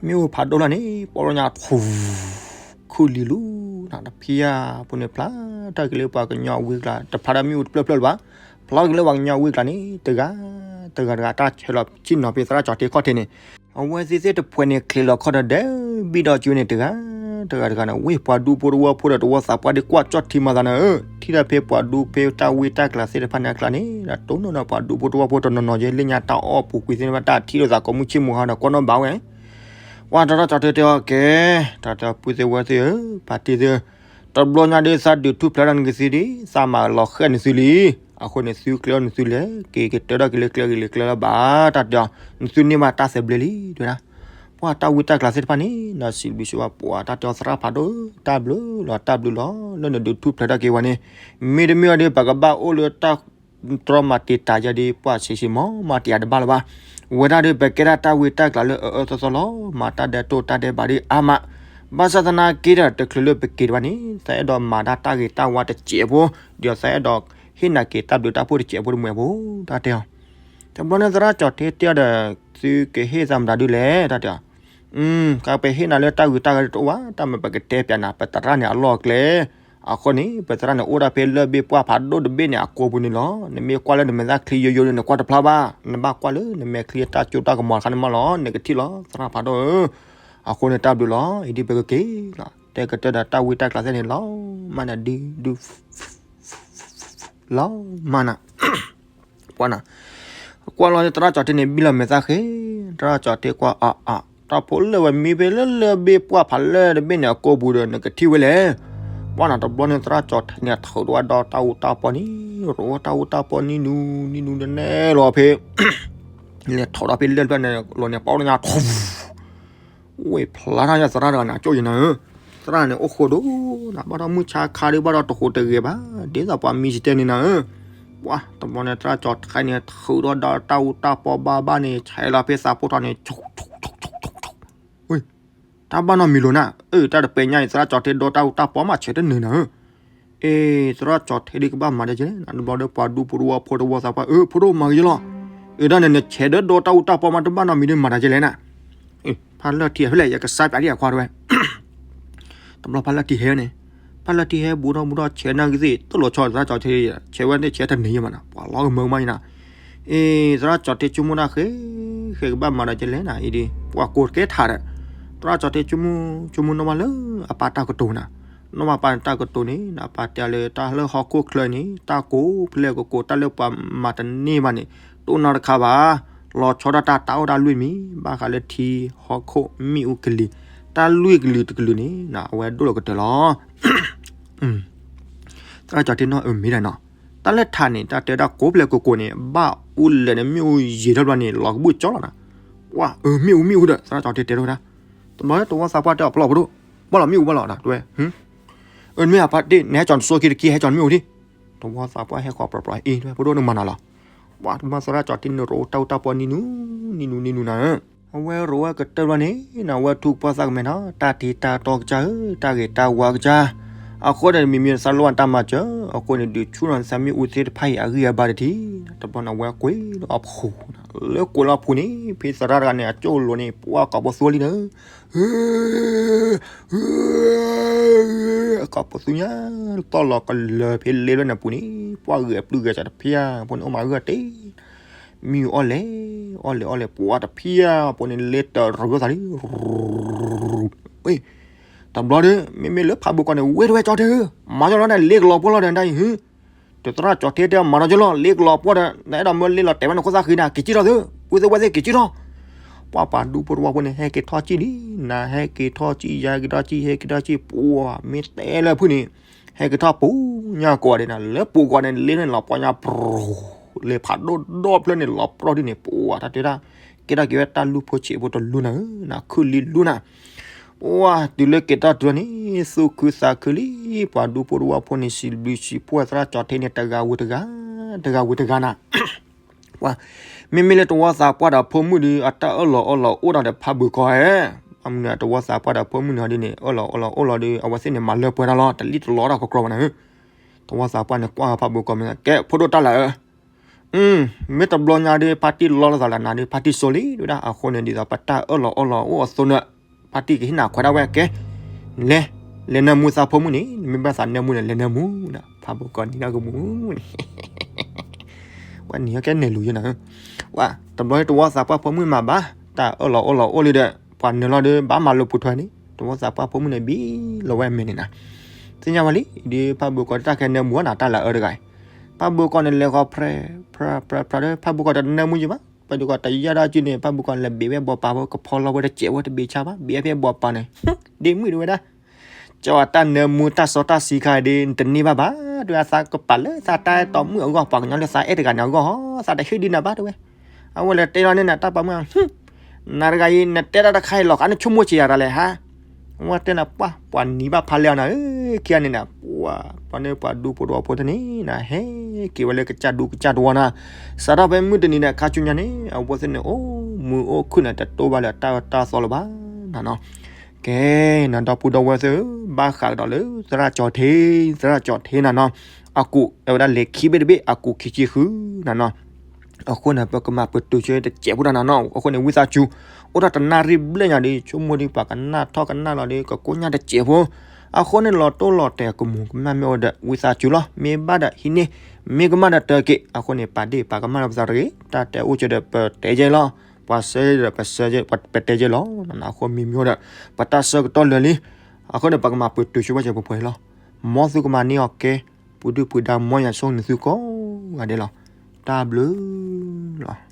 မ့ၣ်အူဖးဒိၣ်လီၤန့ၣ် ပီၢ်လီၤညါထူ ခုၣ်လံၤလူၤနၤ တဖံယါဖိန့ၣ် ဖျါထီၣ်က့ၤလၢပှၤကညီအဝ့ၢ်ကျါ တဖျါထီၣ်မ့ၣ်အူတဖျၢၣ်ဖျၢၣ်လၢၤဘၣ်, ဖျါက့ၤလၢပှၤကညီအဝ့ၢ်ကျါန့ၣ် တဂၤ တဂၤတဂၤ တၢ်ဆဲးလီၤဆ့ၣ်နီၤဖဲသရၣ်ကၠီၤထံခီၣ်ထံးန့ၣ် အဝဲသ့ၣ်သ့ၣ်တဖှဲးန့ၣ် ချ့းလီၤခီၣ်ဒီးဒဲးဘံၣ်ဒီးကၠိန့ၣ် တဂၤ တဂၤတဂၤန့ၣ် ဝ့ၢ်ပှၤဒူဖိတဝီဖိဒီးတဝီသးပှၢ်ဒ်ကွၢ်ကၠီၣ်ထံမၤသးနၤဧၢ, ထံၣ်ဒၣ်ဖဲပှၤဒူဖဲတၢ်ဝ့ၢ်တၢ်ကျးသ့ၣ်တဖၣ်န့ၣ်အကျါန့ၣ် တိၢ်နီၣ်နီၣ်ပှၤဒူဖိတဝီဖိတနီၤနီၤယဲ လၢညါတၢ်အီၣ်ပူၤကွံာ်သ့ၣ်တဖၣ် တၢ်ထံၣ်လိာ်သးကိးမုၢ်ဆ့ၣ်မုၢ်ဟါဒီး ကွၢ်နီၣ်ဘၣ်ဝဲ ပှၢ်တရၣ်ကၠီၤထံတဲအီၤကဲ, တၢ်တဲပုၢ်သ့ၣ်ဝဲၢ်သ့ၣ်ဧၢ, ပာ်တ့ၢ်သ့ၣ်ဧၢ, တဘျီညါဒီးသးဒုးထူၣ်ဖျဲးဒီးနကသံဒီး သးမၤလီၤဃဲၣ်နသုလံ, အဃိန့ၣ် သုကျဲအီၤနသုလဲၤက့ၤကတၢၢ်ထီၣ်က့ၤလၢကျဲဂ့ၤလၢကျဲလၢဘၣ်, တၢ်တဲအီၤ နသုန့ၢ်ဘၣ်တၢ်သဘျ့လံ တဲဝဲဒၣ်, ပှၢ်တၢ်ဝံတၢ်ကျးသ့ၣ်တဖၣ်န့ၣ် ဒီးစံးဘျုးစံးဝါ ပှၢ်တၢ်တဲအီၤသရၣ်ဖးဒိၣ် တၢ်ဘျုးလီၤတၢ်ဘျုးလီၤ လၢနဒုးထူၣ်ဖျဲးထီၣ်က့ၤဝဲန့ၣ်, မ့တမ့ၢ်အီၤဒီး ပကဘၣ်အိၣ်လၢတၢ် တြီမၤတံာ်တာ်ယဲဒီး ပှၢ်ဆံးဆံးမီၢ်မီၢ်တယၤတဘၣ်လၢၤဘၣ်, ဝဲဒၣ်ဒီး ပကဲဒၣ်တၢ်ဝံတၢ်ကျးလၢအအၢအၢသီသီလီၤ, မၤတၢ်ဒဲးတိၢ်တၢ်ဒဲးဘးဒီးအါမး, ဘၣ်ဆၣ်သနာ်က့ဒီး တချုးလၢပက့ၤတဘၣ်န့ၣ် သးအဲၣ်ဒိးမၤဒၣ်တၢ်ဂ့ၤတၢ်ဝါတစဲးဖိ, ဒီးသးအဲၣ်ဒိးဟ့ၣ်နၤက့ၤတၢ်ဘျုးတၢ်ဖှိၣ်တစဲးဖိတမှဲးဖိ, တၢ်တဲအီၤ, တဘျီန့ၣ်သရၣ်ကၠီၤထံတဲအီၤဒီး သုကဟ့ၣ်သးမတၤဒုလဲၣ် တၢ်တဲအီၤ ကပဟ့ၣ်နၤလၢတၢ်ဂ့ၤတၢ်ဝါတအိၣ်ဘၣ်, တၢ်မ့ၢ်ပကတဲပျးနၤ ပသရၣ်န့ၣ်အလီၢ်အကျဲ, အဃိန့ၣ် ပသရၣ်န့ၣ်အိၣ်ဒၣ်ဖဲလၢၢ်ဘ့ၣ်ပှၢ်ဖးဒိၣ်တဘ့ၣ်န့ၣ် အကိာ်ပူၤန့ၣ်လီၤ, နမ့ၢ်ကွၢ်လၢနမဲာ်သၣ်ချံယိယိန့ၣ် နကွၢ်တဖျါဘၣ်, နဘၣ်ကွၢ်လၢနမဲာ်ချံတၢ်စိတၢ်ကမီၤတခါန့ၣ်မးလီၤ, နကထံၣ်လီၤ သရၣ်ဖးဒိၣ်ဧၢ, အဃိန့ၣ်တၢ်ဘျုးလီၤ, အံၤဒ်ပကက့ၤလီၤ, တဲကတၢၢ်ဒီးတၢ်ဝံတၢ်ကျးသ့ၣ်န့ၣ်လီၤ, မၤနၤဒုဒု လီၤမၢ်နၤ, ပှၢ်နၤ, ကွၢ်လီၤသရၣ်ကၠီၤထံန့ၣ် ဘံၣ်လီၤမဲာ်သၣ်ဃ့, သရၣ်ကၠီၤထံကွၢ်အါအါ, တၢ်ဖိလၢဝဲမံဖဲလၢလၢၢ်ဘ့ၣ်ပှၢ်ဖးလၢၢ်တဘ့ၣ်န့ၣ် အကိာ်ပူၤဒီး နကထံၣ်ဝဲလဲၣ်, ပှၢ်နၤတဘျီန့ၣ် သရၣ်ကၠီၤထံန့ၣ် ထုးဒိၣ်ဝဲဒီးတၢ်အူတၢ်ပီနံၤ, ရိတၢ်အူတၢ်ပီနံၤနူၤ နံၤနူၤနနဲၣ်လီၤဖဲ လဲၤထီၣ်ဒီးဖဲလၢၢ်တဖျၢၣ်န့ၣ် လီၤန့ၣ် ပီၣ်တညါ ထူ ဝ့ၢ်ဖျါထီၣ်ညါသရၣ်တဂၤန့ၣ် အကၠိၣ်ယံၤနၤဧၢ, သရၣ်န့ၣ်အိၣ်ဃိဒိၣ်နၤ ဘၣ်ဒီးမုၢ်ဆါခါဒုးဘၣ်ဒီးတဟူးတဂဲၤဘၣ်, ဒ်သိးပှၤမံစတဲန့ၣ်နၤဧၢ, ပှၤတဘျီန့ၣ် သရၣ်ကၠီၤထဲန့ၣ် ထုးဒီးဒီးတၢ်အူတၢ်ပီဘၣ်ဘၣ်န့ၣ် ဆဲးလီၤဖဲသးဖိထီၣ်န့ၣ် ဝ့ၢ် တၢ်ဘၣ်နီတမံၤလီၤနၤ, အၢ တၢ်တပဲာ်ညါအံၤ သရၣ်ကၠီၤထဲဒိးတၢ်အူတၢ်ပီမး ဆဲးတန့ၢ်နၤဧၢ, အ့ သရၣ်ကၠီၤထဲဒုးကဘၣ်မၤဒ်လဲၣ်နၤ, တဘျီဒီးပှၤဒူဖိတဝီဖိတဝီသးပှၢ် အၢ ဖိဒိၣ်မၤဂ့ၤလီၤ, အၢ တၢ်န့ၣ် နဆဲးဒီးဒိးတၢ်အူတၢ်ပီမး တဘၣ်နီတမံၤဒီးမၤဒ်လဲၣ်နၤ, ဖးလၢၢ်ထံဟဲဖဲလဲၣ် ယကစါပၠးဒံးအခွါတဝဲ တဘျီဖးလၢၢ်ထံဟဲန့ၣ်, ဖးလၢၢ်ထံဟဲဘူးထီၣ်ဘူးထီၣ် ဆဲးနၢ်ဂ့ၤသ့ၣ် တလိာ်ဆီသရၣ်ကၠီၤထဲ, ဆဲးဝဲသ့ၣ်ဆဲးတန့ၢ်ယဲမးနၤ, ပှၤလီၤကမၢကမၣ်ယနၤ, အ့ သရၣ်ကၠီၤထဲဆိကမိၣ်တၢ်ဃဲ, ဃဲကဘၣ်မၤဒီးကလဲၣ်နၤအံၤဒ် ပှၤကိးတကဲထးဒီး, သရၣ်ကၠီၤထဲဆိကမိၣ်, ဆိကမိၣ်နီၣ်ဘၣ်လၢအပၢ်တၢ်ကတိၤနၤ, နီၣ်ဘၣ်ပၢ်တၢ်ကတိၤန့ၣ် အပၢ်တဲလၢတၢ်လၢဟီၣ်ခိၣ်ချၢန့ၣ် တၢ်ကိးဖျဲၣ်ကကိး တၢ်လၢပှၤမၤတန့ၢ်ဘၣ်န့ၣ် တိၢ်နီၣ်တခါဘၣ်, လီၤဆီဒၣ်တၢ်တၢ်အိၣ်တၢ်လွံၢ်မံၤ ဘၣ်ဃးလၢထံဟီၣ်ခိၣ်မ့ၣ်အူကလံၤ, တၢ်လွံၢ်ကလုာ်တကလုာ်န့ၣ် အဝဲဒိၣ်လီၤကတၢၢ်လီၤ သရၣ်ကၠီၤထဲနီၣ်အၢမ့ၢ်ဒၣ်နီၤ, တၢ်လၢထးန့ၣ် တၢ်တဲဒၣ်ကိးဖျဲၣ်ကကိးန့ၣ် ဘၣ်အူလဲၣ်န့ၣ် မ့ၣ်အူယံာ်ထီၣ်ဘျီန့ၣ် လီၤကဘုၣ်ကၠီလီၤနၤ, ပှၤအၢမ့ၣ်အူမ့ၣ်အူဒီး သရၣ်ကၠီၤထဲတဲထီၣ်ဝဲဒၣ်, တဘျီတဝီသးပှၢ်တဲအီၤပျီၢ်ဖိဒိၣ်, ပှၤလီၤမ့ၣ်အူဘၣ်လီၤဒၣ်တဝဲ, အၢ နမ့ၢ်အပၢ်တ့ၢ် နဟဲကၠီၤနစိခံတခံ ဟဲကၠီၤနမ့ၣ်အူဒံး, တဝီသးပှၢ်ဟဲဃီၤပျီၢ်ပျီၢ် အ့ တဝဲဖိဒိၣ်နမၤနၤလီၤ, ပှၤတမၤသရၣ်ကၠီၤထဲနရိၣ်တၢ်အူတၢ်ပီနံၤနူနံၤနူနံၤနူနၤ အဝဲရိၣ်ဝဲကတၢၢ်ဘျီန့ၣ် နဝဲထူကပီၢ်သးကမဲာ်နီၤ တၢ်တ့တၢ်တီကစၢ်ဧၢ တၢ်ဂ့ၤတၢ်ဝါကစၢ်, အဃိန့ၣ် မ့မ့ၢ်သးလိၣ်အတၢ်မၤစၢၤ အဃိန့ၣ် ဒုးဆူၣ်ထီၣ်နသးမ့ၣ်အူသ့ၣ်တဖၣ်အံၤအဂံၢ်အဘါတထံၣ်, တဘျီန့ၣ် အဝဲကွံာ်လီၤအဖှူ, လၢကွံာ်လီၤအဖှူန့ၣ် ဖဲသရၣ်တဂၤန့ၣ် အကၠိၣ်လိၤန့ၣ် ပှၤကိးပသူလံနၤ ကိးပသူညါ တီၢ်လီၤကလၢၤဖဲလ့လၢန့ၣ်ပူၤန့ၣ် ပှၤဂဲၤပျုၢ်ဂဲၤစးတဖၣ် ဖိန့ၣ်အိၣ်မးဂၢၢ်တ့ၢ်, မ့ၣ်အူအီၣ်လဲၤ အီၣ်လဲၤအီၣ်လဲၤ ပှၤတဖၣ် ဖိန့ၣ်လ့တရူးသးလံ, တဘျီဒီး မ့မ့ၢ်လၢဖးဘိကီးန့ၣ် ဝဲတဝဲကၠီၤထဲဧၢ, မၤကၠီၤလီၤန့ၣ် လ့ကလီၤပှီၢ်လီၤဒီးတၢ်အံၤဟၢ တသရၣ်ကၠီၤထဲတဲမၤနီၤကၠီၤလီၤ လ့ကလီၤပှီၢ်ဒီး နအဲၣ်ဒိးမၢလ့လီၤတဲာ်ဝဲနခိၣ်သၣ်ဃံနၤ က့ၤကၠံၣ်ထီၣ်သု, ပုၢ်သ့ၣ်ဝဲၢ်သ့ၣ်က့ၤကၠံၣ်ထီၣ်, ပှၤပှၤဒူဖိတဝီဖိန့ၣ် ဟဲက့ၤထီၣ်ကၠံၣ်လံ, နဟဲက့ၤထီၣ်ကၠံၣ် ယၤက့ၤထီၣ်ကၠံၣ် ဟဲက့ၤထီၣ်ကၠံၣ် ပှၤမ့ၢ်တဲလၢဖုၣ်န့ၣ် ဟဲက့ၤထီၣ်ပူၤညါကိးဂၤဒဲးနၤ လၢပူၤကိးဂၤဒဲးန့ၣ် လ့န့ၣ်လီၤပှီၢ်ညါပြူၤ, လ့ဖးဒိၣ်ဒီဖျၢၣ်န့ၣ်လီၤပြီၢ်ဒ်န့ၣ် ပှၤတၢ်တဲဒၣ် ကဲထီၣ်က့ၤဝဲတၢ်လူၢ်ဖိဆံးဖိတလူၢ်နၤဧၢ, နခုၣ်လံလူၢ်နၤ ပှၤတုၤလၢက့ၤတၢ်တုၤန့ၣ် သူၣ်ခုသးခုလံ, ပှၤဒူဖိတဝီဖိန့ၣ် စံးဘျုးစံးဖှိၣ်သရၣ်ကၠီၤထဲန့ၣ် တဂၤဝံၤတဂၤ, တဂၤဝံၤတဂၤနၤ, ပှၤ မ့မ့ၢ်လၢတဝီသးပှၢ်ဒီးဖိမုၣ်ဒီး အတၢ်အၢၣ်လီၤအီလီၤအိၣ်ဒီးဖးဘိကီးဧါ, အမုၢ်နၤတဝီသးပှၢ်ဒီးဖိမုၣ်န့ၣ်ဒ်န့ၣ် အၢၣ်လီၤအီလီၤအိၣ်လီၤဒီး အဝဲသ့ၣ်န့ၣ် မၤလၢပှဲၤတၢ်လီၤ တလံၣ်တလီတၢ်ကကြီဘၣ်နၤဧၢ, တဝီသးပှၢ်န့ၣ် ကွၢ်ဖးဘိကီးမ့ၢ် ကဲ ဖိဒိၣ်တၢ်လၢအၢ မ့ၢ်တဘျီညါဒီး ဖါတံၢ်လီလိာ်သးလၢနၤဒီး ဖါတံၢ်စိလံ တဝဲဒၣ် အဃိန့ၣ် ဒ်သိးပတၢ်အၢၣ်လီၤအီလီၤအိၣ်အသိးန့ၣ် ဖါတံၢ်ကဟ့ၣ်နၤခွဲးဒၣ်ဝဲကဲ လဲၤ လဲၤနၢမူသးဖိမုၣ်န့ၣ် နမ့ၢ်ဘၣ်သးနၢမူန့ၣ် လဲၤနၢမူနၤ ဖါဘိကီးနံၤဒၣ်ကမူန့ၣ် ဝဲနံၤဟဲကဲနဲၣ်လူၤယဲနၤ ဝဲ တဘျီတဝီသးပှၢ်ဖိမုၣ်မၤဘၣ် တၢ်အၢၣ်လီၤအီလီၤအိၣ်လံဒီး ပှၤနၢၤလီၤဒီး ဘၣ်မၤလိာ်ပူၤထွဲန့ၣ် တဝီသးပှၢ်ဖိမုၣ်န့ၣ် ဘံလီၤဝဲအမဲာ်န့ၣ်နၤ သ့ၣ်ညါဝဲလံ ဒ်ဖးဘိကီးတၢ်ခဲနၢမူနၤ တၢ်လၢအၢတဂၤအံၤ ဖးဘိကီးန့ၣ် လဲၤဃီၤဖြဲ ဖြဲ ဖြဲ ဖြဲ ဒီး ဖးဘိကီးတနၢမူယံၤဘၣ် ဖးဘိကီးတယၢ်ဒၣ်က့န့ၣ် ဖးဘိကီးလဲၤဘ့ၣ်ဝဲဘီပာ်ဖိ ကဖီလီၤဝဲတစဲးဖိတဘ့ၣ်ဆါဘၣ် ဘ့ၣ်ဖဲဘီပာ်န့ၣ် ဒ့မုၣ်တဝဲဒၣ် ကၠီတၢ်နၢမူတၢ်စီတၢ်ဆှံခါအံၤဒီး နတန့ၢ်ဘၣ်ဘၣ် တဝဲသးကပာ်လၢသးတၢ်အဲၣ်တီမုၣ်အဂီၢ် ပှၤကညီလၢသးအဲၣ်တဂၤန့ၣ်အဂီၢ် သးတဟ့ၣ်ဒုးနၤဘၣ်တဝဲ အဝဲလဲၤတဲလီၤန့ၢ်နၤတၢ်ပာ်မုၣ် နၤတဂၤအံၤ နတဲတၢ်တခါအံၤလီၤ ကနဆိကမိၣ်ဆံးယၤတၢ်လဲၣ်ဟါ အဝဲတဲနၤပှၤ ပှၤနံၤဘၣ်ဖးလဲၢ်အီၤနၤဧၢ ခံဂၤန့ၣ်နၤ ပှၤ ပှၤန့ၣ်ပှၤဒူဖိတဝီဖိတန့ၣ်နၤ ဟဲက့ၤဝဲလၢကစၢ်ဒူကစၢ်တဝီနၤ စးထီၣ်ဖဲမုၢ်တနံၤဒီးခါဆူညါန့ၣ် အဝဲသ့ၣ်န့ၣ် အိၣ်မုာ်အိၣ်ခုၣ်န့ၣ် တတိၢ်ဘၣ်လၢတၢ်အၢတၢ်သီလၢၤဘၣ်နၤနီၤ ကဲ နဒီပုၢ်ဒီဝဲၢ်သ့ၣ်ဧၢ ဘၣ်ဃးကဒီးလၢသရၣ်ကၠီၤထ့ သရၣ်ကၠီၤထ့နၤနီၤ အကူး အဝဲဒၣ်လဲၤခံဘ့ၣ်တဘ့ၣ် အကူးခံဆံဃုနၤနီၤ အဃိန့ၣ် ပကမၤပတုာ်ဆိတစဲးဖိတၢ်နၤနီၤ အဃိန့ၣ် ဝံသးစူၤ အိၣ်ထီၣ်တနၣ်ရံၣ်ဘျဲၣ်ညါဒီး ဆိကမိၣ်ဒီး ပှၤကနၣ်ထီၣ်ကနၣ်လီၤဒီး ကကိညၢ်တစဲးဖိ အဃိန့ၣ် လီၤတိၢ်လီၤတဲာ်ကမူးကမၣ်မ့ၢ်အိၣ်ဒီး ဝံသးစူၤလီၤ မ့ၢ်ဘၣ်ဒီးဟံးန့ၢ် မ့ၢ်ကမၣ်ဒီးတၢက့ၤ အဃိန့ၣ် ပာ်ဒ့ၣ်ပာ်ကမၣ်လီၤပသးတဂ့ၤ တၢ်တဲအိၣ်ကဒီးပတဲယဲလီၤ ပှၤဆၢဒီးပဆၢ ပတဲယဲလီၤ အဃိမ့ၢ်မ့ၢ်အိၣ်ဒီး ပတၢ်ဆၢကတီၢ်လၢာ်လံ အဃိန့ၣ် ပကမၤပတုာ်ဆိဘၣ်စဲးပှဲၤပှဲၤလီၤ မ်သုကမၤန့ၢ်အီၤကဲ ပူၤဒုၣ်ပူၤဒါ မ်ယွၤဆိၣ်ဂ့ၤနသုကိးဂၤဒဲးလီၤ တၢ်ဘျုးလီၤ